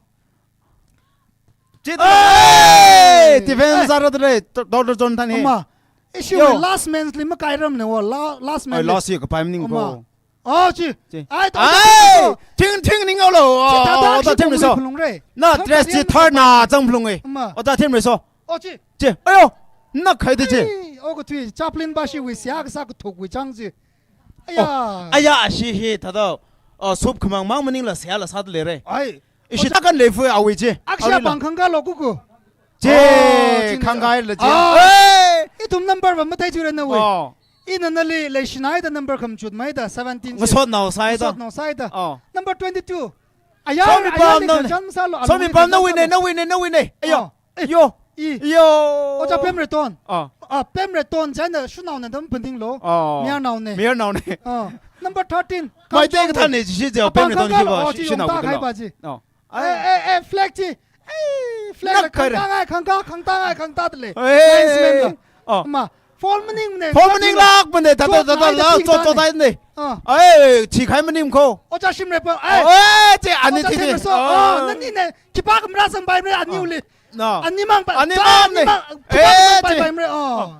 Chit. Hey! Defense ara dre, Doctor Jonathan hi. Ama. Issue yo. Last man li makairam ne wo, la-, last man. Ai, li. Last year kapai maning ko. Ama. Oh, chi. Chi. Ai, ta, ai! Ta, ta, ta. Thing, thing ning lo. Chi, ta, ta, oh, ta, chi, thing phung so. Phung re. Na, third dress chi, third na, zang phung e. Ma. Oh, ta, thing so. Oh, chi. Chi. Ayo. Na khai de chi. Ai, oh, ko tui, Chaplin ba shi wi sia ka sa ka thuk wi chang chi. Aya. Oh. Aya, shi hi, ta, ta. Oh, soup khamang mang maning la sia la sa le re. Ai. Ishi takan lei fu awui chi. Aksha awui la. Pang khangka lo kuku. Chi, oh, chini khangka la chi. Ah. Hey! Ithum number va matai chura na wui. Oh. Ina nali lei shinai da number kham chut mai da seventeen chi. Ngasot nao sai da. Ngasot nao sai da. Oh. Number twenty-two. Aya, Somi aya pam le nao ne. Kacham sa lo, Somi pam na wui ne, na wui ne, na wui ne. Ayo. Oh. Eh, yo. I. Yo. Ojā Pemreton. Ah. Ah, Pemreton, china shunao na dam pending lo. Oh. Miyar nao ne. Miyar nao ne. Ah. Number thirteen. Mai te ka than ne, chi, chi, Pemreton khangka lo, chi, oh, chi, chi shunao ta khai lo. Ba chi. Oh. Eh, eh, eh, flag chi. Eh, flag la khangka ngai, khangka, khangka ngai, khangka le. Eh. Linesman la. Oh. Ma, fall maning ne. Fall maning lak maning, ta, ta, ta, ta, la, cho, cho, ta ne. Ah. Ai, chi khai maning ko. Ojā Shimreipam, ai. Oh, eh, chi, ani Ojā thi thi. Themreson, oh, nani ne, khipākha marāsangpai mara, ani uli. No. Ani mang pa, ani mang ne. Ani mang, khipākha marāsangpai mara, oh.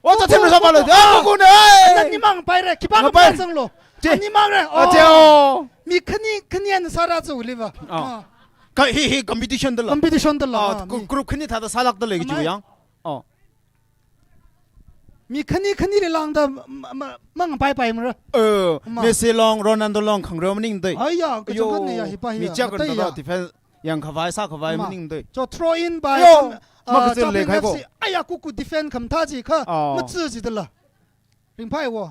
Ojā Themreson pa lo. Ah, kuku ne, ai. Nani mang pai re, khipākha marāsang lo. Chi. Ani mang re, oh. Chi, oh. Mi khani, khani ana sāra chu uli va. Oh. Ah. Ka hi, hi competition da la. Competition da la, ah, ah, mi. Group khani thāda sālak da le ki chu yang. Oh. Mi khani khani le lāngda ma, ma, mang pai pai mara. Eh, ma. Messi long, Ronaldo long, khangreo maning dei. Aiya, kachang khan ne ya hi pa hi ya. Mi chak kan da defense, yang khavai, sā khavai maning dei. Cho throw in by, yo, um, ma uh, kazin le Chaplin khai ko. F C. Aiya, kuku defend kham tha chi kha, oh, matsu chi da la. Ringphai wo.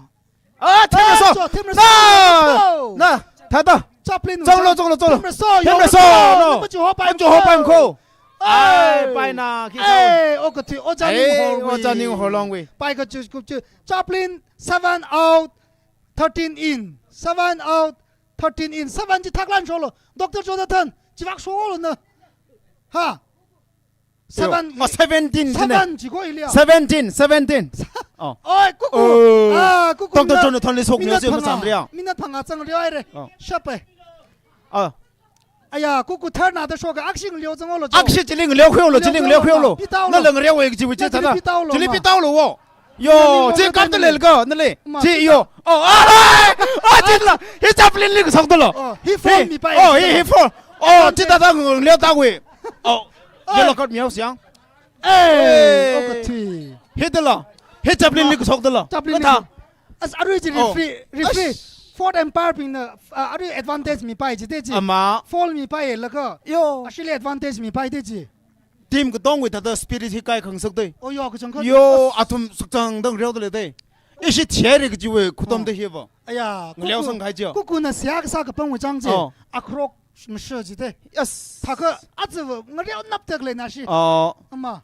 Ah, Themreson. Ah, cho, Themreson. Na, na, thāda. Chaplin. Chong lo, chong lo, chong lo. Themreson, Themreson, yo, no. Machu ho pai, machu ho pai ko. Ai, ai, pai na, khi ai, o ka thi, Ojā Ninghor wui. Ojā Ninghor long wui. Pai ka chu, ku chu. Chaplin, seven out, thirteen in. Seven out, thirteen in. Seven chi thaklan sholo. Doctor Jonathan, chi vak sholo na. Ha. Seven. Oh, seventeen chi ne. Seven chi ko ilia. Seventeen, seventeen. Oh. Oi, kuku. Oh. Ah, kuku. Doctor Jonathan li sok ni si masam ria. Minute phangā chang ria re. Oh. Shap e. Ah. Aya, kuku thar na da shoka, akshi ngaleo zang lo. Akshi chili ngaleo khuyo lo, chili ngaleo khuyo lo. Pitao lo. Na la ngaleo wei chi wi chi thāda. Chili pitao lo, ma. Chili pitao lo wo. Yo, chi kap da le ka, na le. Ma. Chi yo. Oh, ah, ah, chi la. Hi Chaplin li sok da lo. Oh, hi foul mi pai. Oh, hi, hi foul. Oh, chi thāda ngaleo ta wei. Oh. Yellow card mi yao siang. Eh, o ka thi. Hi da lo. Hi Chaplin li sok da lo. Chaplin li. As arui chi referee, referee. Fourth umpire bing na, ah, arui advantage mi pai chi te chi. Ama. Foul mi pai la ka. Yo. Ashili advantage mi pai te chi. Team katong wui thāda spirit hi kai khang sak dei. Oh, yo, kachang kha. Yo, athum sukchang dang reo da le dei. Ishi thiere ka chi wei khutom da hi va. Aya, ngaleo sang khai chi. Kuku na sia ka sa ka pang wui chang chi. Oh. Akrok Mashā chi te. Yes. Thākha aja va ngareo nap tak le na shi. Oh. Ama.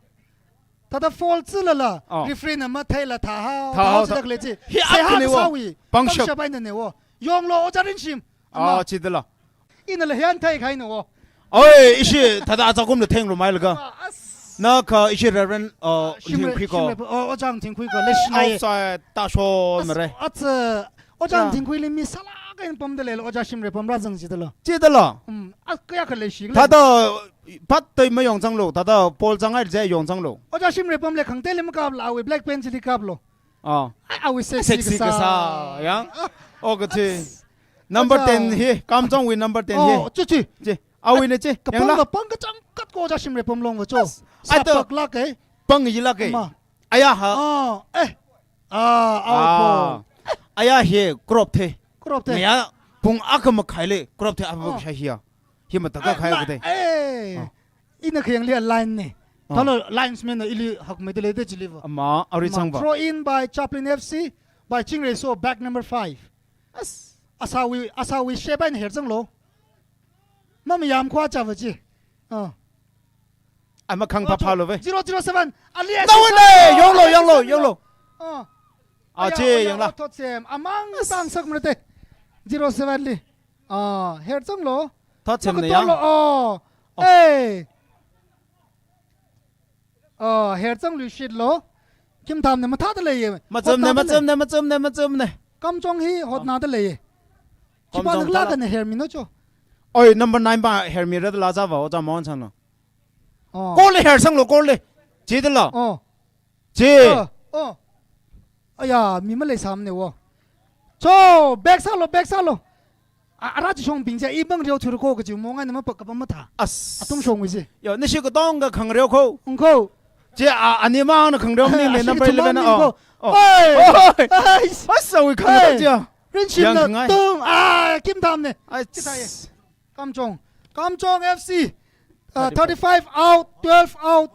Thāda foul chi la la. Oh. Referee na mathei la thā hao. Thā hao, thā hao chi tak le chi. Hi se ap ha ne wo. Sa wi. Pangshap. Pangshap ai na ne wo. Yong lo o charin shim. Ama. Oh, chi de la. Ina la hian thei khai na wo. Oi, ishi thāda aja kum le theng ru mai la ga. Ah, as. Na kha ishi Reverend, uh, Shimre, Thingkhui ko. Shimre, oh, Ojā Thingkhui ko. Le shi na ye. Outside ta sho mare. As, as, Ojā Thingkhui li mi sala ka in pam de le, Ojā Shimreipam ra zang chi de lo. Chi de lo. Um, a kaya ka le shi le. Thāda pat toi ma yong zang lo, thāda pol zang ai je yong zang lo. Ojā Shimreipam le khang te le ma kap la, we black pen chi li kap lo. Ah. Ai, awui sexy, sexy kasā. Kasā, yang. Ah. Oh, kachi. Number ten hi, Kamchongwui number ten hi. Oh, chi, chi. Chi. Awuina chi. Kapang, yangla. Kapang kachangkhat ko Ojā Shimreipam Longva cho. As. Ai to. Sapaklāk e. Pang yilāk e. Ma. Aya ha. Ah, eh. Ah, ah, out ball. Aya hi crop the. Crop the. Ngayā pung akha makhaili crop the apa. Ah. Shai hiya. Hi matakhak khai kade. Eh. Ah. Ina khayangli a line ne. Ah. Thālo linesman na ili hakmeida leida chiliva. Ama, ari changva. Throw in by Chaplin F C, by Chingreiso, bag number five. As. Asāwui, asāwui sheba ina her changlo. Mamayam khwa chava chi. Ah. Ama khang pa phalo ve. Zero zero seven. Ali. Nawui ne, yonglo, yonglo, yonglo. Ah. Ah, aya, chi, aya, yangla. Thotchem. Amang sang sak mrete. Zero seven li. Ah, her changlo. Thotchem ne yang. Makatolo, oh. Oh. Hey. Oh, her changluishitlo. Khimthamna mathāda leiye. Machumna, hotnada lei. Machumna, machumna, machumna. Kamchong hi hotnada leiye. Kamchong. Khipā nukla thala. Kana hermino cho. Oi, number nine pa hermira thala chava, Ojā Mawon changna. Oh. Kole her changlo, kole. Chi thala. Oh. Chi. Oh, oh. Aya, mi maleisāmane wo. Cho, back sālo, back sālo. A, ara chi shongbing chi, i bang reo thur ko kachi mongai na mapa kapa mathā. As. Atung shongwui chi. Yo, nashi katongkha khangreo ko. Ungko. Chi a, ani mangna khangreo maning le, number eleven na. Ashi kathum maning ko. Oh. Oi. Oi. Ais. As, awui khangreo chi a. Rinshimna. Yang ngai. Tung, ah, khimthamne. Ai. Chithāye. Kamchong. Kamchong F C. Uh, thirty-five. Thirty-five out, twelve out,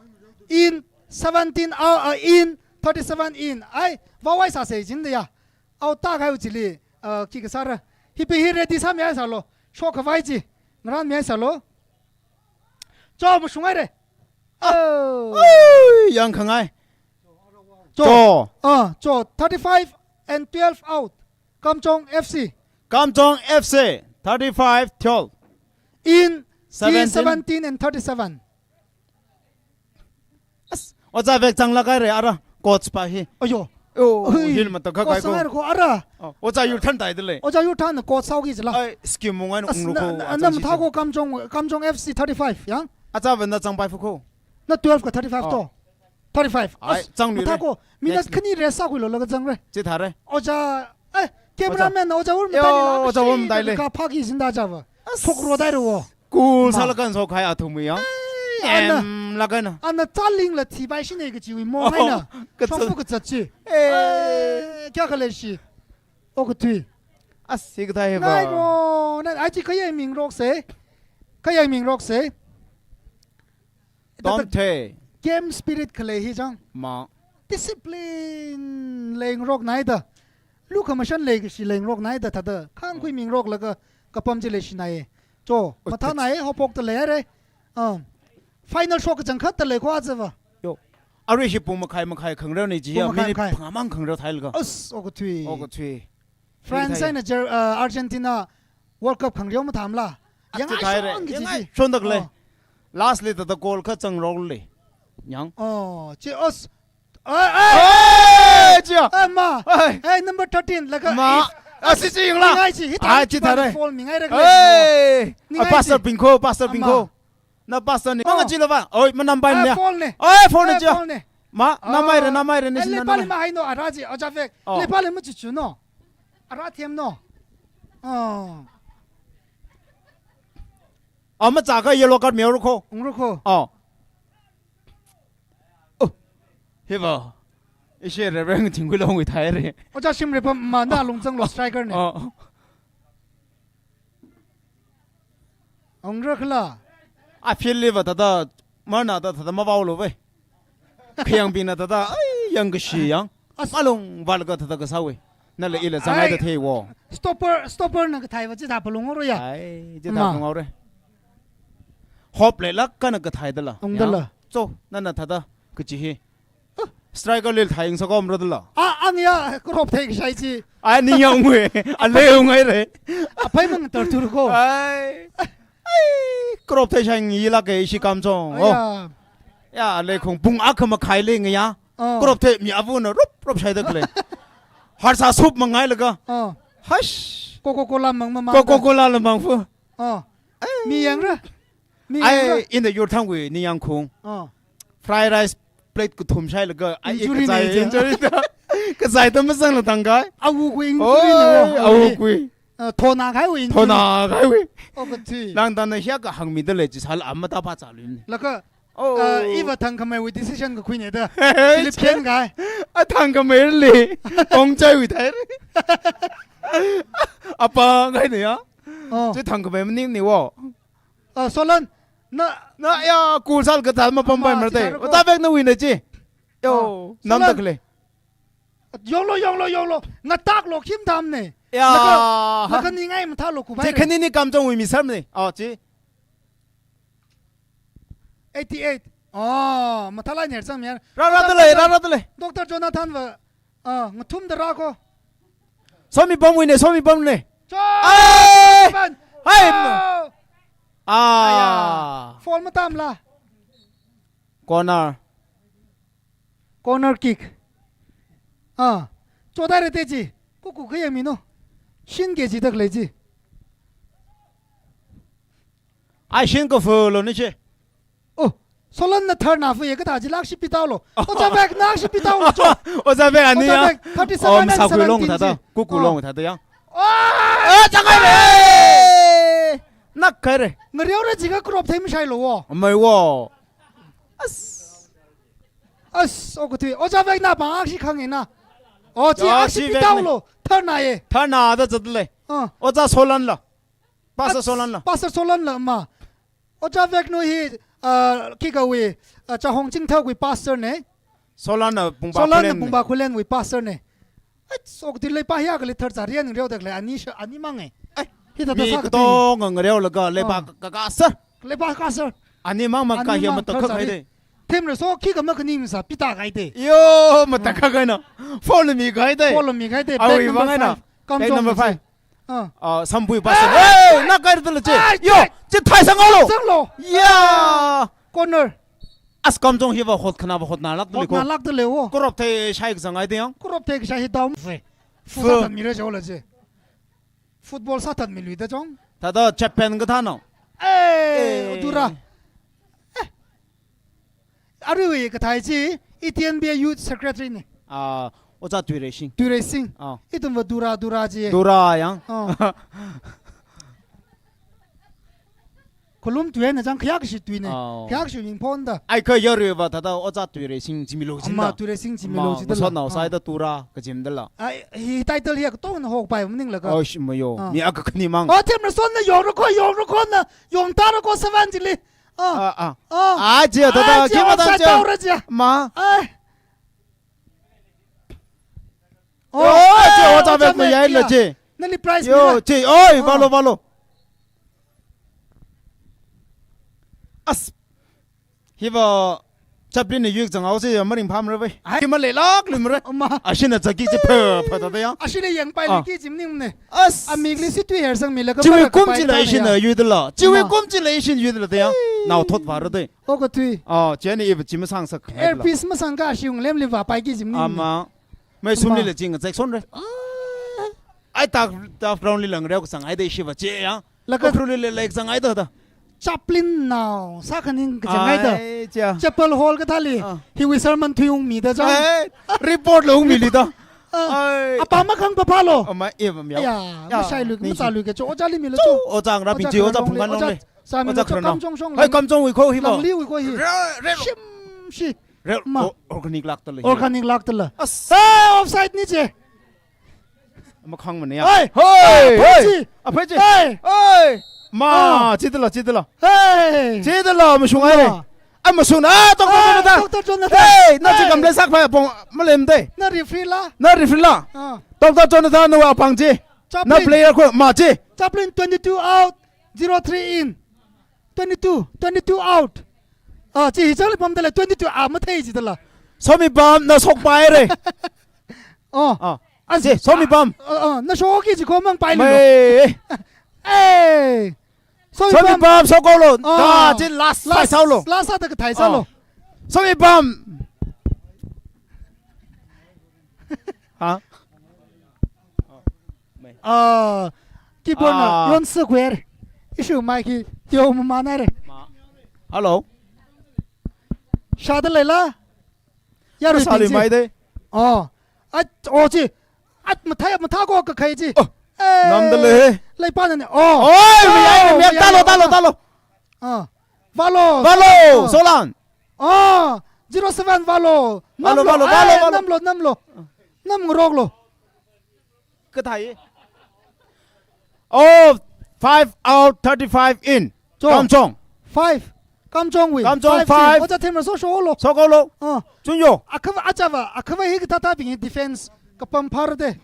in, seventeen out, uh, in, thirty-seven in. Ai, vawai sāsei jin da ya. Out ta khai uchili, uh, khi kasāra. Hipi hi ready sāmi ai sālo. Shok khavai chi. Ngaranmi ai sālo. Cho, mashung ai re. Ah. Oh. Oi, yang khangai. Cho. Cho. Ah, cho. Thirty-five and twelve out. Kamchong F C. Kamchong F C, thirty-five twelve. In, seventeen. Seventeen and thirty-seven. As, Ojā vek changlāk haire ara, coach pa hi. Ayo. Oh, hui. Hin matakhak ko. Coach ko. Sangai ko ara. Oh, Ojā Yurthan tai dele. Ojā Yurthan coach sāuki jila. Ai, scheme mungai. As, unglu na, ko, na, a, na chang mathā shi ko Kamchong, Kamchong F C thirty-five, yang? Ojā vek na changpai fu ko. Na twelve ka thirty-five. Oh. To. Thirty-five. Ai, as, chang ni mathā re. Ko, minute. Next, khani rest sākhuilo laga chang re. Chithāre. Ojā, eh, cameraman Ojā. Ojā Wurmatai ni. Yo, la Ojā Wurmatai le. Ka phaki zinda java. As. Sok ro dai ro. Cool. Ma. Sālaga sok khai athum ya. Ai, ana. Em, laga na. Ana chaling la thibai shine kachiwui mongai na. Oh, kachat. Shongfa kachat chi. Eh. Eh, kya kale shi. Okathui. As, hi kathā hi va. Ngai ro, na, ai chi kayang mingrok se. Kayang mingrok se. Tom the. Game spirit khalei hi chang. Ma. Discipline leingrok naida. Lukhamashan leikashi leingrok naida thāda. Khangkhui mingrok laga kapam chi leishinai. Cho, oi, mathānai, haophokta lei haire. Um, final shok kachangkhatta lei kho ajava. Yo. Arui hi pung makhai makhai khangreo ni chi ya. Pung makhai, minute makhai. Phangā mang khangreo thailaga. As, okathui. Okathui. France. Hi thai. Eina Ger-, uh, Argentina World Cup khangreo mathāmala. Yang ai thai re. Shon ki chi. Yang ai chi. Shondak lei. Oh. Last li thāda goal kha changrok lei. Yang. Oh, chi os. Ai, ai. Ai, chia. Ai, ma. Ai. Ai, number thirteen, laga ma. If, as, as chi yangla. Ningai chi, hithā ai, chi thāre. Foul mingai rek lei. Ai. Ningai chi. Ah, Pastor Bingkho, Pastor Bingkho. Ama. Na pastor ni. Oh. Manga chila va. Oi, manam bai. Ah, ne. Foul ne. Oi, foul ne. Ah, chia. Foul ne. Ma, ah, namai re, namai re, ni ai, sina lepa namai. Lima haino, ara chi, Ojā vek. Oh. Lepa lima chichu no. Ara them no. Oh. Ama chaka yellow card mi ru kho. Ung ru kho. Oh. Oh. Hi va. Ishe Reverend Thingkhuilongwui thai re. Ojā Shimreipam ma na lungchanglo striker ne. Oh. Ong ra khala. A field li va thāda, marna thāda, thāda mavaolo ve. Khayangbingna thāda, ai, yang kashi yang. As- Malung valaga thāda kasā ve. Nala ila zangai da thei wo. Ai, stopper, stopper na kathai va chithā phalung ro ya. Ai, chithā phalung ro. Hope leilāk eina kathai dala. Ong dala. Yang. Cho, nana thāda, kachi hi. Striker li thayang sakom ra dala. A, ang ya, crop thei kashai chi. Ai, ni yang we. A le ung ai re. A phai mang tar tur ko. Ai. Ai, crop thei shang yi la ke shi kam chong. Oh. Ya. Ya, le khong pung akha makhai le ngaya. Oh. Crop thei mi avu na rup, rup shai dak le. Har sa sup mangai laga. Oh. Hush. Coca-Cola mang ma ma. Coca-Cola la mang fu. Oh. Ai. Mi yang ra. Mi yang ra. Ai, in the yur thang we, ni yang khong. Oh. Fried rice plate kathum shai laga, ai, injury kachai ne, injury da. Kazai ta masangla thangkahai. Awui injury na, oi, awui. Awui. Ah, thonakahaiwui injury. Thonakahaiwui. Oh, kachi. Nang tana hiya kahāngmida lei chi sāla amata pa cha lui ne. Laga, oh, ah, iva thangkhameiwui decision kakhui ne da. Hey, Philip Ken kai. A thangkhameili. Ongchaiwui thai. Apa ngai ne ya. Oh. Chi thangkhamei maning ne wo. Ah, Solan, na, na ya, kul sālaga thāda mapampai mara te. Ojā Vek nawui na chi. Yo, ah, namda Solan. Khalei. Yonglo, yonglo, yonglo. Ngataklo khim tham ne. Ya. Laga, laga ningai mathālo kubai. Chi re. Khanini Kamjongwui mi sāmane. Oh, chi. Eighty-eight. Oh, mathālāk ne chang mi ya. Rā, rāda lei, rā, rāda lei. Doctor Jonathan va, ah, ngathumda rā ko. Somipamwui ne, Somipam ne. Cho! Ai! Seven. Hai! Oh! Ah. Aya. Foul matamla. Corner. Corner kick. Ah. Chodaire te chi. Kuku kayang mi no. Shin ke chi tak lei chi. Ai shin ko fo lo ni chi. Oh, Solan na thar na fu ye kathā chi lak shi pitao lo. Ojā Vek na shi pitao lo cho. Ojā Vek ani ya. Ojā Vek, thirty-seven and seventeen chi. Oh, masakui long thāda. Kuku long thāda ya. Oh! Eh, changai re. Nak kai re. Ngareo re chi ka crop them shai lo wo. Mai wo. As. As, oh, katui. Ojā Vek na pang akshi khang ena. Oh, chi akshi pitao lo. Thar na ye. Thar na da zat le. Ah. Ojā Solan la. Pastor Solan la. Pastor Solan la ma. Ojā Vek nu hi, ah, kikawui, ah, Chahong Chingthawui pastor ne. Solan na Pungba Khulen. Solan na Pungba Khulenwui pastor ne. Ai, sok di lei pa hiya kali thar chariya ning reo dak lei ani sha, ani mang e. Ai, hithāda mi sā katong ngareo laga lei pa ka, ka sir. Lei pa ka sir. Ani mang mang ka hiya matak kha khai de. Themra so khi ka makhaning sā pita kai de. Yo, matak kha kai na. Foul mi kai de. Foul mi kai de. Awui vang ai na. Kam number five. Ah. Ah, Sampui pastor. Hey, na kai tala che. Ai, yo, che. Che thai sanglo. Sanglo. Ya. Corner. As Kamjong hiva hot khana va hot na lak tali ko. Hot na lak tali wo. Crop the shai ka sangai de yang. Crop the shai hi down. Fe. Fu. Fu sāthan mi re jo la che. Football sāthan mi lui da jong. Thāda Japan kathā no. Eh, eh. Dura. Eh. Arui kathai chi, E T N B A Youth Secretary ne. Ah, Ojā Tuireishing. Tuireishing. Ah. Ithumva Dura, Dura chi. Dura yang. Ah. Khalum tui na jang khayak shi tui ne. Ah. Khayak shi ying phon da. Ai kha yaruiva thāda Ojā Tuireishing jimilo jin da. Ama Tuireishing jimilo jin da. Masot nao sai da Dura kajim da la. Ai, hi title hi katong na hok pai maning laga. Oh, shi mayo. Ah. Mi aka khani mang. Oh, themra son na yong ro ko, yong ro ko na, yong ta ro ko seven jili. Ah. Ah, ah. Ah. Ah, jia, thāda, ah, jia, kima thang offside jia. Tau ra jia. Ma. Ai. Oh, oh, jia, oh, Ojā Vek, Ojā Vek, mayai la, jia. Nali prize yo, mi la. Jia, oi, oh. Valo, valo. As. Hiva Chaplin ni yuk zang au se maring pham ra ve. Ai. Kima lei lak lum ra. Oma. Ashina zaki chi pha, pha ta ya. Ashina yang pai, ah, liki jim ning ne. As. Amik li si tui her sang mi la ka. Chiwi para ka kum pai chi la ta ishin ya. Yu de la. Chiwi kum chi la ishin yu de la ya. Ei. Nao thot va ra de. O ka tui. Ah, cheni iva chi masang sak. Air piece masang ka shi yung lem li va pai ki jim ning. Ama. Mai sum li la jing zek son re. Ah. Ai tak, tak ground li lang reo ka sang ai de shi va che ya. Laga Ukhrul li lei zang ai da da. Chaplin nao, sākhaning ka zang ai da. Ai, chia. Chapel hall kathā li. Ah. Hiwui sermon thui ung mi da zang. Ai, report la ung mi li da. Ah. Ai. Apa makhang papa lo. Ama, e, ba, miao. Ya, ya, mashai lui, ning macha shi. Lui ka cho, ojā li mi lo cho. Cho, ojā Ngaraping chi, ojā Phungkhanlong le. Ojā Sami lo cho, Khamjong shong. Hai, Khamjong wui kho hi ba. Langli wui kho hi. Re, re. Shim shi. Re, ma. O, organic lak ta le. Organic lak ta le. As. Hey, offside ni che. Makhang mane ya. Hey! Hey! Hey! Aphe chi! Aphe chi! Hey! Hey! Ma, ah, chi tala, chi tala. Hey! Chi tala, mashung ai re. Ma. Ai, mashung na, ah, Doctor, ah, Jonathan. Doctor Jonathan. Hey, na chi, hey, kam le sak phai pong, malem de. Na referee la. Na referee la. Ah. Doctor Jonathan, na wa pang chi. Chaplin. Na player ko, ma chi. Chaplin twenty-two out, zero three in. Twenty-two, twenty-two out. Ah, chi hi chang le pam tala, twenty-two, ah, mathei chi tala. Somipam, na sok pai re. Oh. Ah. Asi, Somipam. Ah, ah, ah, na shoki chi ko mang pai lo. Mai. Eh. Somipam. Somipam, sok lo. Ah. Da, chi last, last, sai sao lo. Last sa ta ka thai sao lo. Ah. Somipam. Ha? Ah, keyboard na, ah, yon se kwer. Issue mai ki, tio ma na re. Ma. Hello. Sha da le la. Ya ru sa ting li chi. Mai de. Oh. At, o chi. At mathā, mathā ko kakhai chi. Oh, eh, namdalei. Leipāna ne. Oh. Oi, oh, mayai ne, mayai talo, ne, talo, oh, talo. Ah. Valo. Valo, oh. Solan. Ah, zero seven valo. Valo, namlo, valo, valo, eh, valo. Namlo, namlo. Namngaroklo. Kathā ye? Oh, five out thirty-five in. Cho. Kamjong. Five. Kamjongwui. Kamjong five, five. Ojā Themra so shoklo. Shoklo. Ah. Chunyo. Akhava, achava, akhava hikathā thābing hi defense kapam phar de.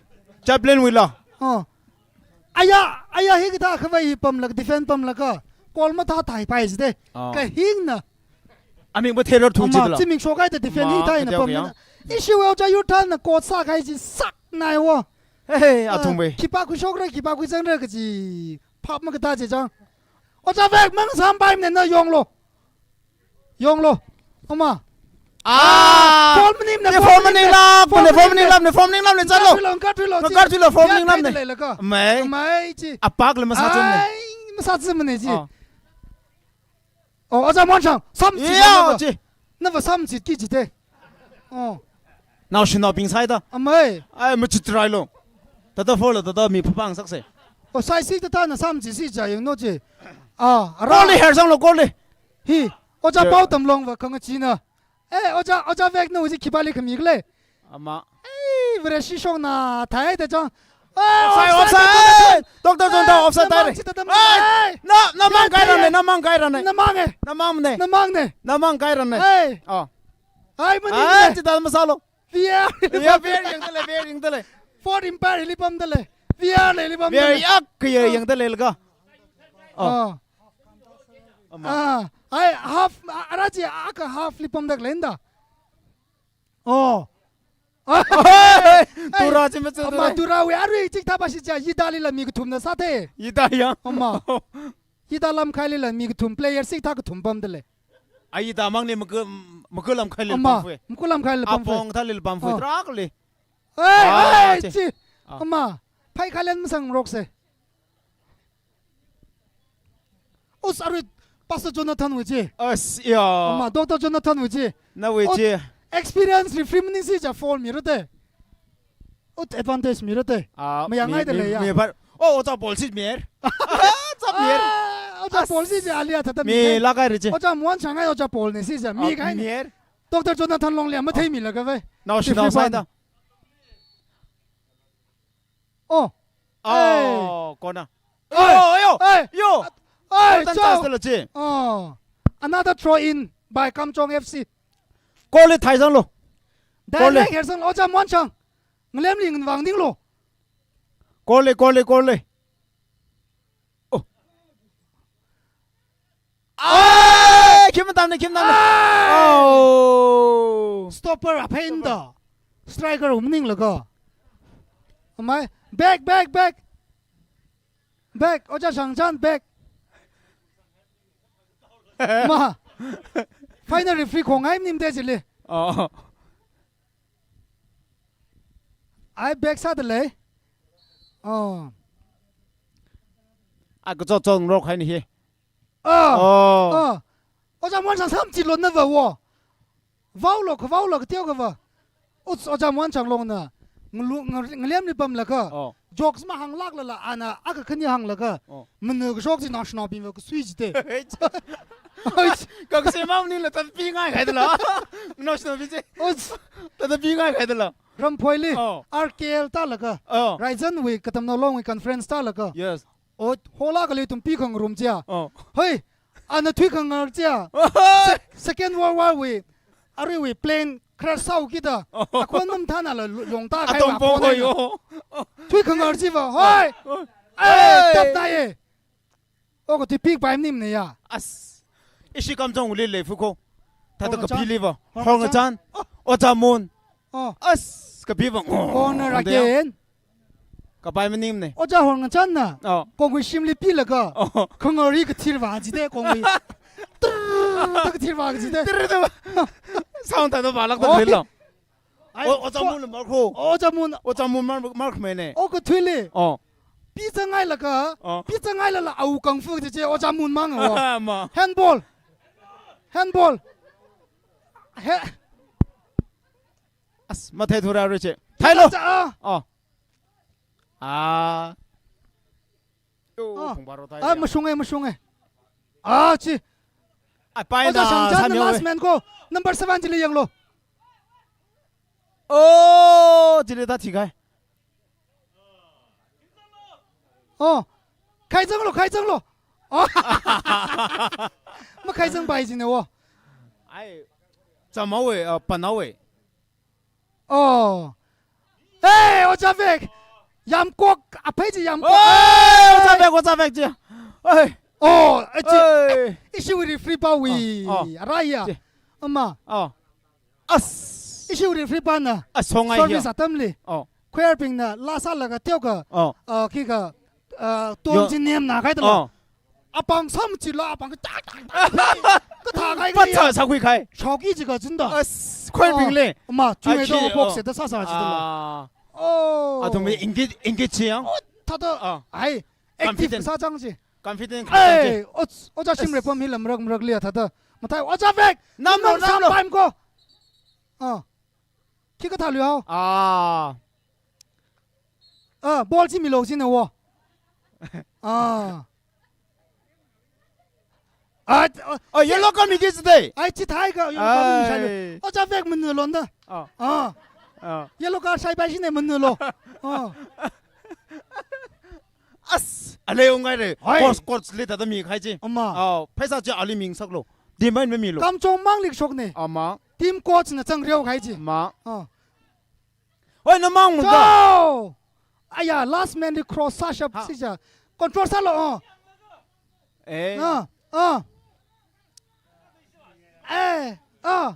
Chaplainwuila. Ah. Aya, aya hikathā akhava hi pamlaga, defend pamlaga. Goal mathāthaipai jide. Ah. Kahingna. Aming matheirarthu ama, jidala. Chi ming shokhai da defend ama, hi thai na kateokha pamna. Yang. Ishiwui ojā yurthanna coach sākahai chi saknai wo. Hey, hey, ah, athumwui. Khipākhui shokra, khipākhui zangra kaji phap makathā chi chang. Ojā Vek mang sampai mne na yonglo. Yonglo. Ama. Ah, ah, foul maningna, ne foul foul maningna, maningla, foul ne foul maningna, maningla, ne foul maningla, ne chalo. Ngarthuilo, ngarthuilo, ngarthuilo, foul maningna ne. Ngarthuilo, ngarthuilo. Mai. Chi. Apak le masā chum ne. Ai, masā chum ne chi. Ah. Oh, ojā Muanshang, samchit ya, nava. Chi. Nava samchitki jite. Oh. Naoshinaobing saida. Amei. Ai, machitrai lo. Tata four lo, tata mi phapang sakse. Oh, sai sik tata na samchit si ja yangno chi. Ah, ara. Koli her sang lo, koli. Hi, ojā, che, Pao Tamlongva khangachina. Eh, ojā, ojā Vek nawui chi khipāli khami kale. Ama. Ei, Vareshi shongna thai da chang. Ei, offside, offside, offside, offside. Doctor Jonathan, offside namang tare. Chita tam. Ei, ei. Na, namang kairane, namang kairane. Namang e. Namang ne. Namang ne. Namang kairane. Ei. Oh. Ei, mani. Ei, ne. Chita masālo. V A R. Ya, V A R yangdalei, V A R yangdalei. Fourth umpire li pamdalei. V A R li pamdalei. V A R yak kaya yangdalei laga. Oh. Oh. Ama. Ah, ei, half, a, ara chi, aka half li pamdalei da. Oh. Tura chi machu ama tura. Turawui arui chikathā pāshi cha, Yida lila mi kathumna sāthei. Yida ya. Ama. Yida lamkhailila mi kathum player sikathā kathum pamdalei. A Yida mang ne maku, maku lamkhailila ama, pamfui. Maku lamkhailila pamfui. Apong thālila pamfui. Oh. Trakli. Ei, ah, ei, chi. Chi. Ah. Ama. Phaikhalen masangrokse. Us arui Pastor Jonathan wui chi. As, ya. Ama, Doctor Jonathan wui chi. Nawui chi. Experience referee maning si ja foul mira de. Ut advantage mira de. Ah, mayang mi, ngai de mi, le ya. Mi par. Oh, ojā Paul si mir. Ojā mir. Ah, ojā Paul si ja alia thāda mi. Mi lagai ri chi. Ojā Muanshang ai ojā Paul ne si ja. Mi ah, kai ne. Mir. Doctor Jonathan Longli mathei mi laga ve. Naoshinaosai da. Oh. Oh, ei. Corner. Ei. Yo, yo, ei. Yo. Ei, golden chance lo chi. Oh. Another throw in by Kamjong F C. Goal li thaisanglo. Goal li. Direct hersang ojā Muanshang. Ngalemli nganvang dinglo. Goal li, goal li, goal li. Oh. Ai, khim tamne, khim tamne. Ai. Oh. Stopper a phain da. Striker um ning laga. Amai, back, back, back. Back, ojā Shangchan, back. Ma. Final referee khongai nim de jili. Oh. Ai back sāda lei. Oh. A kachot chot ngarok hai ni hi. Ah. Oh. Ah. Ojā Muanshang samchitlo nava wo. Vaolo, kavaolo, kateokha va. Uts, ojā Muanshang Longna. Ngalu, nga, ngalemli pamlaga. Oh. Jokes mahānglāklala, ana, aka khani hānglaga. Oh. Mana kashok chi naoshinaobingva kasui jite. Oi. Kakase mamaningla tata pingai khaidala. Naoshinaobing chi. Oi. Tata pingai khaidala. Ramphoili. Oh. R K L tālaga. Oh. Raizanwui, Katamnao Longwui conference tālaga. Yes. Oh, hola kali tum pi khangarum chia. Oh. Hoi. Ana thui khangar chia. Oh. Se-, Second World War wui. Aruiwui plane crash sāhaokida. Oh. Akhon nam thānala lu-, longta khai atom bomb khoi yo. Oh. Thui khangar chiva. Hoi. Oh. Eh, hey. Tapna ye. Oh, ko tui pik pai nim ne ya. As. Ishi Kamjong uli le fuko. Tata Horngachan. Kapili va. Horngachan. Horngachan. Oh. Ojā Mun. Oh. As, kapi va. Oh. Corner again. Kapai maning ne. Ojā Horngachanna. Oh. Konghui shimli pilaga. Oh. Khangari kathir va jide konghui. Trrr, ta kathir va jide. Trrr, ta. Sound ta va lak ta lilo. Ai, o, Ojā Mun mar kho. Ojā Mun. Ojā Mun mar, mar khmei ne. O kathuili. Oh. Pi changai laga. Oh. Pi changai lala au kung fu je je Ojā Mun mang o. Ma. Handball. Handball. He. As, mathei thura ri che. Thailo. Cha, ah. Oh. Ah. Ah. Yo, pung baro thai. Ah, ya. Mashunge, mashunge. Ah, chi. Ai, pai Oja na, Shangchan na samyo last we. Man ko. Number seven chili yanglo. Oh, chili ta thikhai. Oh. Khaizanglo, khaizanglo. Oh. Makhaizangpai jine wo. Ai. Chamawe, uh, panawe. Oh. Hey, Oja Vek. Yamkok, aphei chi yamkok. Hey, Oja Vek, Oja Vek chi. Hey. Oh, eh, chi. Hey. Ishiwui referee pa wui. Oh, oh. Araya. Chi. Ama. Oh. As. Ishiwui referee pana. As, songai service hiya. Atamli. Oh. Khuirbingna laa sālaga teokha. Oh. Uh, khikha, uh, yo. Ton chi nemna khaida lo. Oh. Apāng samchila, apāng tak, tak, tak. Kathā khai pat khai sā, ya. Sākhui khai. Shawki jiga jinda. As, khuirbing le. Oh, ma, chungai ai, chi, da, oh, box da sāsā jida lo. Ah. Oh. Athum engage, engage chi yang. Oh, thāda. Ah. Ai, active confident. Sāchang chi. Confident, confident chi. Ai, o, Oja Shimrepam hi lamrak mrak liya thāda. Mathai, Oja Vek. Namlo, namlo. Sampaim ko. Ah. Khikha thālu hao. Ah. Ah, ball chi milo china wo. Ah. Ah, oh, oh, yellow card miki jide. Ai, chithākha, yellow card mi shailu. Ai. Oja Vek manu londa. Oh. Ah. Oh. Yellow card shaipai shine manu lo. Oh. As, ale ungai re. Hai. Coach, coach le thāda mikhai chi. Ama. Oh, pheisā chi ali mi ngasaklo. Demand me milo. Kamchong mangli shokne. Ama. Team coach na chang reo khai chi. Ama. Oh. Oi, na mang mungka. Chao! Aya, last man li cross sāshap. Ha. Sija. Control sālo, oh. Eh. Ah, ah. Eh, ah.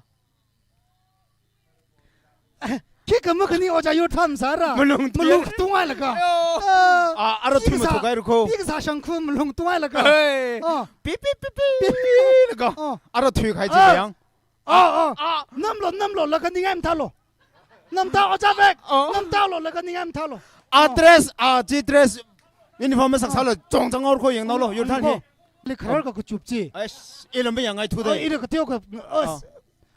Khikha makhani Oja yu tham sāra. Malung tu. Malung tungai laga. Ayo. Ah. Ah, ara thui mathuk ai ruko. Pik sā shangkhu malung tungai laga. Hey. Ah. Pi, pi, pi, pi. Pi. Laga. Ah. Ara thui khai chi yang. Ah, ah. Ah. Namlo, namlo, laga ningai mathālo. Namta Oja Vek. Oh. Namtalo, laga ningai mathālo. Ah, oh. Dress, ah, chi dress. Uniform sak sālo, chong chang or ko yang nalo, oh, yur than ko. Hi. Li kharar ka kuchup chi. Ai, ilam ba yang ai thu dai. Oh, ila ka teo ka, as. Oh.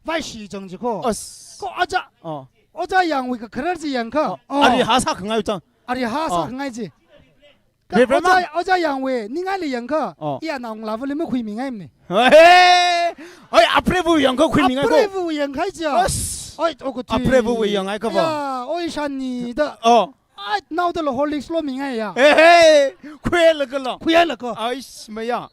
Vai shi chang chi ko. As. Ko Oja. Oh. Oja Yangwui ka kharar chi yangkha. Oh. Oh. Ari ha sākhangai chang. Ari ha sākhangai chi. Oh. Ka Reverend Oja, Mang. Oja Yangwui, ningai li yangkha, oh, iya naong lava li makhuimingai mane. Hey! Oi, apreiva yangkha khuimingai ko. Apreiva yangkhai chia. As. Oi, o ko tui. Apreiva yangai kha ba. Ya, oi, shani da. Oh. Ai, naoda lo Horlicks lomingai ya. Hey, hey! Khui laga lo. Khui laga. Ai, maya.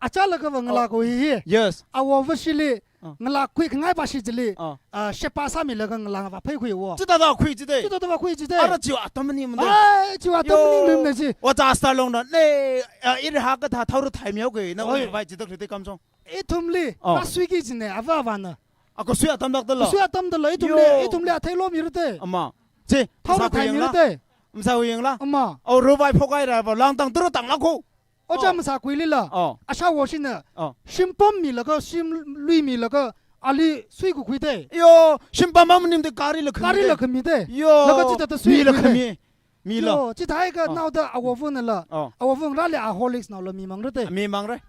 Acha laga va ngala ko hi hi. Yes. Awo va shili. Ah. Ngalā khuikhangai va shi chili, ah, ah, shepa sāmilaga ngalā va phaikhui wo. Chithāda khui chide. Chithāda va khui chide. Ara chiwui atam maningmade. Ai, chiwui atam maningluimane chi. Yo. Oja Star Long na, ne, ah, iri ha kathā thaora thai miao kei, na oi, oi vai chida khrite kamchong. Ithumli, oh, masuiki chine, ava avāna. A kasui atam dakda lo. Kasui atam da lo, ithumli, yo, ithumli athei lomirate. Ama. Chi, thaora thai mirate. Masa hu yangla. Ama. O ru vai phokai ra va, langtang turu tang la ko. Oja, oh, masākuili la. Oh. Asha wo shina. Oh. Shimpam milaga, shim lui milaga, ali sui kukhuide. Yo, shimpam mamaningmade gari la khamide. Gari la khamide. Yo. Laga chithāda sui mi la khuide. Khami. Mi la. Yo, chithākha, oh, naoda awo vuna la. Oh. Awo vung rali a Horlicks nao la mi mangrade. Mi mangre.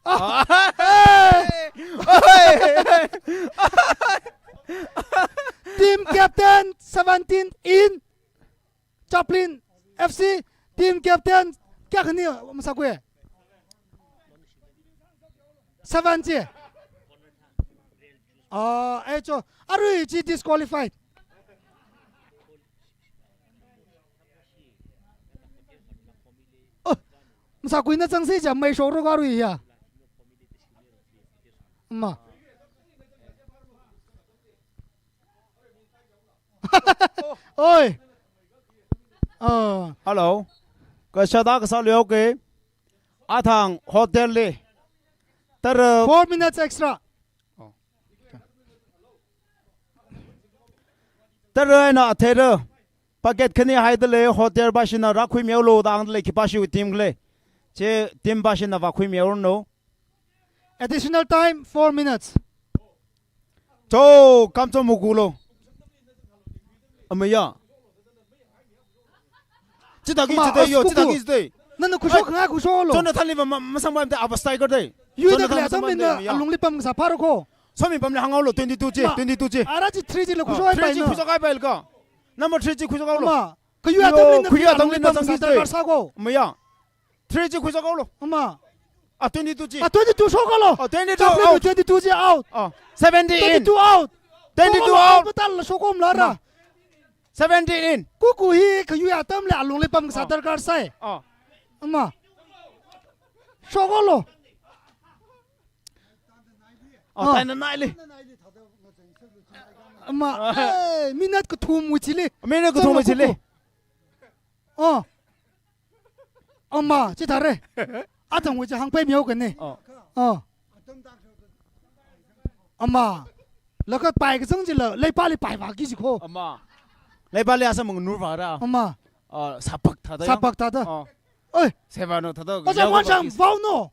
Ah. Oh. Hey! Hey! Team captain seventeen in. Chaplin F C, team captain, kayākhani masākhui? Seven chi. Ah, eh, cho, arui chi disqualified. Oh, masākhuina changsi cha, mai shokro ka arui ya. Ma. Oi. Ah. Hello. Kashada kasā leo ke. Athang hotel li. Tara. Four minutes extra. Oh. Tara na thera. Packet khani haida lei hotel pāshina rākhui miao lo dang lei khipāshi team lei. Che team pāshina vākhui miao no. Additional time, four minutes. Cho, kamchom mugu lo. Amaya. Chithāki, ama, chithā yo, as kuku. Chithāki chithā. Nana khusho ai, khanga khusho lo. Jonathan li ma, ma, masang ba mte abastai kar dai. Yui da Jonathan khala masang ba tam mte ina ya. Alungli pam kasā pharo ko. Somipamli hānghaolu, twenty-two chi, Ma, twenty-two chi. Ara chi three chila Ah, khuishok three chi haipailu. Khuishok haipailu ko. Number three chi khuishokhaolu. Ma, khuiya Yo, atamli na khuiya atamli na zangki zangki zangki zai. Sāko. Maya. Three chi khuishokhaolu. Ma. Ah, twenty-two chi. Ah, twenty-two shokhaolu. Oh, twenty-two Chaplin out. Twenty-two chi out. Oh, seventy in. Twenty-two out. Twenty-two Shokhaolu, out. Out matāla shokhomla ra. Ma. Seventy in. Kuku hi khuiya atamli alungli pamkasā Oh. darkar sai. Oh. Ma. Shokhaolu. Oh, Ah. taina naili. Ma, Ah. eh, minute kathumwui chili. Minute kathumwui chili. Chānglo kuku. Oh. Ama, chithāre. Athangwui chi hāngpaimihao kani. Oh. Oh. Ama. Laga pai kazang chila, leipali pai vāki jiko. Ama. Leipali asa mangnur vāra. Ama. Oh, sāpak thāda yang. Sāpak thāda. Oh. Oi. Seva no thāda. Ojā yang Wanshang vāki. Vao no.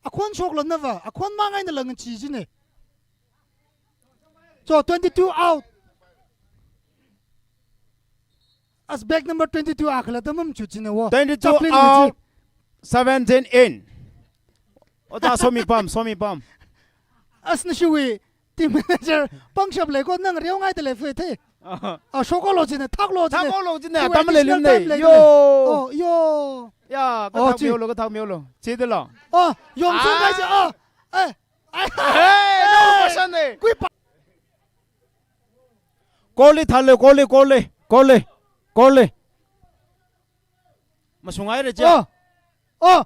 Akhon shoklo nava, akhon mangai nala ngachi jine. So, twenty-two out. As bag number twenty-two akhala tamam chu jine wo. Twenty-two Chaplin out, chi. Seventeen in. Ota Somipam, Somipam. As nashiwui team manager pangshap lei ko nang riu ngai tale fui the. Ah. Ah, shokhaolu jine, thaklo jine. Thakhaolu jine, Fui tam lei additional lim time ne. Lei Yo. Ne. Oh, yo. Ya, Oh, kathak chi. Mihaolu, kathak mihaolu. Chi de lo. Oh, yong sing Ah. kai chi. Oh. Eh. Ai. Hey, no, Hey. Pashan ne. Kui pa. Koli thale, koli, koli, koli, koli. Masungai re che. Oh. Oh.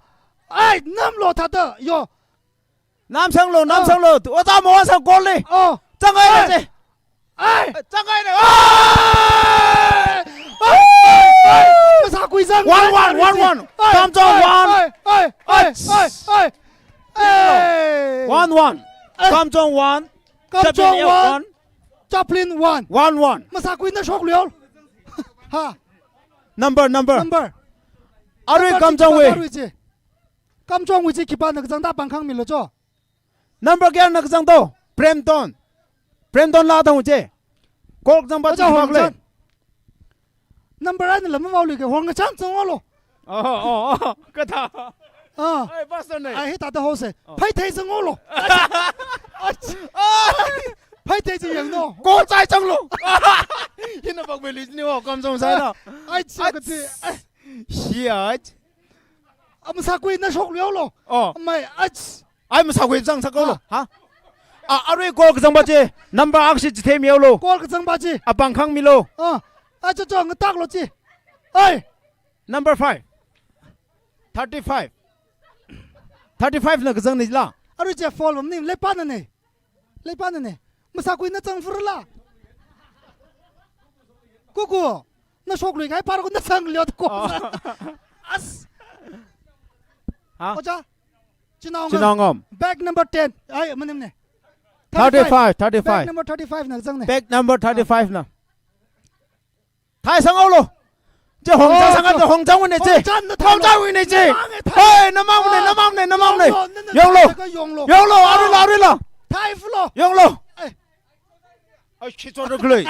Ai, namlo thāda. Yo. Namsanglo, Oh. namsanglo. Ota mo sang koli. Oh. Changai re Ai. Che. Ai. Changai re. Ai. Ai. Ai. Ai. Masākhui zang. One, one, one, one. Ai. Kamjong Ai. One. Ai. Ai. Ai. Ai. Ai. Ai. One, one. Ai. Kamjong one. Kamjong Chaplin one. One. Chaplin one. One, one. Masākhui na shokluihaolu. Ha. Number, number. Number. Arui Number Kamjongwui. Arui chi. Kamjongwui chi khipāna kazangda pāng khāngmilu cho. Number kayāna kazangdo? Premton. Premton la thang che. Kok zangpa Ojā chi Hongchan. Number eina lam vāolui ke Hongchan zanghaolu. Oh, oh, oh. Kathā. Ah. Ai, pastor ne. Ai, hithāda haose. Oh. Phaithei zanghaolu. Ach. Ai. Phaithei chi yangno. Kok chai zanglu. Hina bak beli ni wo Kamjong sai na. Ai, chi Ach. Kathi. Ai. Shi ach. Masākhui na shokluihaolu. Oh. Mai, ach. Ai masākhui zang sāhaolu. Ah. Ha? Ah, arui kok kazangpa chi. Number akha chi chitheimihaolu. Kok kazangpa chi. Apāng khāngmilu. Ah. Acho cho ngataklo chi. Ai. Number five. Thirty-five. Thirty-five na kazang ni la. Arui chi fall bam ni leipana ne. Leipana ne. Masākhui na zang furla. Kuku. Na shoklui kai par ko na zang lyo ko. Oh. As. Ha? Ojā. Chinaongam. Chinaongam. Bag number ten. Ai, manim ne. Thirty-five, thirty-five. Bag number thirty-five na zang ne. Bag number thirty-five na. Thai sanghaolu. Che Hongchan Oh, sanghaolu, Hongchanwui ne che. Hongchan na thai Hongchanwui ne che. Namang e thai. Hoi, namang ne, Oh. namang ne, namang ne. Yonglo, nana Yonglo. Thai ka yonglo. Yonglo, Oh. Aruila, aruila. Thai fulo. Yonglo. Eh. Ai, khi chon ruk lei.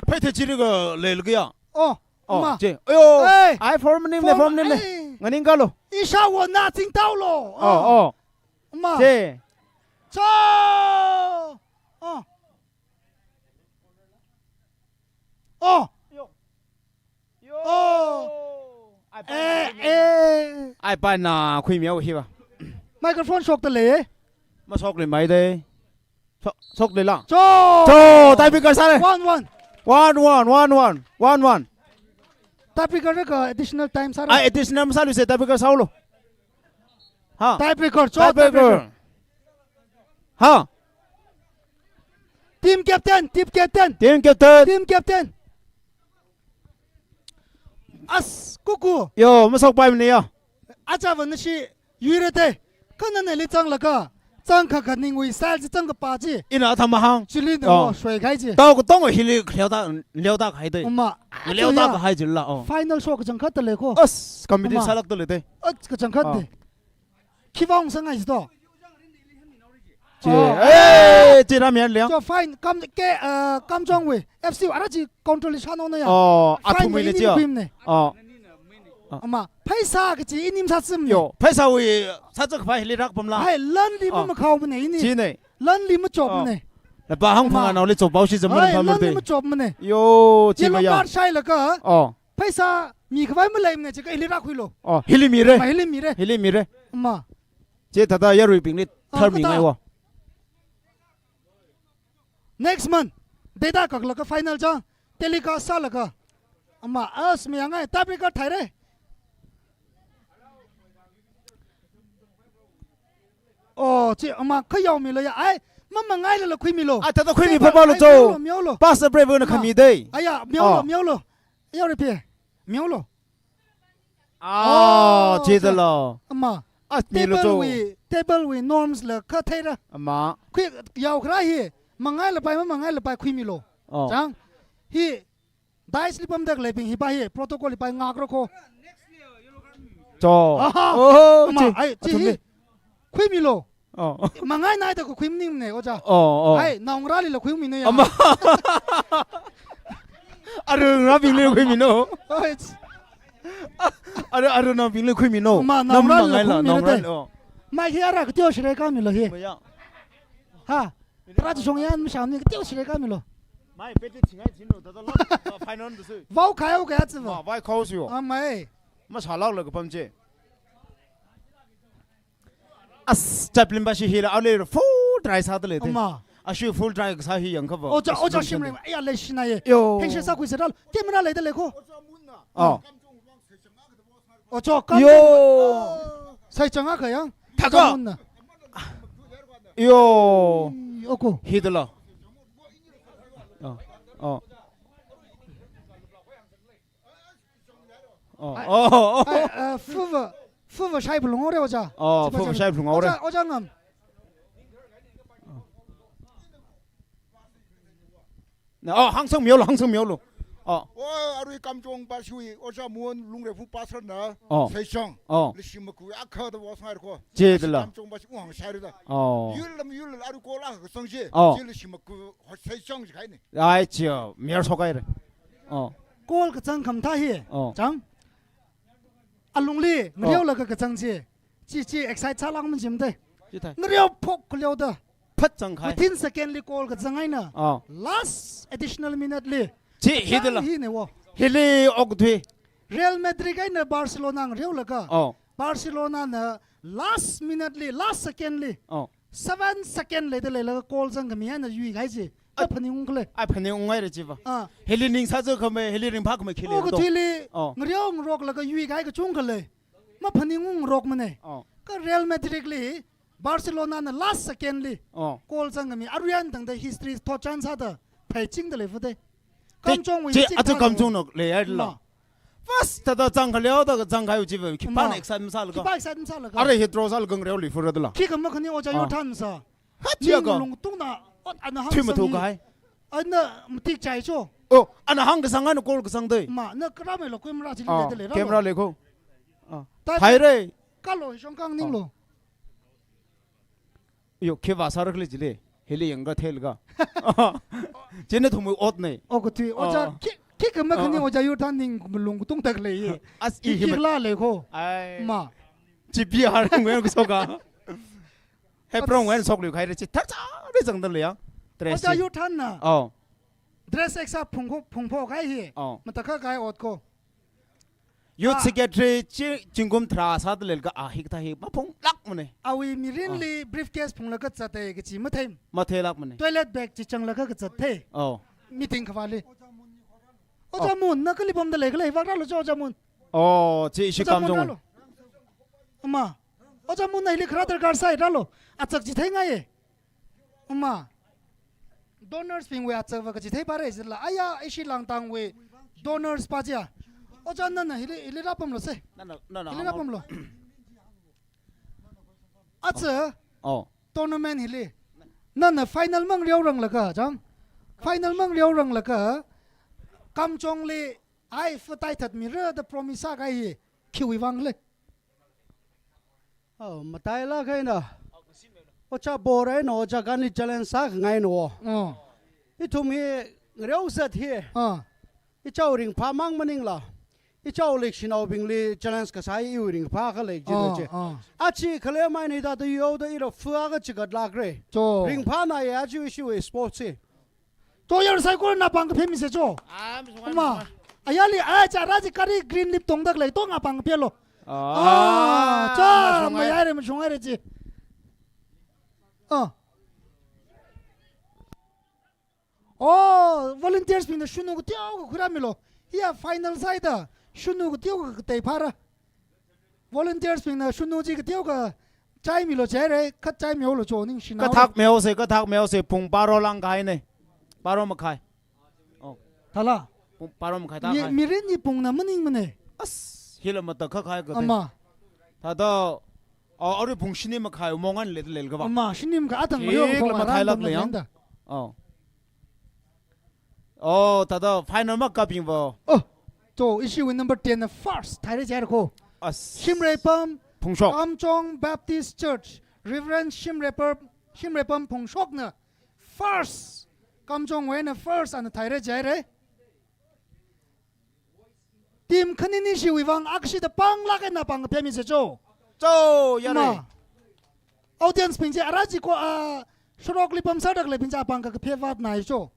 Phaithei chiri ka lei lukya. Oh, Oh, ma. Che. Ayo. Ei. Ai, form name ne, Form, form name ne. Ei. Nganingkalo. Isha wo na chingtaolo. Oh, oh. Ma. Che. Cho. Oh. Oh. Yo. Oh. Yo. Ai, Eh, eh. Ai, pa na khuimihaowa hiva. Microphone shokta lei, eh? Mashokli mai de. Shok, shokli la. Cho. Cho, tiebreaker sāre. One, one. One, one, one, one. One, one. Tiebreaker ka additional time sāre. Ai, additional masāluise, tiebreaker sāhaolu. Ha. Tiebreaker, cho, Tiebreaker. tiebreaker. Ha. Team captain, team captain. Team captain. Team captain. As, kuku. Yo, mashokpaimane ya. Achāva nashi yuirate. Kha nana li zanglaga. Zangkha khaningwui style chi zangkapa chi. Ina athang mahāng. Chili na Oh. wo shoikahai chi. Tao katonga hili khaleoda, leoda kahai de. Uma. Leoda Achiya. kahai chila, oh. Final shok kachangkhat ta lei ko. As, competition Uma. sālakta lei de. As, kachangkhat Oh. de. Khivang sangai to. Che, Oh. eh, che ram yan liang. So fine, Kam, ke, uh, Kamjongwui F C ara chi counter li shānona ya. Oh, Fine athumwui ne ini chi. Khuimane. Oh. Ama, pheisā kachi ini masāsim ne. Yo, pheisāwui sāzak phai hili rak pamla. Hai, lan li Oh. ma makhaomane ini. Chi ne. Lan li machop Oh. ne. Lapa hang phangā naoli chophaosi zam. Ai, mana phamar nang te. Ni machopmane. Yo, chi yellow maya. Card shailaga. Oh. Pheisā mikhavai maleimane, chikha hili rākhuilu. Oh, hili mire. Ma hili mire. Hili mire. Ma. Chithāda yaruibingli. Ah, thar mi kathā. Ngai wo. Next month, data kaklaga final chang, telecast sālaga. Ama, as mi yangai, tiebreaker thaire. Oh, chi ama khayaomilu ya. Ai, mamangailala khuimilu. Ai, thāda khuimi. Table, phapalu ai, cho. Miaolu, miaolu. Pass the brave na. Ma. Khami dei. Aya, miaolu, oh. Miaolu. Yaruipi. Miaolu. Ah, oh, chithālo. Ama. Ah, milu cho. Table wui, table wui norms la kha theira. Ama. Khui yaokharā hi, mangailapai, mamangailapai khuimilu. Oh. Chang. Hi, dice li pamda khaleibing hipa hi, protocol hipa ngakra kho. Cho. Aha. Oh, ama, chi. Ai, chi hi. Athumli. Khuimilu. Oh. Mangainaida khuimaningmane, oja. Oh, oh. Ai, naongarālila khuiminu ya. Ama. Arui ngarābingli khuiminu. Oi. Arui, arui naobingli khuiminu. Ma, nam naongarālila mangaila, khuiminu naongarā te. Oh. Mai hi ara kateo shire kamilu hi. Maya. Ha. Tara chishong yan mashamni kateo shire kamilu. Mai peti chingai chinu, thāda lo, final da sui. Vao khayo kaya chiva. Ma, vai khao sui yo. Ah, mai. Masālakla kapam che. As, chaplin ba shi hila, ale full dry sāda lei te. Ama. Ashi full dry kasā hi yangkhava. Oja, as oja mention shimrei, de. Aya leishina ye. Yo. Hengshi sākhui sāda, camera leida lei kho. Oh. Oja, kam. Yo. Saichang akha yang. Thaka. Kam na. Yo. Oko. Hidala. Oh. Oh. Oh, ai, oh, oh. Ai, uh, fuva, fuva shai phalung ore, oja. Oh, chipa fuva shai phalung ore. Oja, oja ngam. Na, oh, hangsang miaolu, hangsang miaolu. Oh. Oh, arui Kamjong ba sui, oja Muon Lungreifung pastor na, oh. Saichang. Oh. Leishimaku, akha da was ngai ko. Chithāla. Kamjong ba sui, uang shai da. Oh. Yul lam yul arui kola kasang je. Oh. Je leishimaku, Saichang je kaine. Ai, chi, miar sokaire. Oh. Call kachang khamathā hi. Oh. Chang. Alungli, oh. Ngareolaga kachang chi. Chi, chi excite sālak manjim de. Chi thai. Ngareo phok khaleo da. Phat chang khai. Within second li call kachang eina. Oh. Last additional minute li. Chi, hidala. Chang hine wo. Hili okthui. Real Madrid eina Barcelona ngareolaga. Oh. Barcelona na last minute li, last second li. Oh. Seven second leida leilaga call chang khami eina yuikahai chi. Ai, maphaningung khalei. Ai, phaningung ngaire chiva. Ah. Hili ningsā chākhami, hili ringphākhami khili. Oh, kathuili. Oh. Ngareo ngaroklaga yuikahai kachungkha lei. Maphaningung ngarokmane. Oh. Kha Real Madrid li, Barcelona na last second li. Oh. Call chang khami, aruiyan tangda history thotchan sāda, phaichingda lei fute. Chi, Kamjong wui chi, chi atu thāda Kamjong lei. Nok leihaila. Ma. First thāda chang khaleo da chang khai uchiva, khipāna, ma, excite masālaga. Khipā excite masālaga. Are hi draw sālaga ngareo li fura dala. Khikha makhani oja, ah, yo than sa. Ha, chiya ka. Ning lungtungna, ot ana hang. Thui mathu sang hi. Kahai. Ana matik chai cho. Oh, ana hang kasang, ana call kasang dei. Ma, na kara mai lo, camera chi, oh, leida lei ra lo. Camera lei kho. Ah. Ta thai re. Kalo shongkang ning lo. Oh. Yo, khiva sāra khalei chili. Hili yangkha theilaga. Chieina thumui ot nei. Oh, kathui, oja, oh, khi, khikha makhani, oh, oja yo than ning malung katung tak lei ye. As i khi, hi ma, khikhala lei kho. Ai. Ma. Chi P R ngwen kasoka. Hei, as, prong ngwen sok liu khai re chi. Thar cha re zangda lei ya. Dress oja chi. Yo than na. Oh. Dress extra phungkho, phungpho kahai hi. Oh. Matakha kahai ot kho. Youth, ah, secretary chi, zingkum tharā sāda leilakha, ah, hikathā hi maphunglākmane. Awui mirinli, ah, briefcase phunglaga zatte kachi mathei. Matheilākmane. Toilet bag chi changlaga kazat thei. Oh. Meeting khavāli. Oja, oh, Mun, na kali pamda lei khalei, vak rālu cho, oja Mun. Oh, chi ishi, oja Mun, Kamjong rālu. Ama. Oja Mun na hili kharā darkar sai, rālu. Achak chitheingai ye. Ama. Donors bingwui achak va kachithei pare jila. Aya, ishi Langtangwui donors pa chiya. Oja nana hili, hili rāpamlu se. Nana, nana, hili hānglu. Rāpamlu. Aja. Oh. Tournament hili. Nana final mang reoranglaga, chang. Final mang reoranglaga. Kamjongli, ai, fatai thatmira da promise sākahai hi. Khiwui vang le. Oh, matailāk eina. Oja Bor eina oja Ganni challenge sākhangaina wo. Oh. Ithum hi ngareo zat hi. Ah. Ichao ringphāmang maningla. Ichao leishinaobingli challenge kasā iwui ringphā khalei chi do chi. Ah. Achi khalei mai ni da da yo da ira fua ka chigat lak re. Cho. Ringphā na ya chi ishiwui sports chi. To yar sai ko na pang kaphemi se cho. Ah, mishungai, ama. Mishungai. Ayali, ai, cha ra chi kari green lip tong dak lei, to nga pang kaphelo. Ah, ah, cha, mashungai. Mayai re, mashungai re chi. Ah. Oh, volunteers bingna shunu ka teo ka khura milo. Hiya final side da, shunu ka teo ka tei phara. Volunteers bingna shunu chi ka teo ka chai milo chai re, khat chai milo cho ning shina. Kathak meo se, kathak meo se, pung baro lang kai ne. Baro makhai. Oh. Thala. Pung baro makhai ta mi, khai. Mirin ni pung na maning mane. As, hila mata kha khai ka te. Ama. Thada, oh, ari pung shini makhai, mongan le, le ka ba. Ama, shini makhai atang yo. Hik ko la ma thai lak le yang. Oh. Oh, thada final ma kaping bo. Oh, to ishiwui number ten na first, thaire jar ko. As. Shimreipam, Phungshok. Kamchong Baptist Church, Reverend Shimreipam, Shimreipam Phungshok na first, Kamchong wui na first, ana thaire jar re. Team khanini shiwui vang akshi da pang lak na pang kaphemi se cho. Cho, yare. Ma. Audience bing chi ara chi ko a, shorok li pam sa dak le bing cha pang ka kaphe vat nai cho.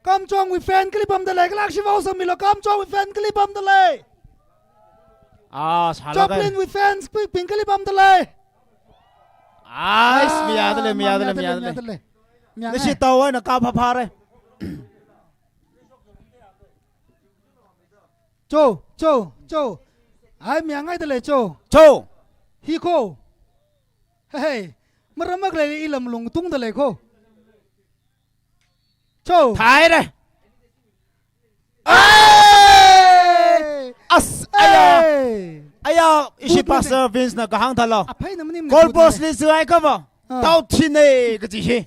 Kamchong wui fan kali pam da lei, kalak shi vau sa milo, Kamchong wui fan kali pam da lei. Ah, sala kai. Chaplain wui fans bing kali pam da lei. Ais, ah, miya da lei, miya da lei, miya da lei, miya da lei. Miya ngai. Nashi tawai na ka pha pha re. Cho, cho, cho. Ai, miya ngai da lei, cho. Cho. Hi ko. Hey, hey. Maramak lei ilam lungtung da lei ko. Cho. Thaire. Ai! As, aya. Ai! Aya, ishi Pastor Vince na kahāng thālo. Aphei na manim na goal post li zuai ka ba. Ah. Tau thine kaji hi.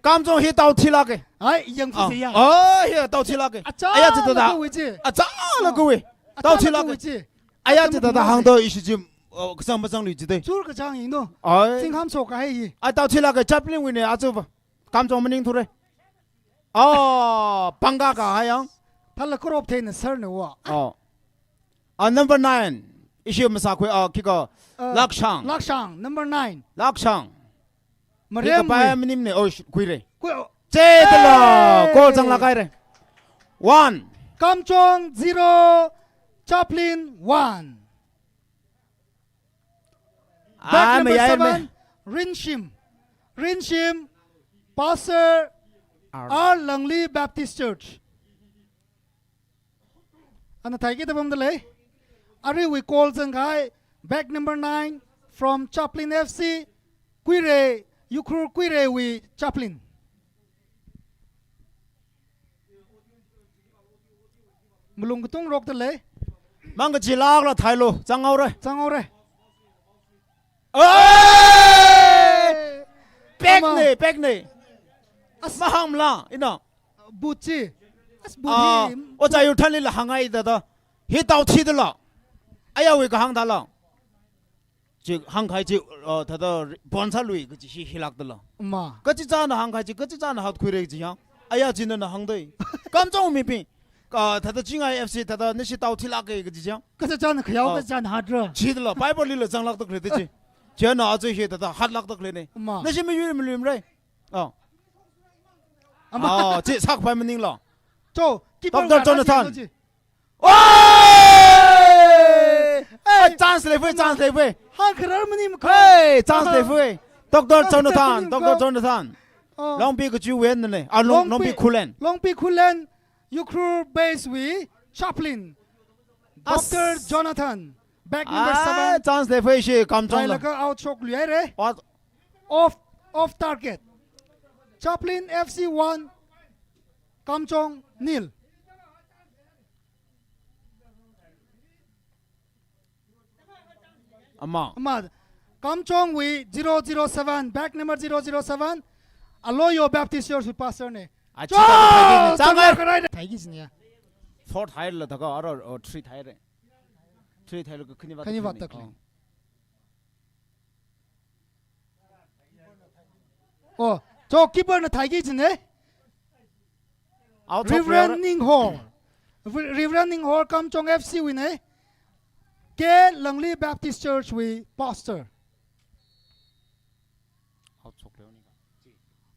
Kamchong hi tau thilak e. Ai, yang fu se ya. Oh, hi tau thilak e. Acha aya chi ta la da. Ka wi chi. Acha la ka wi. Tau thilak e. Wi chi. Aya chi ta da hāng do ishi chi, oh, kasang masang lui chi de. Chur kachang ing do. Ai. Sing ham so ka hai hi. Ai tau thilak e chaplain wui ne achu ba. Kamchong maning thure. Oh, pangka kahai yang. Thala kurop thei na sir na wa. Oh. Ah, number nine. Ishi masa khui, ah, kiko. Uh, Lakshang. Lakshang, number nine. Lakshang. Marem kiko pai wui. Manim ne, oh, sh-, khui re. Khui, oh. Che tala, hey. Goal chang lakai re. One. Kamchong zero, Chaplain one. Bag number seven, Rinshim. Rinshim, Pastor R. R. Langli Baptist Church. Ana thaiki tabam dalei. Ari wui goal zangkai, bag number nine from Chaplain F C, Kuirei, Ukhrul Kuirei wui chaplain. Malung katung rok dalei. Mang kachilak la thailo, chang haore. Chang haore. Oi! Pek ne, pek ne. As- Maham la, ina. Buchi. As buchi. Ah, ocha yu thali la hāngai da da. Hi tau thi da la. Aya wui kahāng da la. Chi hāngkhai chi, uh, thāda bonsā lui kachi hi hilak tala. Ma. Kachichāna hāngkhai chi, kachichāna hatkhuire chi yang. Aya china na hāngdei. Kamchong mibing. Ka thāda Chingai F C thāda nashi tau thilak e kachi yang. Kachichāna khayao, oh, kachichāna hatra. Chi tala, Bible lila zanglak tak le chi. China achu hi thāda hatlak tak le ne. Ma. Nashi mayur maluimrei. Oh. Ama. Oh, chi sakpai maninglo. Cho, keeper Doctor Jonathan. Oi! Hey! Chance leifui, chance leifui. Hāngkharar maning makho. Hey, chance leifui. Doctor Jonathan, Doctor Jonathan. Oh. Longpi kachiwui na ne. Ah, Long-, Longpi Khullen. Longpi Khullen, Ukhrul base wui chaplain. As- Doctor Jonathan, bag number seven. Ah, chance leifui shi Kamchong la. Thailaga out shok lui haire. What? Off, off target. Chaplain F C one, Kamchong nil. Ama. Ama. Kamchong wui zero zero seven, bag number zero zero seven. Aloyo Baptist Church wui pastor ne. Achi. Cho! Thaiki ni, chang hai. Thaiki ni ya. Four thaila thāka, aro, oh, three thaire. Three thailo ka khani va. Khani va tak le. Oh. Oh, cho keeper na thaiki chine. Out of player. Reverend Ningho. Reverend Ninghor Kamchong F C wui ne. K Langli Baptist Church wui pastor.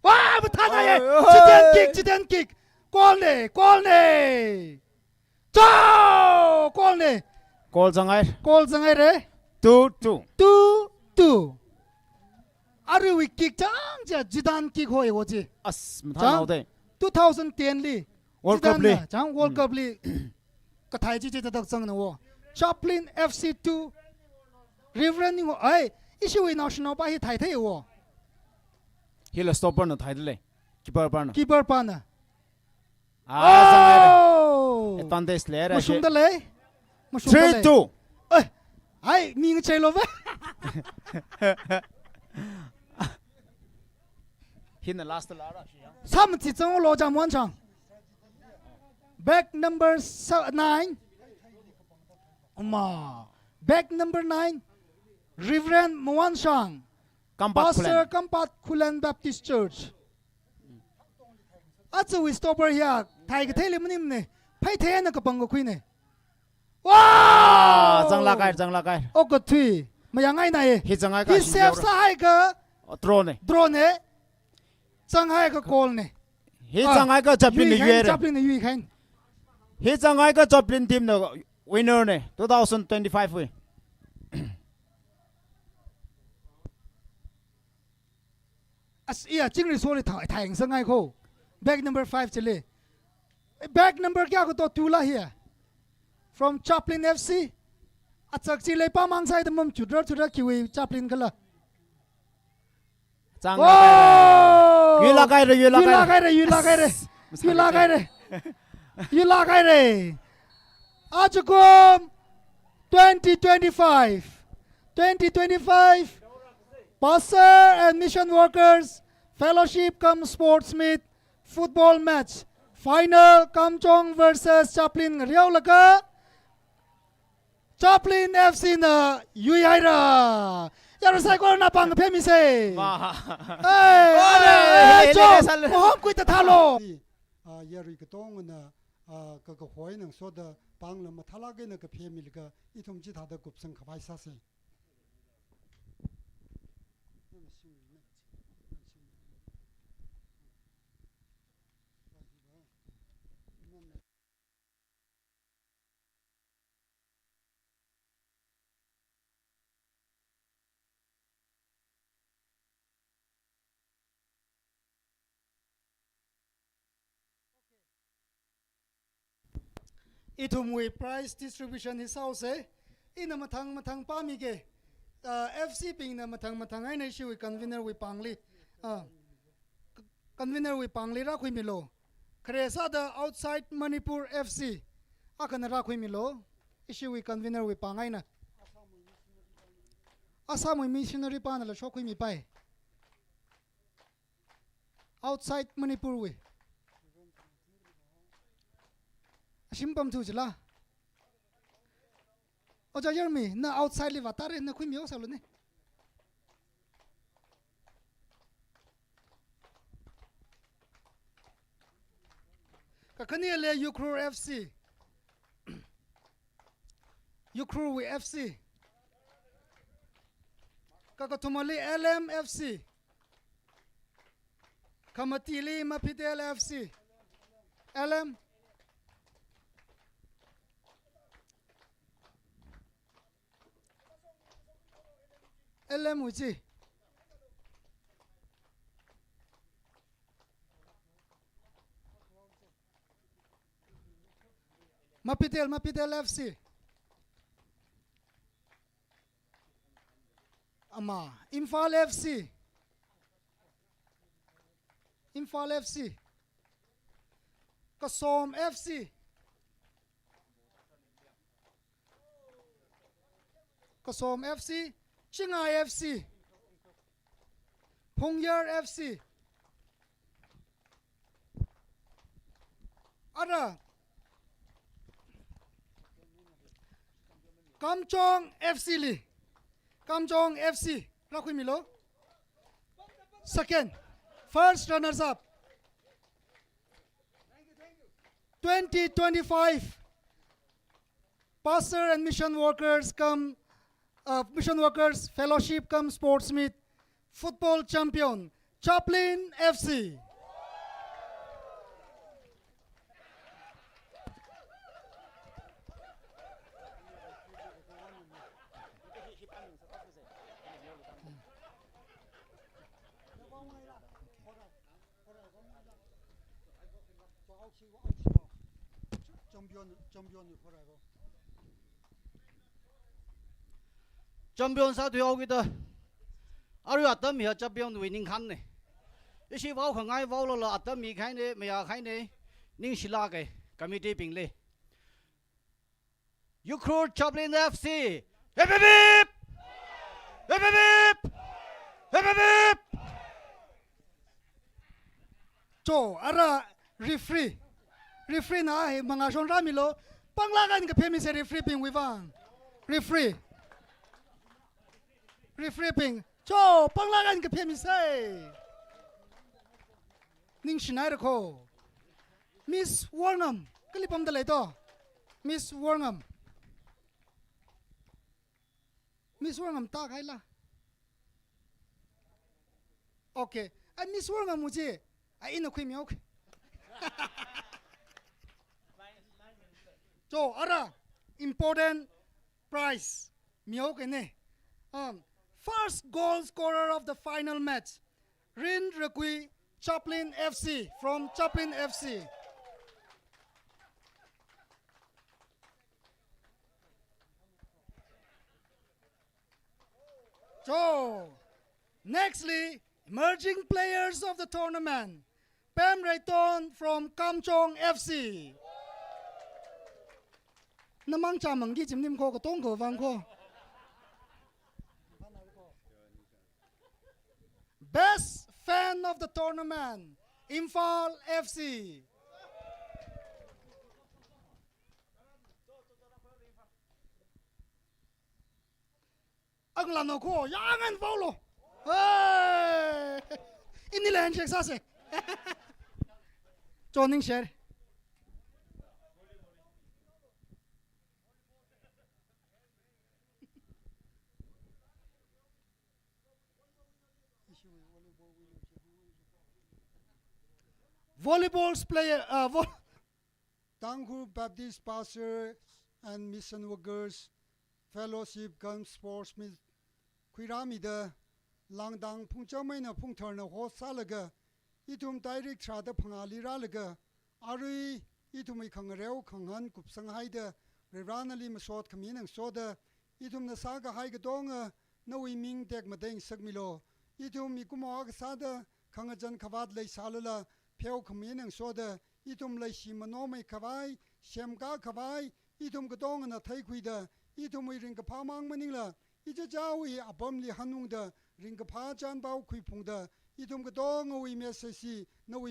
Wa, mathānai ye. Oi, oi. Chiden kick, chiden kick. Goal ne, goal ne. Chao, goal ne. Goal zanghai. Goal zanghai re. Two two. Two two. Aruiwui kick chang cha, chiden kick hoi wo chi. As, mathānao de. Two thousand ten li. World Cup li. Chang World Cup li. Kathai chi chi tadak zangna wo. Chaplin F C two. Reverend Ninghor, ai, ishiwui national pa hi thai thei wo. Hila stopper na thai de lei. Keeper pa na. Keeper pa na. Ah, zanghai lei. Oh! Advantage lei, right? Mashungda lei. Mashungda lei. Three two. Eh, ai, mi ngachei lo ve. Hina last la ra shi ya. Sam chi chang lo jam wan chang. Bag number se-, nine. Oma. Bag number nine. Reverend Mawanshang. Kampat Pastor Khullen. Kampat Khullen Baptist Church. Achuwui stopper hiya, thai kathei li maning ne. Phai thei na kapang kakhui ne. Wow! Ah, zanglak hai, zanglak hai. O kathui. Mayang ai na ye. Hi zanghai ka hi save sāhai ka. Oh, draw ne. Draw ne. Zanghai ka goal ne. Hi zanghai ka Chaplin ne yui re. Chaplin ne yui khain. Hi zanghai ka Chaplin team na winner ne. Two thousand twenty-five wui. As iya, chingri soli thai, thai sang ai ko. Bag number five chili. Bag number kya ko to two la hiya. From Chaplin F C. Achak chi lei pa mang sai da mam chudra chudra kiwi Chaplin kala. Chang. Oh! Yui lak hai re, yui lak hai re, yui lak hai re. As, yui lak hai re. Yui lak hai re. Achukum twenty twenty-five. Twenty twenty-five. Pastor and Mission Workers Fellowship cum Sports Meet Football Match. Final Kamchong versus Chaplin ngariau laga. Chaplin F C na yui haira. Yara sai ko na pang phemi se. Ma. Hey, oi, are, hey, hey, chong, hey, sal. Mohom kui ta thalo. Ah, yarui katongna, ah, ka, kahoi nang soda pangla mathālak eina kaphemi laga ithum chithāda kupsang khavai sāse. Ithumwui prize distribution hi sāose. Ina mathang mathang pāmige. Ah, F C bingna mathang mathang eina ishiwui convener wui pāngli. Ah, convener wui pāngli rākhuimilu. Khare sāda Outside Manipur F C akhana rākhuimilu. Ishiwui convener wui pāng eina. Assamwui missionary pana la shokhuimipai. Outside Manipur wui. Ashim pam thu chila. Oja Yermi, na outside li vātare, na khuimi osalu ne. Kakhane le Ukhrul F C. Ukhrul wui F C. Kakathumali L M F C. Khamatili Maphitel F C. L M. L M wui chi. Maphitel, Maphitel F C. Ama, Imphal F C. Imphal F C. Kasom F C. Kasom F C, Chingai F C, Phungyar F C. Ara, Kamchong F C li, Kamchong F C, rākhuimilu. Second, first runners up. Twenty twenty-five Pastor and mission workers cum, uh, mission workers fellowship cum sports meet, football champion, Chaplin F C. Champion, champion ni khurai ko. Champion sāthuihaokida. Arui atam hiya champion wui ningkhanne. Ishi vao khangai vaolala atam mikhaine, mayākhaine. Ningshilāke, committee bingli. Ukhrul Chaplin F C. Hip, hip, hip! Hip, hip, hip! Hip, hip, hip! Cho, ara referee. Referee na hi mangā shon rāmilo. Panglāk eina kaphemisa referee bingwui vang. Referee. Referee bing. Cho, panglāk eina kaphemisa. Ningshinaira ko. Miss Worngam, kali pamda lei to? Miss Worngam. Miss Worngam tākhaila. Okay. Ai Miss Worngam mu chi. Ai ina khuimihaoke. Cho, ara important prize mihaokane. Um, first goal scorer of the final match, Rin Rakui, Chaplin F C, from Chaplin F C. So, nextly, emerging players of the tournament, Pem Reiton from Kamchong F C. Namang chamang ki chimnim ko katong ko vang ko. Best fan of the tournament, Imphal F C. Anglano ko, yangan vaulo. Hey! Ini le handshake sāse. Joining share. Volleyball player, uh, vo- Tangkhul Baptist Pastors and Mission Workers Fellowship cum Sports Meet khuirāmida, langdang phungcham eina phungtharna host sālaga, ithum tarik tharāda phangāli rālaga, arui ithumwui khangareo khangahān kupsanghaida, Varivarāna nali masot khami eina ngasoda, ithumna sākahai katonga nawui ming tekmatei ngasakmilo. Ithum mikumo akha sāda khangachān khavāt leisālala, pheokhami eina ngasoda, ithum leishi manomei khavai, semkā khavai, ithum katongana theikhuida, ithumwui ringkaphā mang maningla, ichichāwui apamli hanungda, ringkaphā chānpao khuiphungda, ithum katongawui message hi nawui